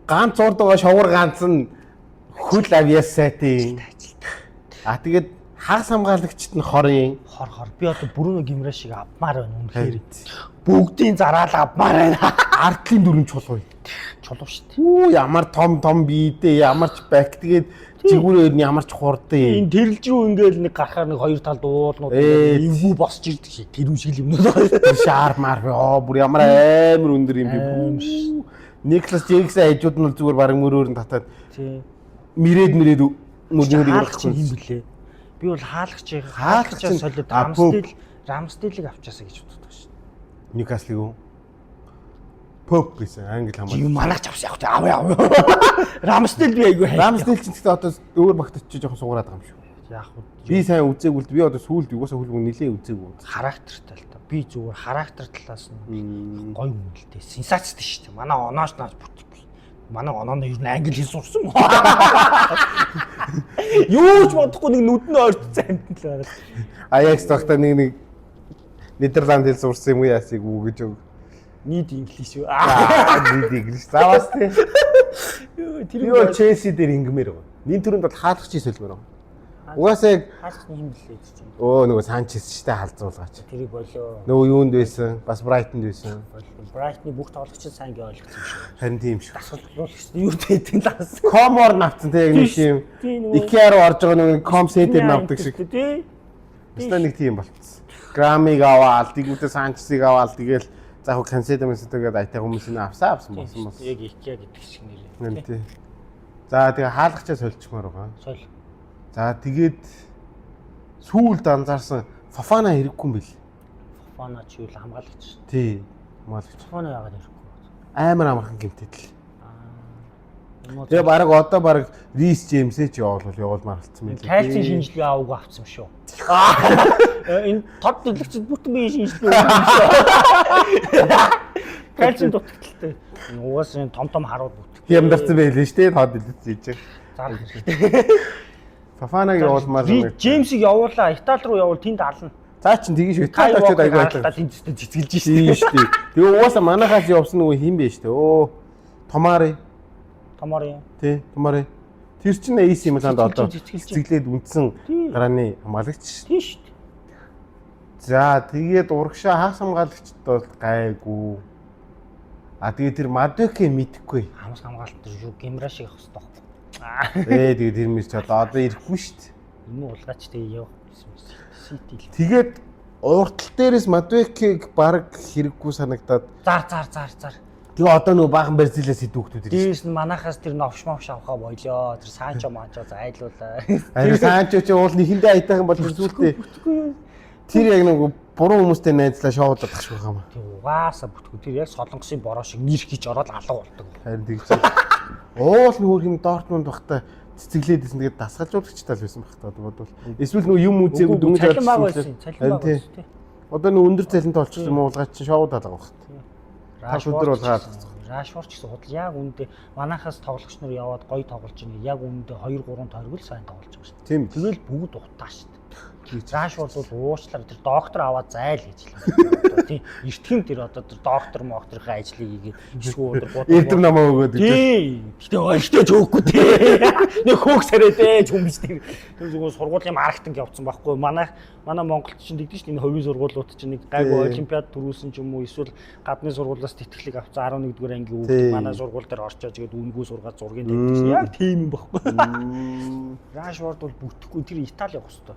Speaker 1: Ганц урд байгаа шовгор ганц нь хөл авьяасайтай. А тэгээд хагас хамгаалагчд нь хорын.
Speaker 2: Хор хор. Би одоо Бруно Гимраш шиг авмаар байна үнэхээр. Бүгдийн зараал авмаар байна.
Speaker 1: Ардлын дөрөв чулуу.
Speaker 2: Чулуу шүү дээ.
Speaker 1: Үу ямар том том биедээ ямар ч бак тэгээд жигүүрээр нь ямар ч хурдан.
Speaker 2: Энэ тэрэлж рүү ингээл нэг гарахаар нэг хоёр талд уулнууд
Speaker 1: Ээ.
Speaker 2: эвгүй босч ирдэг шиг тэр үн шиг л юмнууд байна.
Speaker 1: Шаар мар оо бүр ямар амар өндөр юм бэ.
Speaker 2: Амар ш.
Speaker 1: Никлас Джексон хажууд нь бол зүгээр бараг мөрөөр нь татаад
Speaker 2: Тий.
Speaker 1: мөрөөд мөрөөд мөрөөр
Speaker 2: Хаалгач юм блэ? Би бол хаалгач
Speaker 1: Хаалгач
Speaker 2: хаалгачаа
Speaker 1: нь-
Speaker 2: солиод
Speaker 1: А,
Speaker 2: Рамсдейл Рамсдейлийг авчаасаа гэж боддог шүү.
Speaker 1: Ньюкаслыг үү? Поп гэсэн англи хамгаалал.
Speaker 2: Юм манайч авсан яг авъя авъя. Рамсдейл би айгүй хайр.
Speaker 1: Рамсдейл ч гэхдээ одоо өөр багт очиж жоохон суугаад байгаа юм шүү.
Speaker 2: Яг уу
Speaker 1: Би сайн үзээгүй л би одоо сүүлд угаасаа хөлбөмбөг нилээ үзээгүй.
Speaker 2: характертай л та. Би зүгээр характер талаас нь гоё хүн л дээ. Сенсацтай шүү дээ. Манай онооч наач бүтэхгүй. Манай оноо нь ер нь англи хэл сурсан юм. Юу ч бодохгүй нэг нүд нь ойртсон амтан л байгаа.
Speaker 1: Аякс тогтоо нэг нэг Нидерланд хэл сурсан юм уу яасыг үү гэж үг.
Speaker 2: Нийт инглиш юу.
Speaker 1: Аа нийт инглиш. Заавас тий.
Speaker 2: Тэр
Speaker 1: Би бол Челси дээр ингэмээр байгаа. Нин төрөнд бол хаалгачийн солимоор байгаа. Угаасаа яг
Speaker 2: хаалгач нь юм блээ чинь.
Speaker 1: өө нөгөө Санчес ч та халзуулгаач.
Speaker 2: Тэрийг болоо.
Speaker 1: Нөгөө юунд байсан? Бас Брайтонд байсан.
Speaker 2: Брайтны бүх тоглогчид сайн гээ ойлгосон юм шиг.
Speaker 1: Харин тийм шүү.
Speaker 2: Дасгалжуулагч юу гэдэг лас.
Speaker 1: Комор навцсан тий яг нэг тийм
Speaker 2: Тийм нөгөө
Speaker 1: Ikea руу орж байгаа нөгөө ком сетээр навдаг шиг.
Speaker 2: Тий.
Speaker 1: Өстой нэг тийм болцсон. Грамыг аваал, тэгүүтээ Санчесыг аваал тэгэл за яг Канседо мэсэд тэгээд айтай хүмүүс нь авсан авсан болсон болсон.
Speaker 2: Яг Ikea гэдэг шиг нэр.
Speaker 1: Харин тий. За тэгээ хаалгачаа сольчмоор байгаа.
Speaker 2: Соль.
Speaker 1: За тэгээд сүүлд анзаарсан Фафана хэрэггүй юм бэл.
Speaker 2: Фофана ч юу л хамгаалагч.
Speaker 1: Тий. Хамгаалагч.
Speaker 2: Фофана яагаад хэрэггүй?
Speaker 1: Амар амархан гэмтэд л.
Speaker 2: Аа.
Speaker 1: Тэгээ баг одоо баг Рис Джеймсээ ч явуул явуулмаар болцсон юм лээ.
Speaker 2: Кальцийн шинжилгээ аваагүй авсан юм шүү. Энэ тод дэлгчэд бүтэн биеийн шинжилгээ өгсөн юм шүү. Кальцийн дутагдaltaй. Угаасаа энэ том том харууд бүтэх.
Speaker 1: Хямдарсан байлээ шүү дээ. Тод дэлгэц хийж.
Speaker 2: Зарах хэрэгтэй.
Speaker 1: Фафанаг явуулмаар
Speaker 2: Би Джеймсийг явуулаа, Итали руу явуул тэнд ална.
Speaker 1: За чин тэгэн шүү.
Speaker 2: Кай
Speaker 1: Итали очиод аягүй
Speaker 2: Уокер
Speaker 1: байлаа.
Speaker 2: тэнд цэцгэлж
Speaker 1: Тийм
Speaker 2: шээ.
Speaker 1: шүү дээ. Тэгээ угаасаа манахаас явсан нөгөө хин бэ шүү дээ. Өө Томари
Speaker 2: Томори.
Speaker 1: тий Томари. Тэр чинь AC Миланд одоо
Speaker 2: Цэцгэлж, цэцгэлж.
Speaker 1: цэцгэлээд үндсэн
Speaker 2: Тий.
Speaker 1: гарааны хамгаалагч.
Speaker 2: Тийм шүү дээ.
Speaker 1: За тэгээд урагшаа хагас хамгаалагчд бол гайгүй. А тэгээд тэр Мадоке мэдхгүй.
Speaker 2: Хамс хамгаалалт дээр юу гэмра шиг авах хэрэгтэй байхгүй.
Speaker 1: Ээ тэгээд тэр мэр ч одоо ирэхгүй шүү дээ.
Speaker 2: Энэ улгаач тэгээ явах гэсэн юм. Сити л.
Speaker 1: Тэгээд уртал дээрээс Мадвекийг баг хэрэггүй санагдаад
Speaker 2: Зар зар зар зар.
Speaker 1: тэгээ одоо нөгөө баахан Бразилиас хэд хүүхдүүд ирж
Speaker 2: Дээрс нь манахаас тэр новш мовш авахаа болио. Тэр Санчо манчо зайлуулаа.
Speaker 1: Харин Санчо чи уул нэхэндээ аятайхан бол зүйлтэй. Тэр яг нөгөө буруу хүмүүстэй найзлаа шоудах шиг байгаа юм.
Speaker 2: Тэг угаасаа бүтгүү. Тэр яг солонгосын бороо шиг нэр хийж ороод алга болдог.
Speaker 1: Харин тэгж. Уул нөхөр хим Дортмунд багта цэцэглээд исэн тэгээд дасгалжуулагч тал байсан байх та бодвол. Эсвэл нөгөө юм үзээгүй дөнгөж
Speaker 2: цалин баг
Speaker 1: орчихсон
Speaker 2: байсан. Цалин
Speaker 1: Харин
Speaker 2: баг
Speaker 1: тий.
Speaker 2: байсан тий.
Speaker 1: Одоо нөгөө өндөр цалинтай болчихсон юм уулгаач чинь шоуд алга байх. Тав өдөр
Speaker 2: Рашфорд
Speaker 1: улгаа
Speaker 2: Рашфорд ч гэсэн худал яг үндэ манахаас тоглогч нар яваад гоё тоглож байна. Яг үндэ 2 3 тойрог л сайн тоглож байгаа шүү дээ.
Speaker 1: Тийм.
Speaker 2: Тэгэл бүгд утаа шүү дээ. Рашфорд бол уучлаар тэр доктор аваад зайл гэж л. Тийм. Эртгэн тэр одоо тэр доктор мокторын ажлыг хийгээд эсвэл өдөр гудам.
Speaker 1: Эрдэм намаа өгөөд гэж.
Speaker 2: Тийм. Гэтэ өлтөө жөөхгүй тий. Нэг хөөх сарай дээ чүмж тийм. Тэр зүгээр сургуулийн маркетинг явцсан байхгүй. Манай Монголд чинь тэгдэж шүү дээ. Энэ хувийн сургуулиуд чинь нэг гайгүй олимпиад төрүүлсэн ч юм уу эсвэл гадны сургуулиас тэтгэлэг авсан 11-р ангийн хүүхд манай сургууль дээр орчоо тэгээд үнэгүй сургаад зургийг тавьдаг шин. Яг тийм юм байхгүй. Рашфорд бол бүтэхгүй тэр Итали явах хэвээр.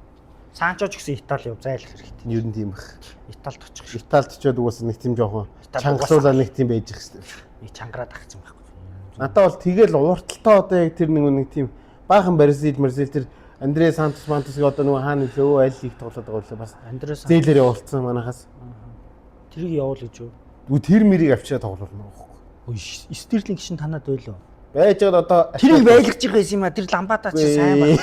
Speaker 2: Санчо ч гэсэн Итали яв зайлах хэрэгтэй.
Speaker 1: Ер нь тийм их.
Speaker 2: Италид очих шиг.
Speaker 1: Италид очиод угаасаа нэг тийм жоохон чангалуулаа нэг тийм байж их хэвээр.
Speaker 2: Нэг чангараад ах юм байхгүй.
Speaker 1: Надад бол тэгэл урталтаа одоо яг тэр нэг тийм баахан Бразил тэр Андре Сантос Мантосыг одоо нөгөө хаана нөлөө аль лиг тоглоод байгаа вэ бас
Speaker 2: Андре Сантос
Speaker 1: зээлээр явуулсан манахаас.
Speaker 2: Тэрийг явуул гэж юу?
Speaker 1: Тэр мэрийг авчираа тоглуулна байхгүй.
Speaker 2: Стерлинг шин танад байлоо.
Speaker 1: Байж байгаа одоо
Speaker 2: тэрийг байлгаж байгаа юм а тэр ламбада чи сайн байна.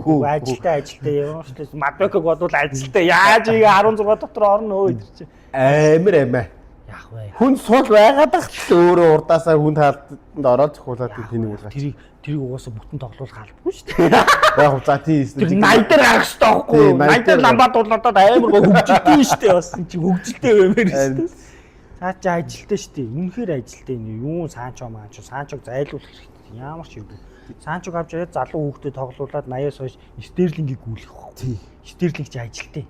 Speaker 2: Үгүй ажилтай ямар ч Мадбеког бодвол ажилтай яаж ийгээ 16 дотор орно өө тэр чи.
Speaker 1: Амар амаа.
Speaker 2: Яах вэ?
Speaker 1: Хүн сул байгаад л өөрөө урдаасаа хүн таалтанд ороод зохиулаад тэнийг үлгаач.
Speaker 2: Тэрийг угаасаа бүтэн тоглуулах албагүй шүү дээ.
Speaker 1: Яг за тийм.
Speaker 2: Тэр 80 дээр гарах хэрэгтэй байхгүй юу? 80 дээр ламбад дуулаад амар гоо хөгжилтэй шүү дээ бас чи хөгжилтэй баймаар шүү дээ. Цаа чи ажилтай шүү дээ. Үнэхээр ажилтай энэ юу Санчо маанчо Санчог зайлуулах хэрэгтэй. Ямар ч хэрэггүй. Санчог авч ирээд залуу хүүхдэд тоглуулад 80-аас хойш Стерлингийг гүйлэх байхгүй. Стерлинг чи ажилтай.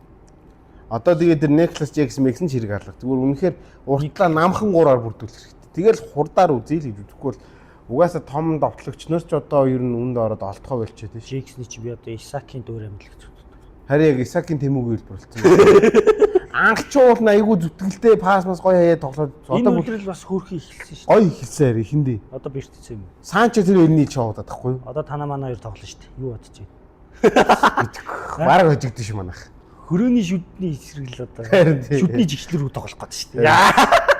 Speaker 1: Одоо тэгээд тэр Никлас Джексон мэгсэн ч хэрэг алга. Зүгээр үнэхээр уртлаа намхан гураар бүрдүүлэх хэрэгтэй. Тэгэл хурдаар үзье л гэж үзэхгүй бол угаасаа том довтлогч нар ч одоо ер нь үнд ороод олдохоо болчиход тийм.
Speaker 2: Джексны чи би одоо Исакийн дөөр амьдлаг гэж боддог.
Speaker 1: Харин яг Исакийн тэмүүг хэлбэр болсон. Анхчуул нь айгүй зүтгэлтэй пас мас гоё хаяа тоглоод
Speaker 2: одоо бүдрэл бас хөөрхөн эхэлсэн шүү дээ.
Speaker 1: Гоё эхэлсэн харин эхэндээ.
Speaker 2: Одоо бэртсэн юм уу?
Speaker 1: Санчо тэр өрний чоогдоод тахгүй юу?
Speaker 2: Одоо танаа манай хоёр тоглоно шүү дээ. Юу бодож байна?
Speaker 1: Бараг хожигдсон шүү манайх.
Speaker 2: Хөрөөний шүдний эсрэг л одоо шүдний жигчлэр рүү тоглох гээд шүү дээ.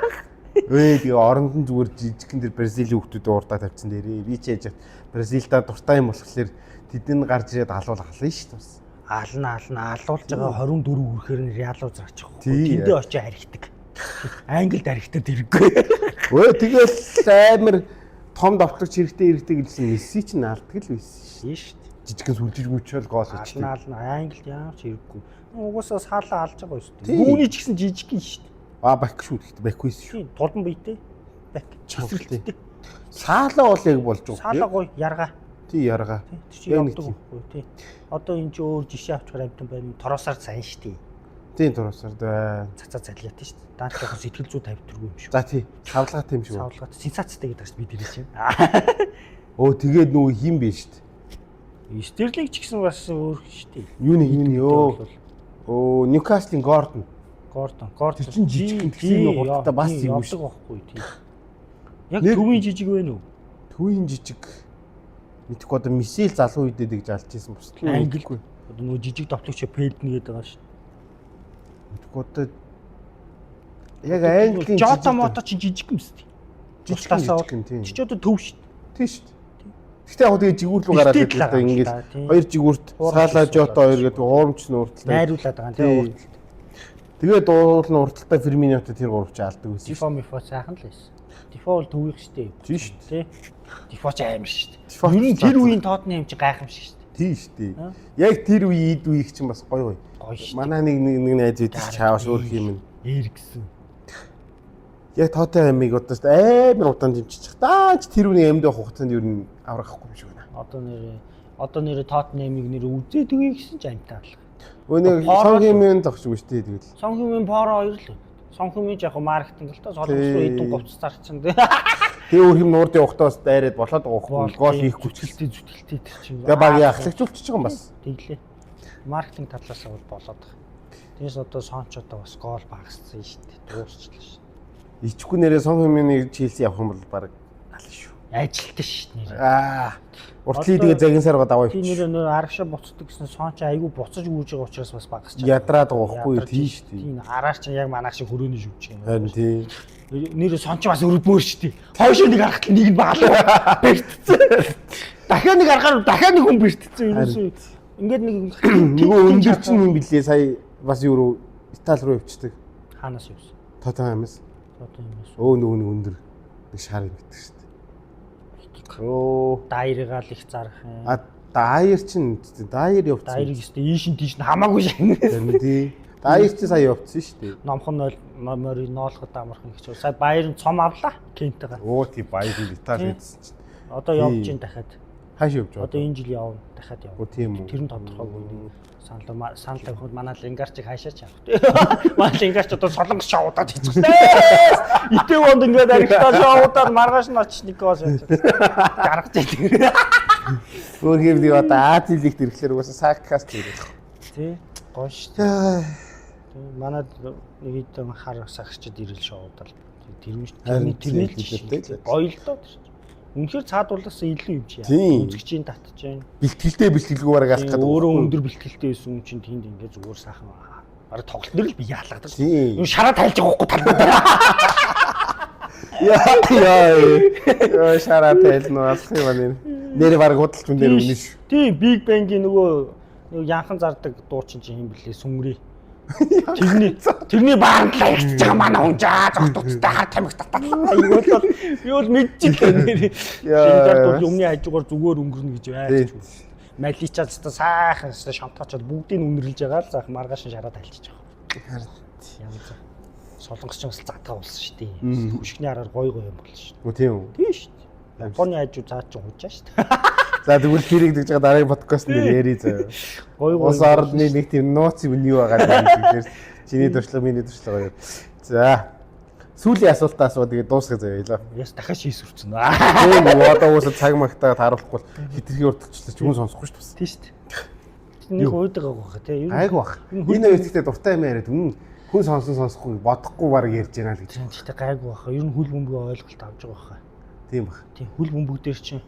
Speaker 1: Өө тэгээ оронд нь зүгээр жижигхэн тэр Бразилийн хүүхдүүдээ урдаа тавьсан дээрээ. Би ч яаж Бразилдаа дуртай юм болохоор тэдэн гарч ирээд алуул ална шүү дээ бас.
Speaker 2: Ална алуулж байгаа 24 хүрэхээр нь Реал руу зарчих. Тэндээ очиж харигдаг. Англид харигтад хэрэггүй.
Speaker 1: Өө тэгэл амар том довтлогч хэрэгтэй гэсэн Месси чинь алдаг л байсан
Speaker 2: шүү дээ.
Speaker 1: Жижигхэн сүлжижгүүчэл гол хийчихсэн.
Speaker 2: Ална Англид ямар ч хэрэггүй. Угаасаа саалаа алж байгаа шүү дээ. Үүний ч гэсэн жижигхэн шүү дээ.
Speaker 1: Аа бак шүү гэхдээ бак байсан шүү.
Speaker 2: Тулан биетэй. Бак. Эсрэлттэй.
Speaker 1: Саалаа бол яг болж байгаа.
Speaker 2: Саалаа гоё яргаа.
Speaker 1: Тий яргаа.
Speaker 2: Тэр чинь явдаг байхгүй тий. Одоо энэ чи өөр жишээ авчихаар амтан байна. Торосоор сайн шүү дээ.
Speaker 1: Тийм торосоор дээ.
Speaker 2: Цацаа залгиатай шүү дээ. Даад жоохон сэтгэл зүй тавьдэргүй юм шиг.
Speaker 1: За тий. Савлгаатай юм шиг.
Speaker 2: Савлгаатай сенсацтай гэдэг чинь би тэр чинь.
Speaker 1: Өө тэгээд нөгөө хин бэ шүү
Speaker 2: дээ. Стерлинг ч гэсэн бас өөр шүү дээ.
Speaker 1: Юуны ёо. Өө Ньюкаслын Гордон.
Speaker 2: Гордон.
Speaker 1: Тэр чинь жижигхэн тэгсэн нэг хурдтай бас юм
Speaker 2: шүү байхгүй тий. Яг төвийн жижиг байна уу?
Speaker 1: Төвийн жижиг. Мэдхгүй одоо Месси л залуу үедээ тэгж алж исэн бус.
Speaker 2: Англигүй. Одоо нөгөө жижиг довтлогч Пелден гэдэг байгаа шүү.
Speaker 1: Мэдхгүй одоо яг Английн
Speaker 2: Жото мото чинь жижиг юм шүү дээ.
Speaker 1: Жижигтасаа тийм.
Speaker 2: Чи ч одоо төв шүү дээ.
Speaker 1: Тийм шүү дээ. Гэхдээ яг тэгээ жигүүр рүү гараад ирлээ одоо ингээд хоёр жигүүрт Сала Жото хоёр гэдэг уурмч нь урталтай
Speaker 2: найруулад байгаа тийм урталтай.
Speaker 1: Тэгээд уул нь урталтай Ферминотой тэр гурав чи алдаг байсан.
Speaker 2: Дифо мифо сайхан л байсан. Дифо бол төвийнх шүү дээ.
Speaker 1: Тийм шүү
Speaker 2: дээ. Дифо ч амар шүү дээ. Ер нь тэр үеийн Тоттенхэм чи гайхамшиг шүү дээ.
Speaker 1: Тийм шүү дээ. Яг тэр үеийн эд үеийг чинь бас гоё
Speaker 2: гоё. Гоё шүү.
Speaker 1: Манай нэг найз үйдэж чааваш өөр юм.
Speaker 2: Эриксэн.
Speaker 1: Яг Тоттенхэмийг одоо амар удаан дэмжиж даач тэр үеийн амьд байх хугацаанд ер нь аврахгүй юм шиг байна.
Speaker 2: Одоо нэр Тоттенхэмийг нэр үзээд өгье гэсэн ч амтаа алга.
Speaker 1: Өө нэг Сон Хэмэн тогш үгүй шүү дээ тэгэл.
Speaker 2: Сон Хэмэн Поро хоёр л. Сон Хэмэн яг маркетинг л та солонгос руу хэдэн говц зарчин.
Speaker 1: Тэгээ өөр хэм нуурд явахдаа бас дайраад болоод байгаа байхгүй гол хийхгүй ч
Speaker 2: зүтгэлтэй тэр чинь.
Speaker 1: Тэгээ багийн ахлагч болчихж байгаа юм бас.
Speaker 2: Тэглээ. Маркетинг талаас нь бол болоод байгаа. Тэгээс одоо Сонч одоо бас гол багассан шүү дээ. Дуусчлаа шүү.
Speaker 1: Ичгүй нэрээ Сон Хэмэнийг Челси явах юм бол баг ална шүү.
Speaker 2: Ажилттай шүү нэрээ.
Speaker 1: Аа. Уртлыг тэгээ загинсаар байгаа даваа.
Speaker 2: Тийм нэрээ нөр арагшаа буцдаг гэсэн Сонч айгүй буцаж гүйж байгаа учраас бас багасч.
Speaker 1: Ядраад байгаа байхгүй тийм шүү дээ.
Speaker 2: Тийм араар чинь яг манайх шиг хөрөөний шүвж юм.
Speaker 1: Харин тийм.
Speaker 2: Нэрээ Сонч бас өрөвдмөр шүү дээ. Хойшоо нэг харахад нэг нь баалаа. Бэртцэн. Дахиад нэг харахаар дахиад нэг хүн бэртцэн. Ерөөсөө ингээд нэг
Speaker 1: нөгөө өндөр чинь юм билээ сая бас юу руу Итали руу явчихдаг.
Speaker 2: Хаанаас явсан?
Speaker 1: Тоттенхэмээс.
Speaker 2: Тоттенхэмээс.
Speaker 1: Өө нөгөө нэг өндөр нэг шар юм гэдэг шүү дээ. Өө
Speaker 2: дайргаа л их зарах юм.
Speaker 1: А Дайер чинь Дайер явцсан.
Speaker 2: Дайрыг өстө ийшин тийш нь хамаагүй шагна.
Speaker 1: Харин тий. Дайер чинь сая явцсан шүү дээ.
Speaker 2: Номхон 0 морийг ноолоход амархан гэж. Сая Баярн цом авлаа Кенттэйгээ.
Speaker 1: Оо тий Баяр Итали хийсэн чинь.
Speaker 2: Одоо явж гин дахиад.
Speaker 1: Хааш явж байгаа?
Speaker 2: Одоо энэ жил явна дахиад явна.
Speaker 1: Оо тийм үү.
Speaker 2: Тэр нь тодорхойгүй нэг санал санал тавихад манай Лингарчиг хаашаа ч явах тий. Манай Лингарч одоо Солонгос шоудаад хийчихсэн. Итэвонд ингээд аригтаа шоудаад маргааш нь очиж нэг гол шаач. Жаргаж идэг.
Speaker 1: Өөр хэв нэг одоо Азийн лигт ирэхлээр угаасаа Саккас ирэх.
Speaker 2: Тий. Гоё шүү дээ. Манай нэг хэдэн хар сагчид ирэл шоудал. Тэр нь тэрний л жишээ. Гоё л доо тэр чинь. Үнэхээр цаадуулаас илүү юм чи яа. Үзэгчийн татж जैन.
Speaker 1: Бэлтгэлтэй бэлтгэлгүй бараг алах гэдэг.
Speaker 2: Өөрөө өндөр бэлтгэлтэй байсан хүн чинь тэнд ингээд зүгээр сайхан бараг тоглолт нэр л би яалгадаг. Юм шараа тайлж байгаа хгүй талбай.
Speaker 1: Яа яа. Яа шараа тайлна алах юм аа. Нэр бараг худалч хүн дээр үнэ шүү.
Speaker 2: Тийм Big Bang-ийн нөгөө янхан зардаг дуучин чинь юм блэ сүмрий. Тэрний баанд лаягдж байгаа манай хүн жаа зогтуцтай хар тамхи татаа. Айгүй бол би бол мэдчихлээ нэр. Шинжард бол өмнө хажуугаар зүгээр өнгөрнө гэж байж. Маличаа зөстө сайхан шамтаачаад бүгдийг үнэрлж байгаа л заах маргааш нь шараад альчиж байгаа. Янз. Солонгос ч бас задгаа болсон шүү дээ. Хөшгөний араар гой гой юм болсон шүү
Speaker 1: дээ. Тийм үү?
Speaker 2: Тийм шүү дээ. Японы хажуу цаа чинь хужаа шүү дээ.
Speaker 1: За тэгвэл тэрийг гэж байгаа дараагийн подкаст нэр ярий заяа.
Speaker 2: Гой гой.
Speaker 1: Улс орны нэг тийм нууц юм юу байгаа юм тэгэхээр чиний туршлага миний туршлага хоёр. За сүүлийн асуултаа асуу тэгээд дуусгая заяа илаа.
Speaker 2: Яс дахиад шийсвэрсэн.
Speaker 1: Тийм одоо уусаа цаг магтаа тааруулахгүй хитрхи уртчлаа ч хүн сонсохгүй шүү дээ.
Speaker 2: Тийм шүү дээ. Нэг уйдаг байгаа хэ тий.
Speaker 1: Айг бах. Энэ хоёр ихтэй дуртай юм яриад үнэн хүн сонсон сонсохгүй бодохгүй баг ярьж байна л гэж.
Speaker 2: Гэхдээ гайгүй баха. Ер нь хөл бөмбөгийн ойлголт авч байгаа баха.
Speaker 1: Тийм бах.
Speaker 2: Тийм хөл бөмбөг дээр чинь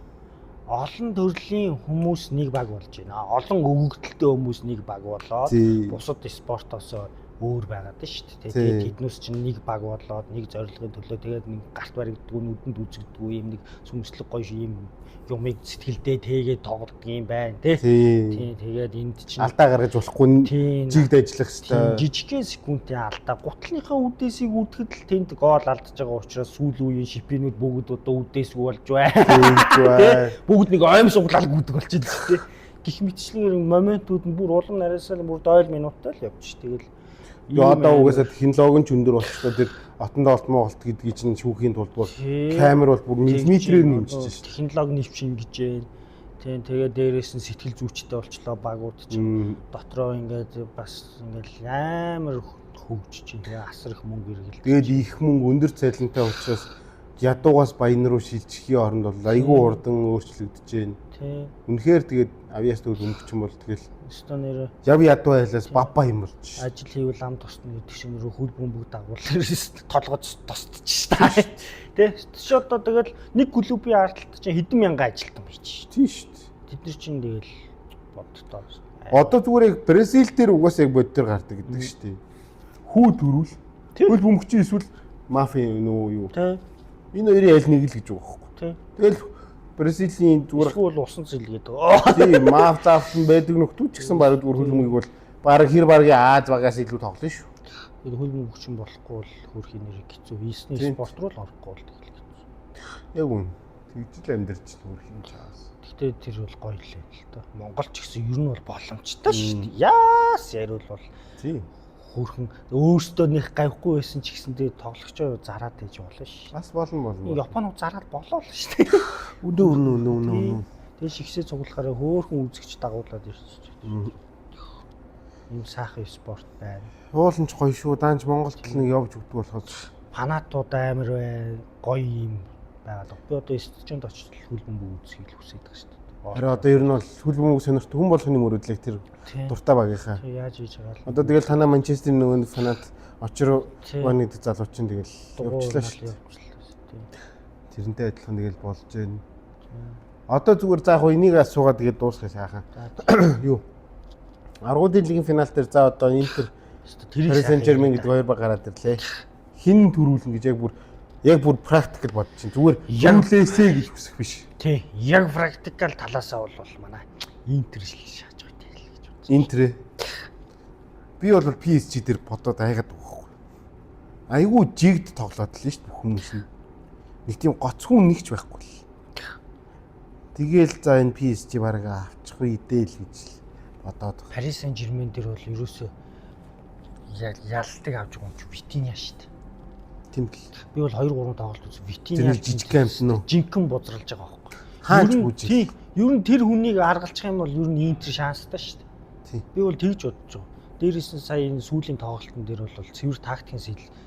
Speaker 2: олон төрлийн хүмүүс нэг баг болж байна. Олон өгөгдөлтэй хүмүүс нэг баг болоод бусад спортоос өөр байгаад нь шүү дээ. Тэгээд тэднээс чинь нэг баг болоод нэг зорилгын төлөө тэгээд нэг гарт баригддгүй нүдэнд үзэгддгүй юм нэг сүмслэг гоё юм юмыг сэтгэлдээ тээгээд тоглодог юм байна тий. Тийм тэгээд энд чинь
Speaker 1: алдаа гаргаж болохгүй жигд ажиллах хэрэгтэй.
Speaker 2: Жижигхэн секундын алдаа гутлынхаа үдээсийг үдэхэд л тэнд гол алдаж байгаа учраас сүүл үеийн шипинүүд бүгд одоо үдээсгүй болж байна. Бүгд нэг ойм суглал гүдэг болчихлоо тий. Гэх мэтчлэн моментууд нь бүр улам нариасаа бүр 7 минуттай л явчих. Тэгэл
Speaker 1: одоо угаасаа технологи нь ч өндөр болчихлоо тэр отон доолт Монголт гэдгийг чинь шүүхийн тулд бол камер бол бүр миллиметрээр нэмжиж шээ.
Speaker 2: Технологи нэвчин гэж байна. Тийм тэгээд дээрээс нь сэтгэл зүйчтэй болчлоо багууд чинь дотроо ингээд бас ингээд амар хөгжиж чинь тэгээ асар их мөнгө эргэлдэж.
Speaker 1: Тэгээд их мөнгө өндөр цалинтай учраас ядуугаас баян руу шилжихийн оронд бол айгүй хурдан өөрчлөгдөж байна.
Speaker 2: Тийм.
Speaker 1: Үнэхээр тэгээд авьяас төвд өнгө чинь бол тэгэл
Speaker 2: өстө нэр
Speaker 1: яв ядуу айлаас бабба юм болж ш.
Speaker 2: Ажил хийвэл ам тусна гэдэг шиг нэр хөл бөмбөг дагууллаар толгой тосдож ш. Тэ? Чи одоо тэгэл нэг клубын ардталт чинь хэдэн мянган ажилтан байж ш.
Speaker 1: Тийм шүү дээ.
Speaker 2: Тэд нар чинь тэгэл боддоо.
Speaker 1: Одоо зүгээр яг Бразил дээр угаасаа яг боддоор гардаг гэдэг шүү дээ. Хүү төрүүл. Хөл бөмбөгч эсвэл мафи нөө юу.
Speaker 2: Тэ.
Speaker 1: Энэ хоёрын аль нэг л гэж байгаа байхгүй. Тэгэл Бразилийн
Speaker 2: зүгээр бол усан зэл гэдэг.
Speaker 1: Тийм, маф заавсан байдаг нөхдүүд ч гэсэн бараг зүгээр хөлбөмбөгийг бол бараг хэр баргийн Аз багаас илүү тоглоно шүү.
Speaker 2: Тэгээд хөлбөмбөг чинь болохгүй бол хөрхийн нэр хэцүү. Хийсний спорт руу л орохгүй бол тэгэл хэцүү.
Speaker 1: Яг үн. Тэгж л амьдарч хөрхийн чаас.
Speaker 2: Гэхдээ тэр бол гоё л юм л доо. Монгол ч гэсэн ер нь бол боломжтой шүү дээ. Яас яриул бол.
Speaker 1: Тийм.
Speaker 2: Хөрхөн өөрсдөө нэх гавхгүй байсан ч гэсэндээ тоглогчоо зараад ээж болно ш.
Speaker 1: Бас болно болно.
Speaker 2: Японууд зараад болоо л ш.
Speaker 1: Үнэ үнэ үнэ үнэ үнэ.
Speaker 2: Тэгээ шигсээ цуглахаараа хөөхөн үзэгч дагуулад ирчих. Ийм сайхан спорт байна.
Speaker 1: Уулын ч гоё шүү. Даанч Монголд л нэг явж өгдөг болохоос
Speaker 2: фанатууд амар бай. Гоё юм байгаад. Би одоо стадионд очиж хөл бөмбөг үзхийг л хүсэж байгаа шүү дээ.
Speaker 1: Харин одоо ер нь бол хөл бөмбөг сонирхдаг хүн болгоны мөрөөдлийг тэр дуртай багийнхаа.
Speaker 2: Яаж хийж байгаа л.
Speaker 1: Одоо тэгэл танаа Манчестерийн нөгөө фанат очроо гэдэг залуу чинь тэгэл явчлаа шүү дээ. Тэрнтэй адилхан тэгэл болж байна. Одоо зүгээр за яг энийг асуугаад тэгээд дуусгая сайхан. Юу? Аргуудын лигийн финал дээр за одоо Интер Paris Saint-Germain гэдэг хоёр баг гараад ирлээ. Хин төрүүлнэ гэж яг бүр практикал бодож чинь зүгээр юулээсээ гэж хүсэх биш.
Speaker 2: Тий, яг практикал талаасаа бол манай Интер шил шааж байгаа тий л гэж бодсон.
Speaker 1: Интер. Би бол PSG дээр бодоод айгаад байгаа байхгүй. Айгүй жигд тоглоод л шүү дээ бүх хүмүүс нь. Нэг тийм гоцгүй нэг ч байхгүй л. Тэгээл за энэ PSG бараг авчих үе дээ л гэж л бодоод байна.
Speaker 2: Парис Сен-Жермен дээр бол ерөөсөө ялтыг авч байгаа юм чи Витиня шүү дээ.
Speaker 1: Тийм л.
Speaker 2: Би бол 2 3 тоглолт үзсэн. Витиня
Speaker 1: Тэр жижиг амт нь үү?
Speaker 2: Жинхэнэ бузралж байгаа байхгүй.
Speaker 1: Хаач гүйж.
Speaker 2: Тийм. Ер нь тэр хүнийг аргалчих юм бол ер нь Интер шанстай шүү дээ.
Speaker 1: Тийм.
Speaker 2: Би бол тэгж бодож байгаа. Дээрээс нь сая энэ сүүлийн тоглолтын дээр бол цэвэр тактикийн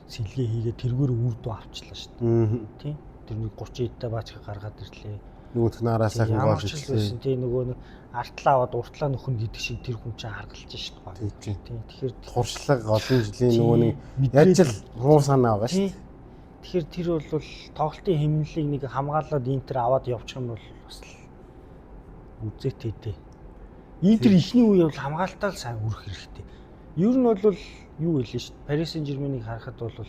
Speaker 2: сэлгээ хийгээд тэргээр үр дүн авчлаа шүү дээ. Тийм. Тэр нэг 30 эдтэй баачка гаргаад ирлээ.
Speaker 1: Нөгөөх нь араа сайхан
Speaker 2: Ямар
Speaker 1: гол
Speaker 2: ч л байсан
Speaker 1: хийлээ.
Speaker 2: тий нөгөө нэг артлаа аваад уртлаа нөхөн гэдэг шиг тэр хүн чинь харгалж шүү дээ.
Speaker 1: Тийм.
Speaker 2: Тийм. Тэгэхээр
Speaker 1: Туршлага олон жилийн нөгөө нэг
Speaker 2: мэдрээд-
Speaker 1: яаж л муу санаа байгаа шүү
Speaker 2: тий. Тэгэхээр тэр бол тоглолтын хэмнэлийг нэг хамгаалаад Интер аваад явчих юм бол бас л үзээтэй дээ. Интер эхний үе бол хамгаалтаа л сайн үрэх хэрэгтэй. Ер нь бол юу хэлээ шүү дээ. Парис Сен-Жерменийг харахад бол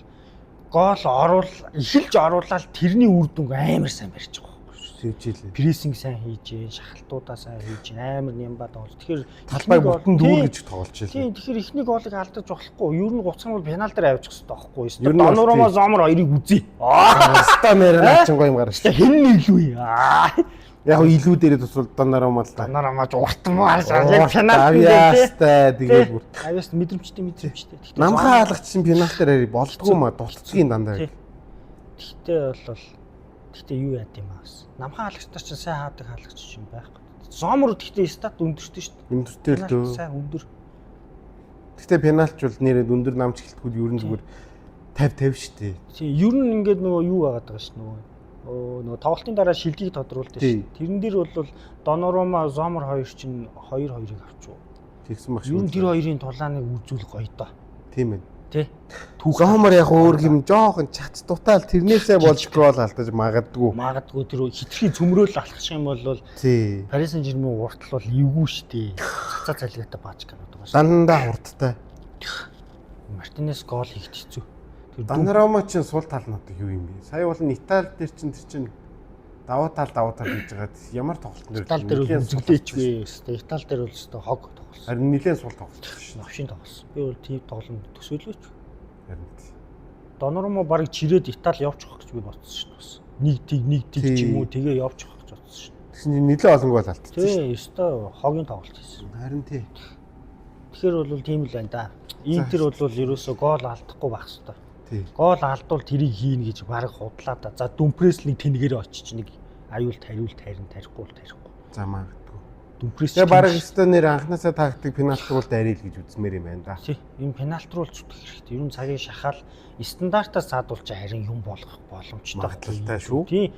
Speaker 2: гол оруул эхэлж оруулаад тэрний үр дүнг амар сайн барьж байгаа байхгүй шүү.
Speaker 1: дээ. Тэгж хэлээ.
Speaker 2: Прессинг сайн хийж, шахалтуудаа сайн хийж, амар нямба тоглож. Тэгэхээр
Speaker 1: Талбай
Speaker 2: эхний гол-
Speaker 1: бүтэн
Speaker 2: тий.
Speaker 1: дүүргэж тоглож
Speaker 2: Тийм,
Speaker 1: хэлээ.
Speaker 2: тэгэхээр эхний голыг алдаж болохгүй. Ер нь гоцсон бол пенал дээр авчих хэрэгтэй байхгүй юу?
Speaker 1: Ер нь бол
Speaker 2: Донорума
Speaker 1: тий.
Speaker 2: Зомор хоёрыг үзье.
Speaker 1: Ста нэр наачин гоё юм гарна шүү.
Speaker 2: Хэн нь илүү юм? Аа.
Speaker 1: Яг хөө илүү дээрээ тусвал Донорума л та.
Speaker 2: Донорума ч урт муу харж байгаа. Яг пенал дээр тий.
Speaker 1: Авьяастай тэгээд бүр
Speaker 2: Авьяас мэдрэмжтэй мэдрэмжтэй. Гэхдээ
Speaker 1: намхаа хаалгач чинь пенал дээр харий болдгоо маа дутцгийн дандаа.
Speaker 2: Тий. Гэхдээ бол гэхдээ юу яад юм аа бас. Намхаа хаалгачтай чинь сайн хаадаг хаалгач юм байхгүй. Зомор гэхдээ стат өндөртэй шүү дээ.
Speaker 1: Өндөртэй л
Speaker 2: Пенальт
Speaker 1: дөө.
Speaker 2: Сайн өндөр.
Speaker 1: Гэхдээ пенальч бол нэрээд өндөр намч гэлтгүүд ер нь зүгээр 50 50 шүү дээ.
Speaker 2: Тийм, ер нь ингээд нөгөө юу байгаад байгаа ш нөгөө нөгөө тоглолтын дараа шилдгийг тодруулдаг
Speaker 1: Тий.
Speaker 2: ш. Тэрэн дээр бол Донорума, Зомор хоёр чинь 2-2-ыг авчив.
Speaker 1: Тэгсэн баг
Speaker 2: Ер нь тэр хоёрын тулааныг үзүүл гоё доо.
Speaker 1: Тийм ээ.
Speaker 2: Тэ? Түүх
Speaker 1: Зомор яг өөр юм жоохон чац дутаал тэрнээсээ болж гол алдаж магадгүй.
Speaker 2: магадгүй тэр хитрхи цөмрөөл алхах юм бол
Speaker 1: Тий.
Speaker 2: Парис Сен-Жермен уртал бол эвгүй штэ. Цацаа цалигатай бааж гэдэг байгаа ш.
Speaker 1: Дандаа хурдтай.
Speaker 2: Мартинес гол хийх хэцүү. Тэр
Speaker 1: Донорума чинь сул тал нь одоо юу юм бэ? Сая бол нь Итали дээр чинь тэр чинь давуу тал давуу тал хийж байгаад ямар тоглолтын дээр
Speaker 2: Итали дээр бол
Speaker 1: нэлээд сул
Speaker 2: үзэгдээч
Speaker 1: тоглолт
Speaker 2: вэ? Өстой. Итали дээр бол өстой хог тоглосон.
Speaker 1: Харин нэлээд сул тоглолт шүү.
Speaker 2: Новшин тоглосон. Би бол тийм тоглоом төсөөлөөч.
Speaker 1: Харин тий.
Speaker 2: Донорума барыг чирээд Итали явчих гэж би бодсон шүү дээ бас. Нэг тиг нэг тиг ч юм уу тэгээ явчих гэж бодсон шүү дээ.
Speaker 1: Тэгсэн чинь нэлээд олон гол алдчихсан шүү.
Speaker 2: Тий, өстой хогийн тоглолт хийсэн.
Speaker 1: Харин тий.
Speaker 2: Тэгэхээр бол тийм л байна да. Интер бол ерөөсөө гол алдахгүй байх хэвээр.
Speaker 1: Тий.
Speaker 2: Гол алдвал тэрийг хийнэ гэж бараг худлаа да. За Дүмпрес нэг тэнгээр очиж нэг аюул тариул тарин тарихгүй бол тарихгүй.
Speaker 1: За магадгүй.
Speaker 2: Дүмпрес
Speaker 1: Тэгээ бараг өстой нэр анханасаа тактик пенальти бол дайрил гэж үзмээр юм байна да.
Speaker 2: Тий, энэ пенальт руу л зүтгэх хэрэгтэй. Ер нь цагийн шахаал стандартаас заадвал чи харин юм болгох боломжтой.
Speaker 1: Магадлалтай шүү.
Speaker 2: Тий.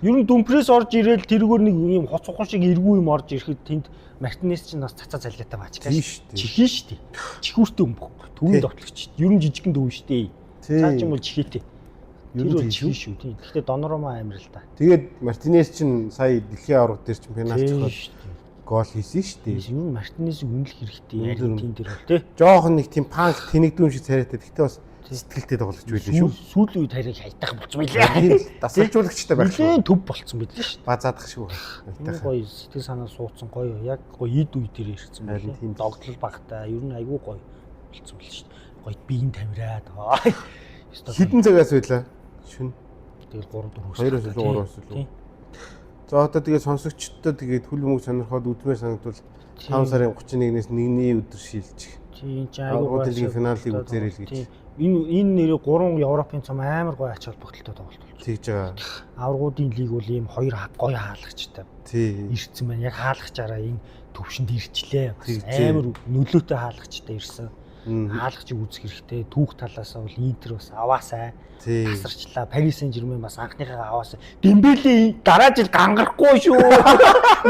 Speaker 2: Ер нь Дүмпрес орж ирээл тэргээр нэг юм хоц ухаан шиг эргүү юм орж ирэхэд тэнд Мартинес чинь бас цацаа цалигатай бааж
Speaker 1: Тийм шүү дээ.
Speaker 2: Чихэн шүү дээ. Чихүүртэй юм бохгүй. Төвийн
Speaker 1: Тий.
Speaker 2: довтлогч. Ер нь жижигэн төв шүү дээ.
Speaker 1: Тий.
Speaker 2: Цаа ч юм бол чихээтэй.
Speaker 1: Ер
Speaker 2: Тэр
Speaker 1: нь
Speaker 2: бол
Speaker 1: тийм
Speaker 2: чихэн шүү. Тий. Гэхдээ Донорума амар л да.
Speaker 1: Тэгээд Мартинес чинь сая дэлхийн аварга дээр чинь пенальти
Speaker 2: Тийм
Speaker 1: хол
Speaker 2: шүү дээ.
Speaker 1: гол хийсэн шүү дээ.
Speaker 2: Ер нь Мартинесийг үнэлэх хэрэгтэй.
Speaker 1: Үнэлэх
Speaker 2: Яг тийм дээр бол тий.
Speaker 1: Жохон нэг тийм панк тэнэгдүүн шиг царайтай. Гэхдээ бас сэтгэлтэй тоглогч байлээ шүү.
Speaker 2: Сүүлийн үед харин хайдах болцсон байлээ.
Speaker 1: Тийм л дасгалжуулагчтай байх шүү.
Speaker 2: Нилээн төв болцсон байлээ шүү.
Speaker 1: Базаадах шүү.
Speaker 2: Энэ
Speaker 1: Айтайхан.
Speaker 2: гоё сэтгэл санаа суудсан гоё яг гоё ид үе дээр ирсэн
Speaker 1: Харин
Speaker 2: байлээ.
Speaker 1: тийм л.
Speaker 2: Догтлол багтаа ер нь айгүй гоё болцсон байл шүү. Гоё биеийн тамираад. Аа.
Speaker 1: Хэдэн цагаас байлаа? Шүн.
Speaker 2: Тэгэл 3 4
Speaker 1: 2-оос илүү 3-оос илүү. За одоо тэгээд сонсогчдод тэгээд хөл бөмбөг сонирхоод үзмээр санагдвал 5 сарын 31-ээс 1-ний өдөр шилжих.
Speaker 2: Тийм чи айгүй
Speaker 1: Аврагын лигийн финалыг үзээрэй л гэж.
Speaker 2: Тийм. Энэ нэрээ 3 Европын цом амар гоё ач холбогдолтой тоглолт болж.
Speaker 1: Тэгж байгаа.
Speaker 2: Аврагуудын лиг бол ийм хоёр гоё хаалгачтай
Speaker 1: Тий.
Speaker 2: ирсэн байна. Яг хаалгачаараа энэ төвшөнд ирчлээ. Бас
Speaker 1: Тэгжээ.
Speaker 2: амар нөлөөтэй хаалгачтай ирсэн.
Speaker 1: Мгм.
Speaker 2: Хаалгачийг үзэх хэрэгтэй. Түүх талаасаа бол Интер бас аваасай.
Speaker 1: Тий.
Speaker 2: Тасарчлаа. Парис Сен-Жермен бас анхныхаа аваасай. Дембеле дараа жил гангарахгүй шүү.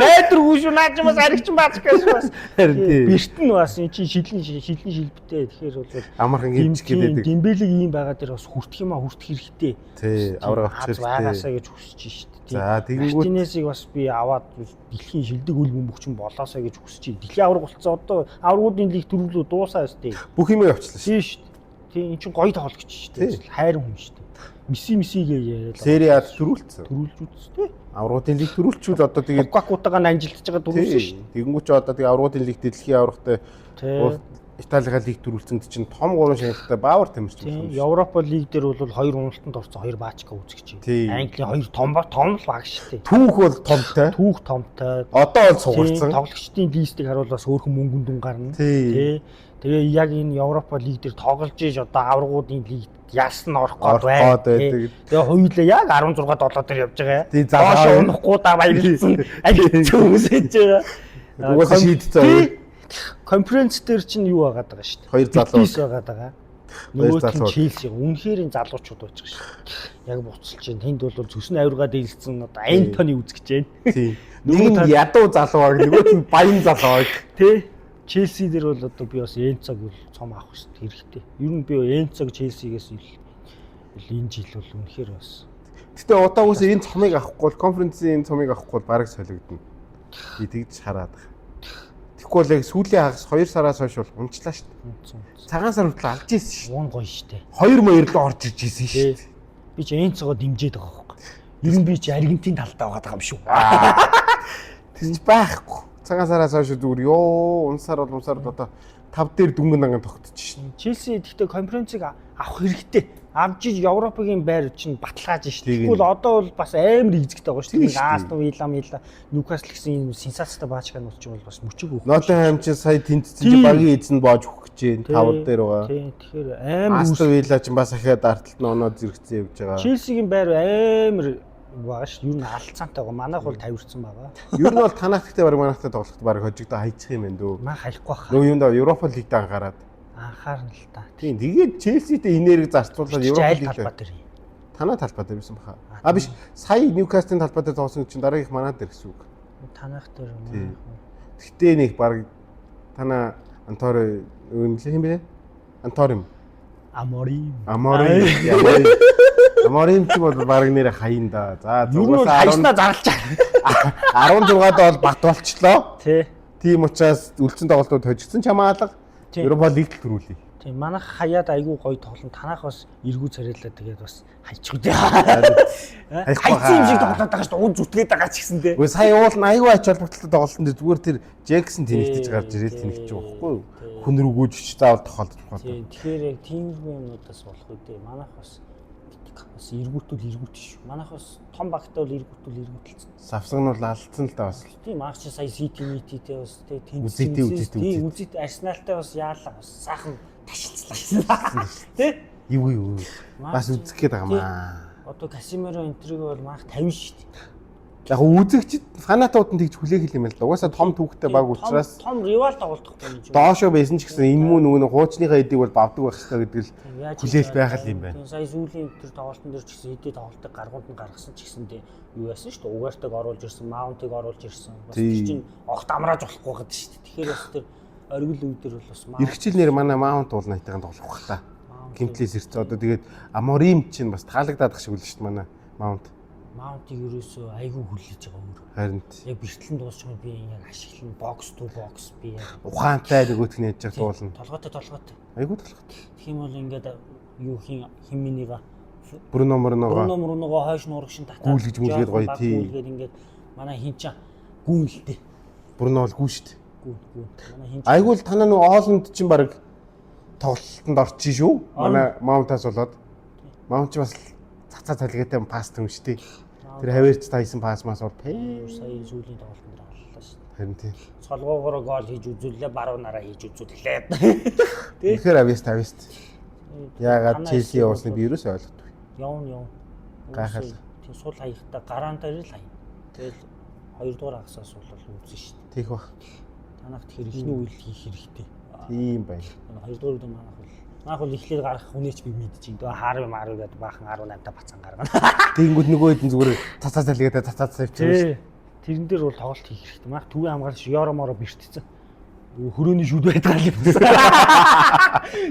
Speaker 2: Найдваргүй шүү. Наа чи бас аригчин баазгаас бас.
Speaker 1: Харин тий.
Speaker 2: Бэрт нь бас эн чинь шилэн шилэн шилбэтэй. Тэгэхээр бол
Speaker 1: Амархан гимч гэдэг.
Speaker 2: Дембелег ийм байгаа дээр бас хүртэх юм а хүртэх хэрэгтэй.
Speaker 1: Тий, авраг авчих
Speaker 2: Аз байгаасаа
Speaker 1: хэрэгтэй.
Speaker 2: гэж хүсэж шít.
Speaker 1: За, тэгэнгүүт-
Speaker 2: Мартинесийг бас би аваад дэлхийн шилдэг үл бөмбөгчин болоосаа гэж хүсэж байна. Дэлхийн аварга болцсон одоо аваргуудын лиг төрөлөө дуусаа өстэй.
Speaker 1: Бүх юм явуулчихлаа шүү.
Speaker 2: Тийм шүү дээ. Тийм эн чинь гоё тоглогч шүү
Speaker 1: Тий.
Speaker 2: дээ. Хайрын хүн шүү дээ. Месси мессигээ яриад
Speaker 1: Сери А төрүүлсэн.
Speaker 2: төрүүлж үзтээ.
Speaker 1: Аврагын лиг төрүүлчихвэл одоо тэгээд
Speaker 2: Лукакутагаа нанжилдж байгаа төрүүлсэн шүү
Speaker 1: тий. Тэгэнгүүт ч одоо тэгээд аврагын лиг дэлхийн аврагтай
Speaker 2: дээ.
Speaker 1: уул Италигаа лиг төрүүлсэн чинь том 3 шагналтай баавар тамирч
Speaker 2: Тийм.
Speaker 1: болсон.
Speaker 2: Европа лиг дээр бол хоёр уналтанд орсон хоёр баачка үзэж
Speaker 1: Тийм.
Speaker 2: чинь. Английн хоёр том том л баг шүү дээ.
Speaker 1: Түүх бол томтой.
Speaker 2: Түүх томтой.
Speaker 1: Одоо бол
Speaker 2: Тийм,
Speaker 1: сугарсан.
Speaker 2: Тоглогчдын листийг харуул бас өөрхөн мөнгөн дүн гарна.
Speaker 1: Тийм.
Speaker 2: Тий. Тэгээ яг энэ Европа лиг дээр тоглож иж одоо аваргуудын лигт яасан орох гээд
Speaker 1: Орох
Speaker 2: байна.
Speaker 1: гээд байдаг.
Speaker 2: Тэгээ хоёулаа яг 16 7 дээр явж байгаа.
Speaker 1: Тийм, залгаа
Speaker 2: Доош
Speaker 1: байна.
Speaker 2: унахгүй да баярлцсан. Аль хэцүү хүмүүс хийж байгаа.
Speaker 1: Угаасаа шийдсэн.
Speaker 2: Тий. Конференц дээр чинь юу байгаад байгаа шүү дээ.
Speaker 1: Хоёр залуу.
Speaker 2: Битис байгаад байгаа. Нөгөөх нь
Speaker 1: залуу.
Speaker 2: Челси. Үнэхээр энэ залуучууд байж байгаа шүү дээ. Яг буцалж байна. Тэнд бол цөсөн авиргаа дийлсэн одоо Антони үзэж байна.
Speaker 1: Тийм. Нэг нь ядуу залуу баг, нөгөөх нь баян залуу баг.
Speaker 2: Тэ. Челси дээр бол одоо би бас Энцог бол цом авах хэрэгтэй хэрэгтэй. Ер нь би Энцог Челсигээс ил энэ жил бол үнэхээр бас
Speaker 1: Гэтэ удаагаас энэ цомыг авахгүй бол конференцийн энэ цомыг авахгүй бол бараг солигдно. Би тэгж хараад байгаа. Тэгэхгүй бол яг сүүлийн хагас 2 сараас хойш бол унчлаа шүү дээ.
Speaker 2: унцсан.
Speaker 1: Цагаан сар хүртэл алж ийсэн шүү
Speaker 2: Уун гоё штэ.
Speaker 1: дээ. Хоёр моёр руу орж иж ийсэн шүү
Speaker 2: Тэ.
Speaker 1: дээ.
Speaker 2: Би чи Энцогоо дэмжиж байгаа байхгүй. Ер нь би чи Аргентин талдаа байгаа юм шүү.
Speaker 1: Тэр чинь байхгүй. Цагаан сараас хойш зүгээр ёо унсаар бол унсаар бол одоо тав дээр дүнгэн данган тогтчих шин.
Speaker 2: Челси гэхдээ конференцийг авах хэрэгтэй. Авч иж Европын байр чинь баталгааж шин.
Speaker 1: Тийм.
Speaker 2: Тэгвэл одоо бол бас амар эзэгтэй байгаа шүү
Speaker 1: Тийм
Speaker 2: дээ.
Speaker 1: шүү дээ.
Speaker 2: Астон Вилла, Мила, Ньюкасл гэсэн юм сенсацтай баачгаанууд ч бол бас мөчөг өгөх.
Speaker 1: Ноттинgham чинь сая тэнцсэн чинь
Speaker 2: Тийм.
Speaker 1: багийн эзэн боож өгөх гэж байна. Тав дээр байгаа.
Speaker 2: Тийм. Тэгэхээр амар
Speaker 1: Астон Вилла чинь бас ахиад арталт нь оноод зэрэгцэн явж байгаа.
Speaker 2: Челсигийн байр амар байгаа шүү. Ер нь алцаантай байгаа. Манайх бол тавирсан байгаа.
Speaker 1: Ер нь бол танах гэхдээ баг манайхтай тоглоход баг хожигдоо хайчих юм байна дөө.
Speaker 2: Маа хайхгүй хаа.
Speaker 1: Нөө юунд Европа лигт анхаарад.
Speaker 2: Анхаарна л та.
Speaker 1: Тийм тэгээд Челситэй энерги зарцуулаад
Speaker 2: Европ
Speaker 1: Европа
Speaker 2: аль
Speaker 1: лигт
Speaker 2: талбай дээр юм.
Speaker 1: танаа талбай дээр байсан баха. А биш сая Ньюкаслын талбай дээр тоглосон чинь дараагийнх манаа дээр гэсэн үг.
Speaker 2: Танайх дээр
Speaker 1: Тийм.
Speaker 2: манайх.
Speaker 1: Тэгтээ нэг баг танаа Антори юм лээ юм бэ? Анторим.
Speaker 2: Амори.
Speaker 1: Аморим. Аморим ч бол баг нэр хаян да. За
Speaker 2: Ер нь бол
Speaker 1: угаасаа
Speaker 2: хайснаа зарлж байгаа.
Speaker 1: 16-д бол бат болчлоо.
Speaker 2: Тий.
Speaker 1: Тийм учраас үлдсэн тоглолтууд хожигдсон чамаа алга.
Speaker 2: Тийм.
Speaker 1: Европа лигт төрүүлье.
Speaker 2: Тийм манайх хаяад айгүй гоё тоглон танайх бас эргүү царайлаа тэгээд бас хайчих үү.
Speaker 1: Хайхгүй
Speaker 2: Хайцсан юм шиг
Speaker 1: хаа.
Speaker 2: тоглоод байгаа шүү дээ. Уун зүтгээд байгаа ч гэсэн дээ.
Speaker 1: Үгүй сая уул нь аягүй ач холбогдолтой тоглолтын дээр зүгээр тэр Джексон тэнэгтэж гарч ирэл тэнэгч байгаа байхгүй юу? Хүн рүү гүйж очиж заавал тохиолдож байгаа.
Speaker 2: Тийм тэгэхээр яг тиймэрхүү юмнуудаас болох үү дээ. Манайх бас бас эргүүтүүл эргүүт шүү. Манайх бас том багтай бол эргүүтүүл эргүүтэлцэн.
Speaker 1: Савсаг нь бол алдсан л да бас.
Speaker 2: Тийм анх чи сая City Meet-тэй бас тий
Speaker 1: Үзэтэй, үзэтэй,
Speaker 2: Тийм үзэт Арсеналтай бас яалаа бас сайхан ташилцлаа. Тий?
Speaker 1: Юу юу. Бас үзэх гээд байгаа маа.
Speaker 2: Одоо Касимиро энтриг бол манайх 50 шүү дээ.
Speaker 1: Яг үзэгчд фанатууд нь тэгж хүлээх юм л да. Угаасаа том түүхтэй баг учраас
Speaker 2: том ривал тоглохгүй юм чинь.
Speaker 1: доошоо байсан ч гэсэн энэ мүү нөгөө нэг хуучныхаа эдийг бол бавдаг байх хэрэгтэй гэдэг л
Speaker 2: Яаж
Speaker 1: хүлээлт байх л юм байна.
Speaker 2: Тийм сая сүүлийн тэр тоглолтын дээр ч гэсэн хэдий тоглолтыг гаргууд нь гаргасан ч гэсэн дээ юу яасан шүү дээ. Угаартыг оруулж ирсэн, Маунтыг оруулж ирсэн. Бас тэр
Speaker 1: Тийм.
Speaker 2: чинь огт амрааж болохгүй гэдэг шүү дээ. Тэгэхээр бас тэр оргил үе дээр бол бас Маунт
Speaker 1: Ирэх жил нэр манай Маунт уул найтайхан тоглох бах та. Гимтлээс ирсэн. Одоо тэгээд Аморим чинь бас таалагдаад ах шиг үл шүү дээ манай Маунт.
Speaker 2: Маунтыг ерөөсөө айгүй хүлээж байгаа өөр.
Speaker 1: Харин
Speaker 2: Яг бэртлэн дуусчих юм би яг ашиглана. Бокс ту бокс би яг
Speaker 1: ухаантай нөгөөх нь яаж дуулна.
Speaker 2: толгойтой толгойтой.
Speaker 1: Айгүй толгойтой.
Speaker 2: Тэгэх юм бол ингээд юу хин хин минийга
Speaker 1: Бруно Морногоо
Speaker 2: Бруно Мруногоо хойш нуурагшин татаад
Speaker 1: Гүйлгэж мүлгээд гоё,
Speaker 2: жоохон баг
Speaker 1: тий.
Speaker 2: Гүйлгээд ингээд манай хин ча гүн л дээ.
Speaker 1: Бруно бол гүү шүү дээ.
Speaker 2: Гүн гүн. Манай хин
Speaker 1: Айгүй л танаа нөгөө Олонд чинь баг тоглолтод орчих шүү. Манай Маунтаас болоод Маунт ч бас цацаа цалгаатай пас төм шүү дээ. Тэр хавэрч тайсан пас мас бол пэ.
Speaker 2: сая сүүлийн тоглолтод дээр аллаа шүү дээ.
Speaker 1: Харин тий.
Speaker 2: Цолгоогоороо гол хийж үзүүллээ, баруунаараа хийж үзүүллээ. Тий.
Speaker 1: Үнэхээр авист авист. Яагаад
Speaker 2: Танаа
Speaker 1: Челси
Speaker 2: эсрэг
Speaker 1: явуулсныг
Speaker 2: бол
Speaker 1: би ерөөсөө ойлгохгүй.
Speaker 2: Явна явна.
Speaker 1: Гайхал.
Speaker 2: Тийм сул хаяхта гараан дээр л хаяна. Тэгэл хоёрдугаар хагасаас бол үзэн шүү дээ.
Speaker 1: Тийх бах.
Speaker 2: Танах тэгэхээр эхний үйл хийх хэрэгтэй.
Speaker 1: Тийм байна.
Speaker 2: Хоёрдугаар үедээ манайх бол манайх бол эхлээд гарах хүнээч би мэдчихээн. Тэгээ хаар маар гэдэг баахан 18 та бацан гаргана.
Speaker 1: Тэгэнгүүт нөгөө хэд нь зүгээр цацаа цалгаатай цацаа цавчих шүү.
Speaker 2: Тий. Тэрэн дээр бол тоглолт хийх хэрэгтэй. Манайх төвийн хамгаалагч Ёро моро бэртцэн. Хөрөөний шүд байдгаа л юм.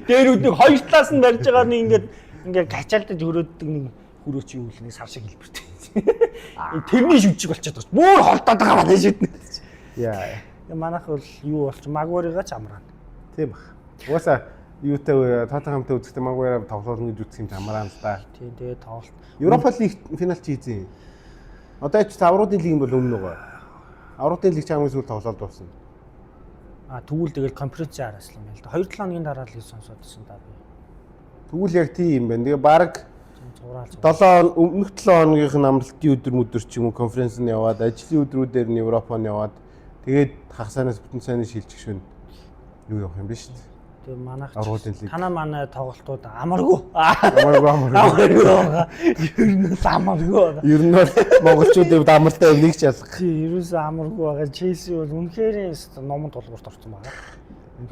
Speaker 2: Дээр үднийг хоёр талаас нь барьж байгаа нэг ингээд ингээд качаалдаж хөрөөддөг нэг хөрөө чи юу л нэг сар шиг хэлбэртэй. Тэрний шүдчиг болчиход байгаа. Бүр холдоод байгаа манай шүднэ.
Speaker 1: Яа.
Speaker 2: Манайх бол юу болчих Магварыгаа ч амраана.
Speaker 1: Тийм бах. Угаасаа юутай Тоттенхамтай үзэхдээ Магуайра тоглоулна гэж үзэх юм ч амраана л да.
Speaker 2: Тийм тэгээ тоглолт.
Speaker 1: Европа лиг финал чи хийзэн. Одоо ч авруудын лиг юм бол өмнө нөгөө. Авруудын лиг ч хамгийн сүүл тоглолт дуусна.
Speaker 2: А тэгвэл тэгэл конференцийн араас л юм байна л да. 2-7 хоногийн дараа л гэж сонсоод байсан да би.
Speaker 1: Тэгвэл яг тийм юм байна. Тэгээ баг
Speaker 2: Зураал
Speaker 1: 7 өмнөх 7 хоногийнх нь амралтын өдөр мөдөр ч юм уу конференц нь яваад, ажлын өдрүүдээр нь Европоо нь яваад, тэгээд хагасанаас бүтэн сайныг шилжих шөнө юу явах юм бэ шүү дээ.
Speaker 2: Тэгээ манайх
Speaker 1: Авралын лиг.
Speaker 2: Танаа манай тоглолтууд амаргүй.
Speaker 1: Амаргүй амаргүй.
Speaker 2: Амаргүй байгаа. Ер нь л амаргүй байгаа.
Speaker 1: Ер нь бол монголчуудын хувьд амартай нэг ч ялга.
Speaker 2: Тий, ерөөсөө амаргүй байгаа. Челси бол үнэхээр номон тулгуурт орсон байгаа.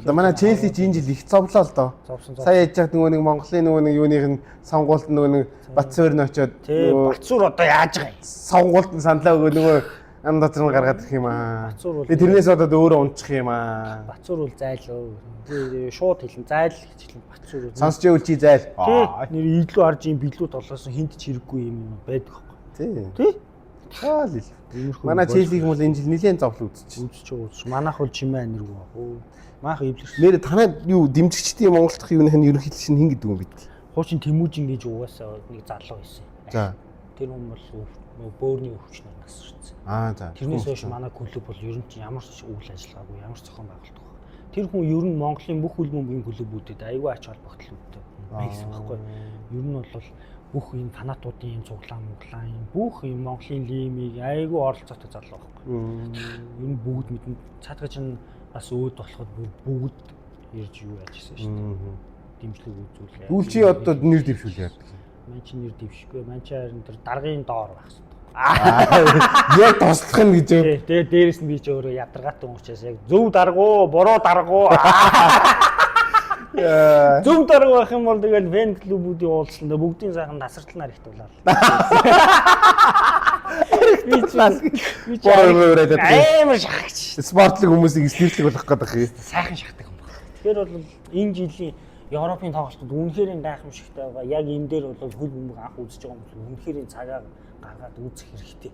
Speaker 1: Одоо манай Челси ч энэ жил их зовлоо л доо.
Speaker 2: Зовсон зовсон.
Speaker 1: Сая яж хат нөгөө нэг Монголын нөгөө нэг юуных нь сонгуульд нөгөө нэг Батсуур нь очиод
Speaker 2: Тий,
Speaker 1: нөгөө
Speaker 2: Батсуур одоо яаж байгаа юм?
Speaker 1: сонгуульд нь саналаа өгөө нөгөө ам дотор нь гаргаад ирэх юм аа.
Speaker 2: Батсуур бол-
Speaker 1: Тэгээ тэрнээс болоод өөрөө унчих юм аа.
Speaker 2: Батсуур бол зайлаа. Тий, шууд хэлэн зайл гэж хэлэн Батсуур бол.
Speaker 1: Сонсч ивэл чи зайл.
Speaker 2: Тий, нэр илүү арж юм билүү толгосон хинт ч хэрэггүй юм юм байдаг байхгүй.
Speaker 1: Тий.
Speaker 2: Тий.
Speaker 1: Таал ил.
Speaker 2: Иймэрхүү
Speaker 1: Манай
Speaker 2: юм
Speaker 1: Челсиг бол энэ жил нэлээд зовлон үзчих.
Speaker 2: Үзэж байгаа үзэж. Манайх бол чимээ аниргүй баг. Өө. Манайх эвлэрч.
Speaker 1: Нэр танай юу дэмжигчдийн Монгол дахь юуных нь ерөнхийлөгч нь хэн гэдэг юм бэ?
Speaker 2: Хуучин Тэмүүжин гэж угаасаа нэг залуу байсан.
Speaker 1: За.
Speaker 2: Тэр хүн бол нөгөө бөөрийн өвчнөр насарсан.
Speaker 1: Аа за.
Speaker 2: Тэрнээс хойш манай клуб бол ер нь ч ямар ч үйл ажиллагаагүй, ямар ч зохион байгуулалтгүй. Тэр хүн ер нь Монголын бүх хөл бөмбөгийн клубүүдэд аюул ач холбогдлуудтай байсан байхгүй. Ер нь бол бүх энэ фанатуудын юм цуглаан муглаан юм бүх юм Монголын лимийг аюул оролцоотой залуу байхгүй. Ер нь бүгд мэднэ. Цаадгаж нь бас өөд болоход бүр бүгд ирж юу яаж ирсэн шүү дээ. Дэмжлэг үзүүлээ.
Speaker 1: Тэгвэл чи одоо нэр дэвшүүл яадаг.
Speaker 2: Ман чи нэр дэвшгүй. Ман чи харин тэр даргын доор байх хэрэгтэй.
Speaker 1: Яг туслах нь гэж юу?
Speaker 2: Тий, тэгээ дээрэс нь би ч өөрөө ядаргаатай хүн учраас яг зөв даргуу, буруу даргуу. Зөв даргуу байх юм бол тэгэл фэн клубүүдийн уулзалтанд бүгдийн сайхан тасартлан харигдуулаа. Би чи би чи
Speaker 1: Бороо өрөөд байдаг.
Speaker 2: амар шахагч.
Speaker 1: Спортлог хүмүүсийг стерлэг болгох гэдэг юм.
Speaker 2: Сайхан шахдаг юм байна. Тэгэхээр бол энэ жилийн Европын тоглолтод үнэхээр гайхамшигтай байгаа. Яг энэ дээр бол хөл бөмбөг анх үзэж байгаа хүмүүс үнэхээр цагаа гаргаад үзэх хэрэгтэй.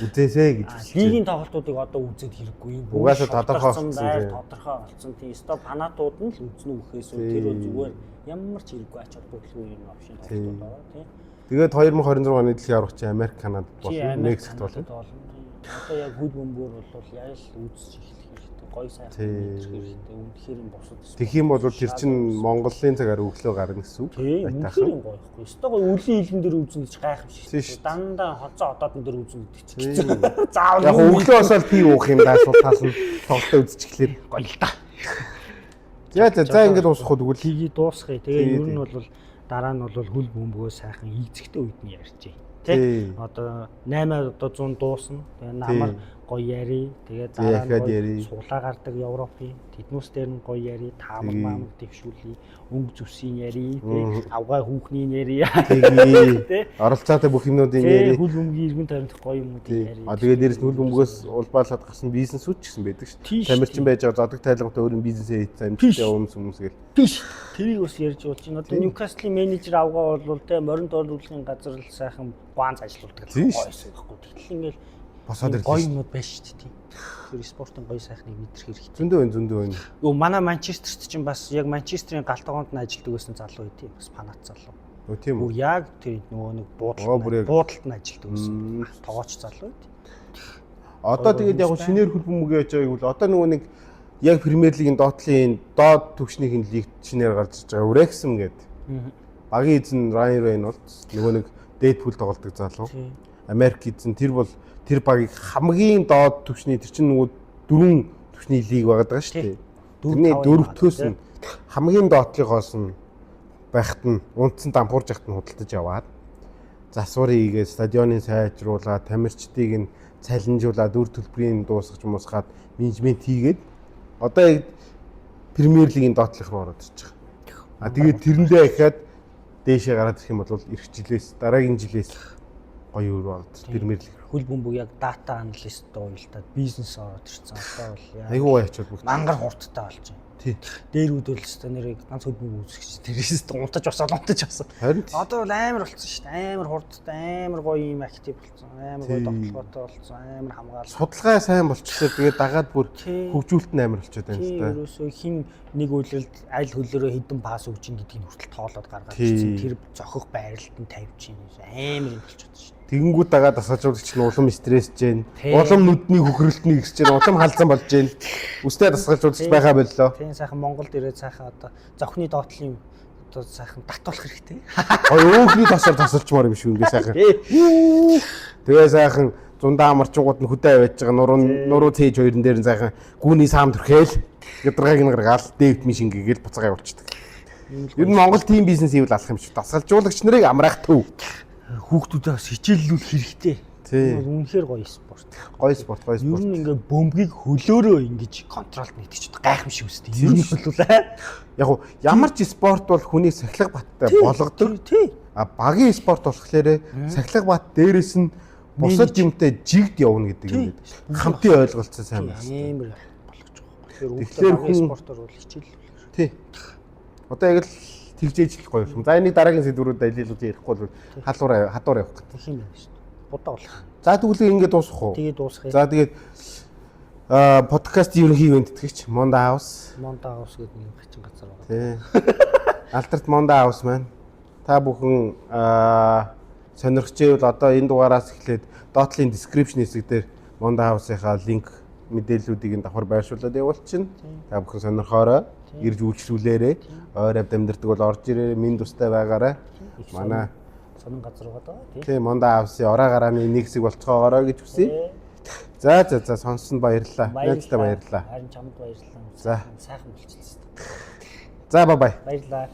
Speaker 1: Үзээсэй гэж
Speaker 2: А,
Speaker 1: хүсэж
Speaker 2: Лигийн тоглолтуудыг одоо үзээд хэрэггүй. Бүгд
Speaker 1: Угаасаа тодорхой
Speaker 2: шударсан
Speaker 1: болсон,
Speaker 2: байр
Speaker 1: тий.
Speaker 2: тодорхой болсон. Тий, стоп фанатууд нь л үзнэ үхээс үү тэр бол зүгээр ямар ч хэрэггүй ач холбогдолгүй юм авшин тоглолтууд байгаа тий.
Speaker 1: Тэгээд 2026 оны дэлхийн аварга чинь Америк, Канада
Speaker 2: Тий,
Speaker 1: болно,
Speaker 2: Америк,
Speaker 1: Мексикт болно.
Speaker 2: Канадад болно. Тий. Одоо яг хөл бөмбөгөөр бол яг л үзэж эхлэх хэрэгтэй. Гоё сайхан
Speaker 1: Тий.
Speaker 2: мэдрэх хэрэгтэй. Үнэхээр юм бусад
Speaker 1: Тэгэх юм бол тэр чинь Монголын цагаар өглөө гарна гэсэн үг.
Speaker 2: Тий, үнэхээр юм гоё ихгүй. Өстой гоё үлийн илэн дээр үзнэ гэж гайхамшиг.
Speaker 1: Тий шүү дээ.
Speaker 2: Дандаа хоцоо одоодон дээр үзнэ гэдэг чинь.
Speaker 1: Тий.
Speaker 2: Заавал
Speaker 1: Яг
Speaker 2: юм
Speaker 1: өглөө босоод пи уух юм даа сул тал нь тоглолтоо үзчихлээ.
Speaker 2: гоё л да.
Speaker 1: За за за ингэж дуусгах уу тэгвэл.
Speaker 2: Лигийг дуусгая. Тэгээ
Speaker 1: Тий,
Speaker 2: ер нь
Speaker 1: тий.
Speaker 2: бол дараа нь бол хөл бөмбөгөө сайхан ийзэгтэй үед нь ярьжээ.
Speaker 1: Тий.
Speaker 2: Тэ? Одоо 8 одоо 100 дуусна. Тэгээ намар гоё яри. Тэгээ
Speaker 1: Тий,
Speaker 2: дараа нь
Speaker 1: дахиад
Speaker 2: гоё
Speaker 1: ярий.
Speaker 2: суглаа гардаг Европын тэднүүс дээр нь гоё яри, таамаг
Speaker 1: Тий.
Speaker 2: маамаг дэвшүүлье, өнгө зүсийн яри, тэ авгай хүүхний яри.
Speaker 1: Тэгье.
Speaker 2: Тий.
Speaker 1: Оролцоотой бүх юмнуудын
Speaker 2: Тэ
Speaker 1: яри.
Speaker 2: хөл бөмбөгийн эргэн тойрондох гоё юмнуудын
Speaker 1: Тий.
Speaker 2: яри.
Speaker 1: А тэгээ дээрэс нь хөл бөмбөгөөс улбаалаад гарсан бизнесүүд ч гэсэн байдаг шүү
Speaker 2: Тий
Speaker 1: дээ.
Speaker 2: шүү
Speaker 1: Тамирчин байж байгаа зодог тайлгатай өөр нь бизнесээ хийсэн амжилттай хүмүүс хүмүүс гэл.
Speaker 2: Биш. Тэрийг бас ярьж болж байна. Одоо Ньюкаслын менежер авгаа бол те морин дооруулгын газар л сайхан гуанз ажилуулдаг л
Speaker 1: Тийм
Speaker 2: гоё
Speaker 1: шүү.
Speaker 2: байсан байхгүй. Тэгтэл ингээл
Speaker 1: Босоод
Speaker 2: ийм
Speaker 1: ирлээ
Speaker 2: гоё
Speaker 1: шүү.
Speaker 2: юмнууд байж шүү дээ. Тэр спортын гоё сайхныг мэдрэх хэрэгтэй.
Speaker 1: Зөндөө байна, зөндөө байна.
Speaker 2: Йоо манай Манчестерт чинь бас яг Манчестерийн гал тогоонд нь ажилдаг байсан залуу үгүй бас фанат залуу.
Speaker 1: Өө тийм
Speaker 2: Бүр
Speaker 1: үү.
Speaker 2: яг тэр нөгөө нэг
Speaker 1: Оо, бүр
Speaker 2: буудалд
Speaker 1: яг-
Speaker 2: буудалд нь ажилдаг байсан. Тогооч залуу үгүй.
Speaker 1: Одоо тэгээд яг шинээр хөл бөмбөг яаж байгааг бол одоо нөгөө нэг яг Премьер лигийн доотлын доод түвшнийх нь лигт шинээр гарч иж байгаа Wrexham гэдэг. Багийн эзэн Ryan Reynolds нөгөө нэг Deadpool тоглодог залуу.
Speaker 2: Тий.
Speaker 1: Америк эзэн тэр бол тэр багийг хамгийн доод түвшний тэр чинь нөгөө дөрвөн түвшний лиг байгаад байгаа шүү дээ.
Speaker 2: Дөрөв,
Speaker 1: Тэрний
Speaker 2: тав юм
Speaker 1: дөрөвдөхөөс
Speaker 2: байгаа,
Speaker 1: нь хамгийн доотлынхоос нь байхад нь унтсан дампуурж яхад нь худалдаж яваад засвар хийгээд стадионыг сайжруулаад тамирчдыг нь цалинжуулаад үр төлбөрийг дуусгаж муусгаад менежмент хийгээд одоо яг Премьер лигийн доотлох руу ороод ирж байгаа. А тэгээд тэрэндээ ахаад дээшээ гараад ирэх юм бол эх жилээс дараагийн жилээс гоё үр ороод Премьер лиг рүү.
Speaker 2: Хөл бөмбөг яг дата аналист уялдаад бизнес ороод ирсэн. Одоо бол яг
Speaker 1: Айгуу гоё ачаал бүгд.
Speaker 2: мангар хурдтай болж байна.
Speaker 1: Тий.
Speaker 2: Дээр үд бол өстой нэрийг ганц хөл бөмбөг үзэх чинь тэрээс унтаж босоод унтаж босоод.
Speaker 1: Харин
Speaker 2: Одоо бол амар болцсон шүү дээ. Амар хурдтай, амар гоё юм актив болцсон, амар гоё
Speaker 1: Тий.
Speaker 2: тогтолгоотой болцсон, амар хамгаалал.
Speaker 1: судалгаа сайн болчихлоо тэгээд дагаад бүр
Speaker 2: Тий.
Speaker 1: хөгжүүлэлт нь амар болчиход байна
Speaker 2: Тий,
Speaker 1: л да.
Speaker 2: ерөөсөө хин нэг үйлрэлд аль хөлөөрөө хэдэн пас өгч ин гэдгийг хүртэл тоолоод гаргаад
Speaker 1: Тий.
Speaker 2: ирсэн. Тэр зохих байралд нь тавьж ин амар юм болчиход шүү дээ.
Speaker 1: Тэгэнгүүт дагаа дасгалжуулагч нь улам стрессж гэн. Улам нүдний хөхрөлтний гисж гэн. Улам халзан болж гэн. Үстэй дасгалжуулагч байхаа боллоо.
Speaker 2: Тийм, сайхан Монголд ирээд сайхан одоо зовхны доотлын одоо сайхан татуулах хэрэгтэй.
Speaker 1: Гоё өөхний тосоор тасалчмаар юм шиг ингээ сайхан. Тэгээ сайхан зундаа амарчингууд нь хөдөө аваад байгаа нуруу нуруу цээж хоёрн дээр нь сайхан гүүний саам түрхээл ядаргааг нь гаргаал дээвт миш ингээгээл буцаага явуулчихдаг. Ер нь Монгол team бизнес хийвэл алах юм шиг. Дасгалжуулагч нарыг амраах төв.
Speaker 2: Хүүхдүүдээ бас хичээллүүлэх хэрэгтэй.
Speaker 1: Тий.
Speaker 2: Үнэхээр гоё спорт.
Speaker 1: Гоё спорт, гоё
Speaker 2: Ер
Speaker 1: спорт.
Speaker 2: нь ингээ бөмбөгийг хөлөөрөө ингэж control д нэгтгэж гайхамшиг үстэй. Ер нь бол
Speaker 1: Яг уу ямар ч спорт бол хүний сахилга баттай болгодог.
Speaker 2: Тий.
Speaker 1: А багийн спорт болохоор сахилга бат дээрээс нь бусад юмтай жигд явна гэдэг юм байдаг. Хамтын ойлголцоо сайн байх.
Speaker 2: Амар болгож байгаа.
Speaker 1: Тэгэхээр
Speaker 2: Тэгэхээр багийн
Speaker 1: хүн-
Speaker 2: спортоор бол хичээллүүлэх.
Speaker 1: Тий. Одоо яг л тэгжээж л гоё юм. За, энийг дараагийн сэдвүүрүүд алийлуулж ярихгүй бол халуур хадуур явах гэдэг.
Speaker 2: Тэгэх юм байна шүү дээ. Будаа болох.
Speaker 1: За, тэгвэл ингэ дуусгах уу?
Speaker 2: Тэгээд дуусгая.
Speaker 1: За, тэгээд подкаст ерөнхий ивээн тэтгэгч Monda House.
Speaker 2: Monda House гэдэг нэг хачин газар байгаа.
Speaker 1: Тий. Алдарт Monda House маань. Та бүхэн сонирхож байвал одоо энэ дугаараас эхлээд доотлын description хэсэг дээр Monda House-ийнхаа link мэдээллүүдийг нь давхар байршуулад явуулчихна. Та бүхэн сонирхоорой, ирж үйлчлүүлээрэй. Ойр авд амьдардаг бол орж ирээрэй, минь тустай байгаарай.
Speaker 2: Их
Speaker 1: Манай
Speaker 2: сонин газар байгаа даа. Тий.
Speaker 1: тий, Monda House-ийн орой гарааны нэг хэсэг болцоогоорой гэж хүсье. За, сонссон баярлалаа. Найздаа баярлалаа.
Speaker 2: Харин чамд баярлалаа.
Speaker 1: За.
Speaker 2: Сайхан болчихлоо.
Speaker 1: За, bye bye.
Speaker 2: Баярлалаа.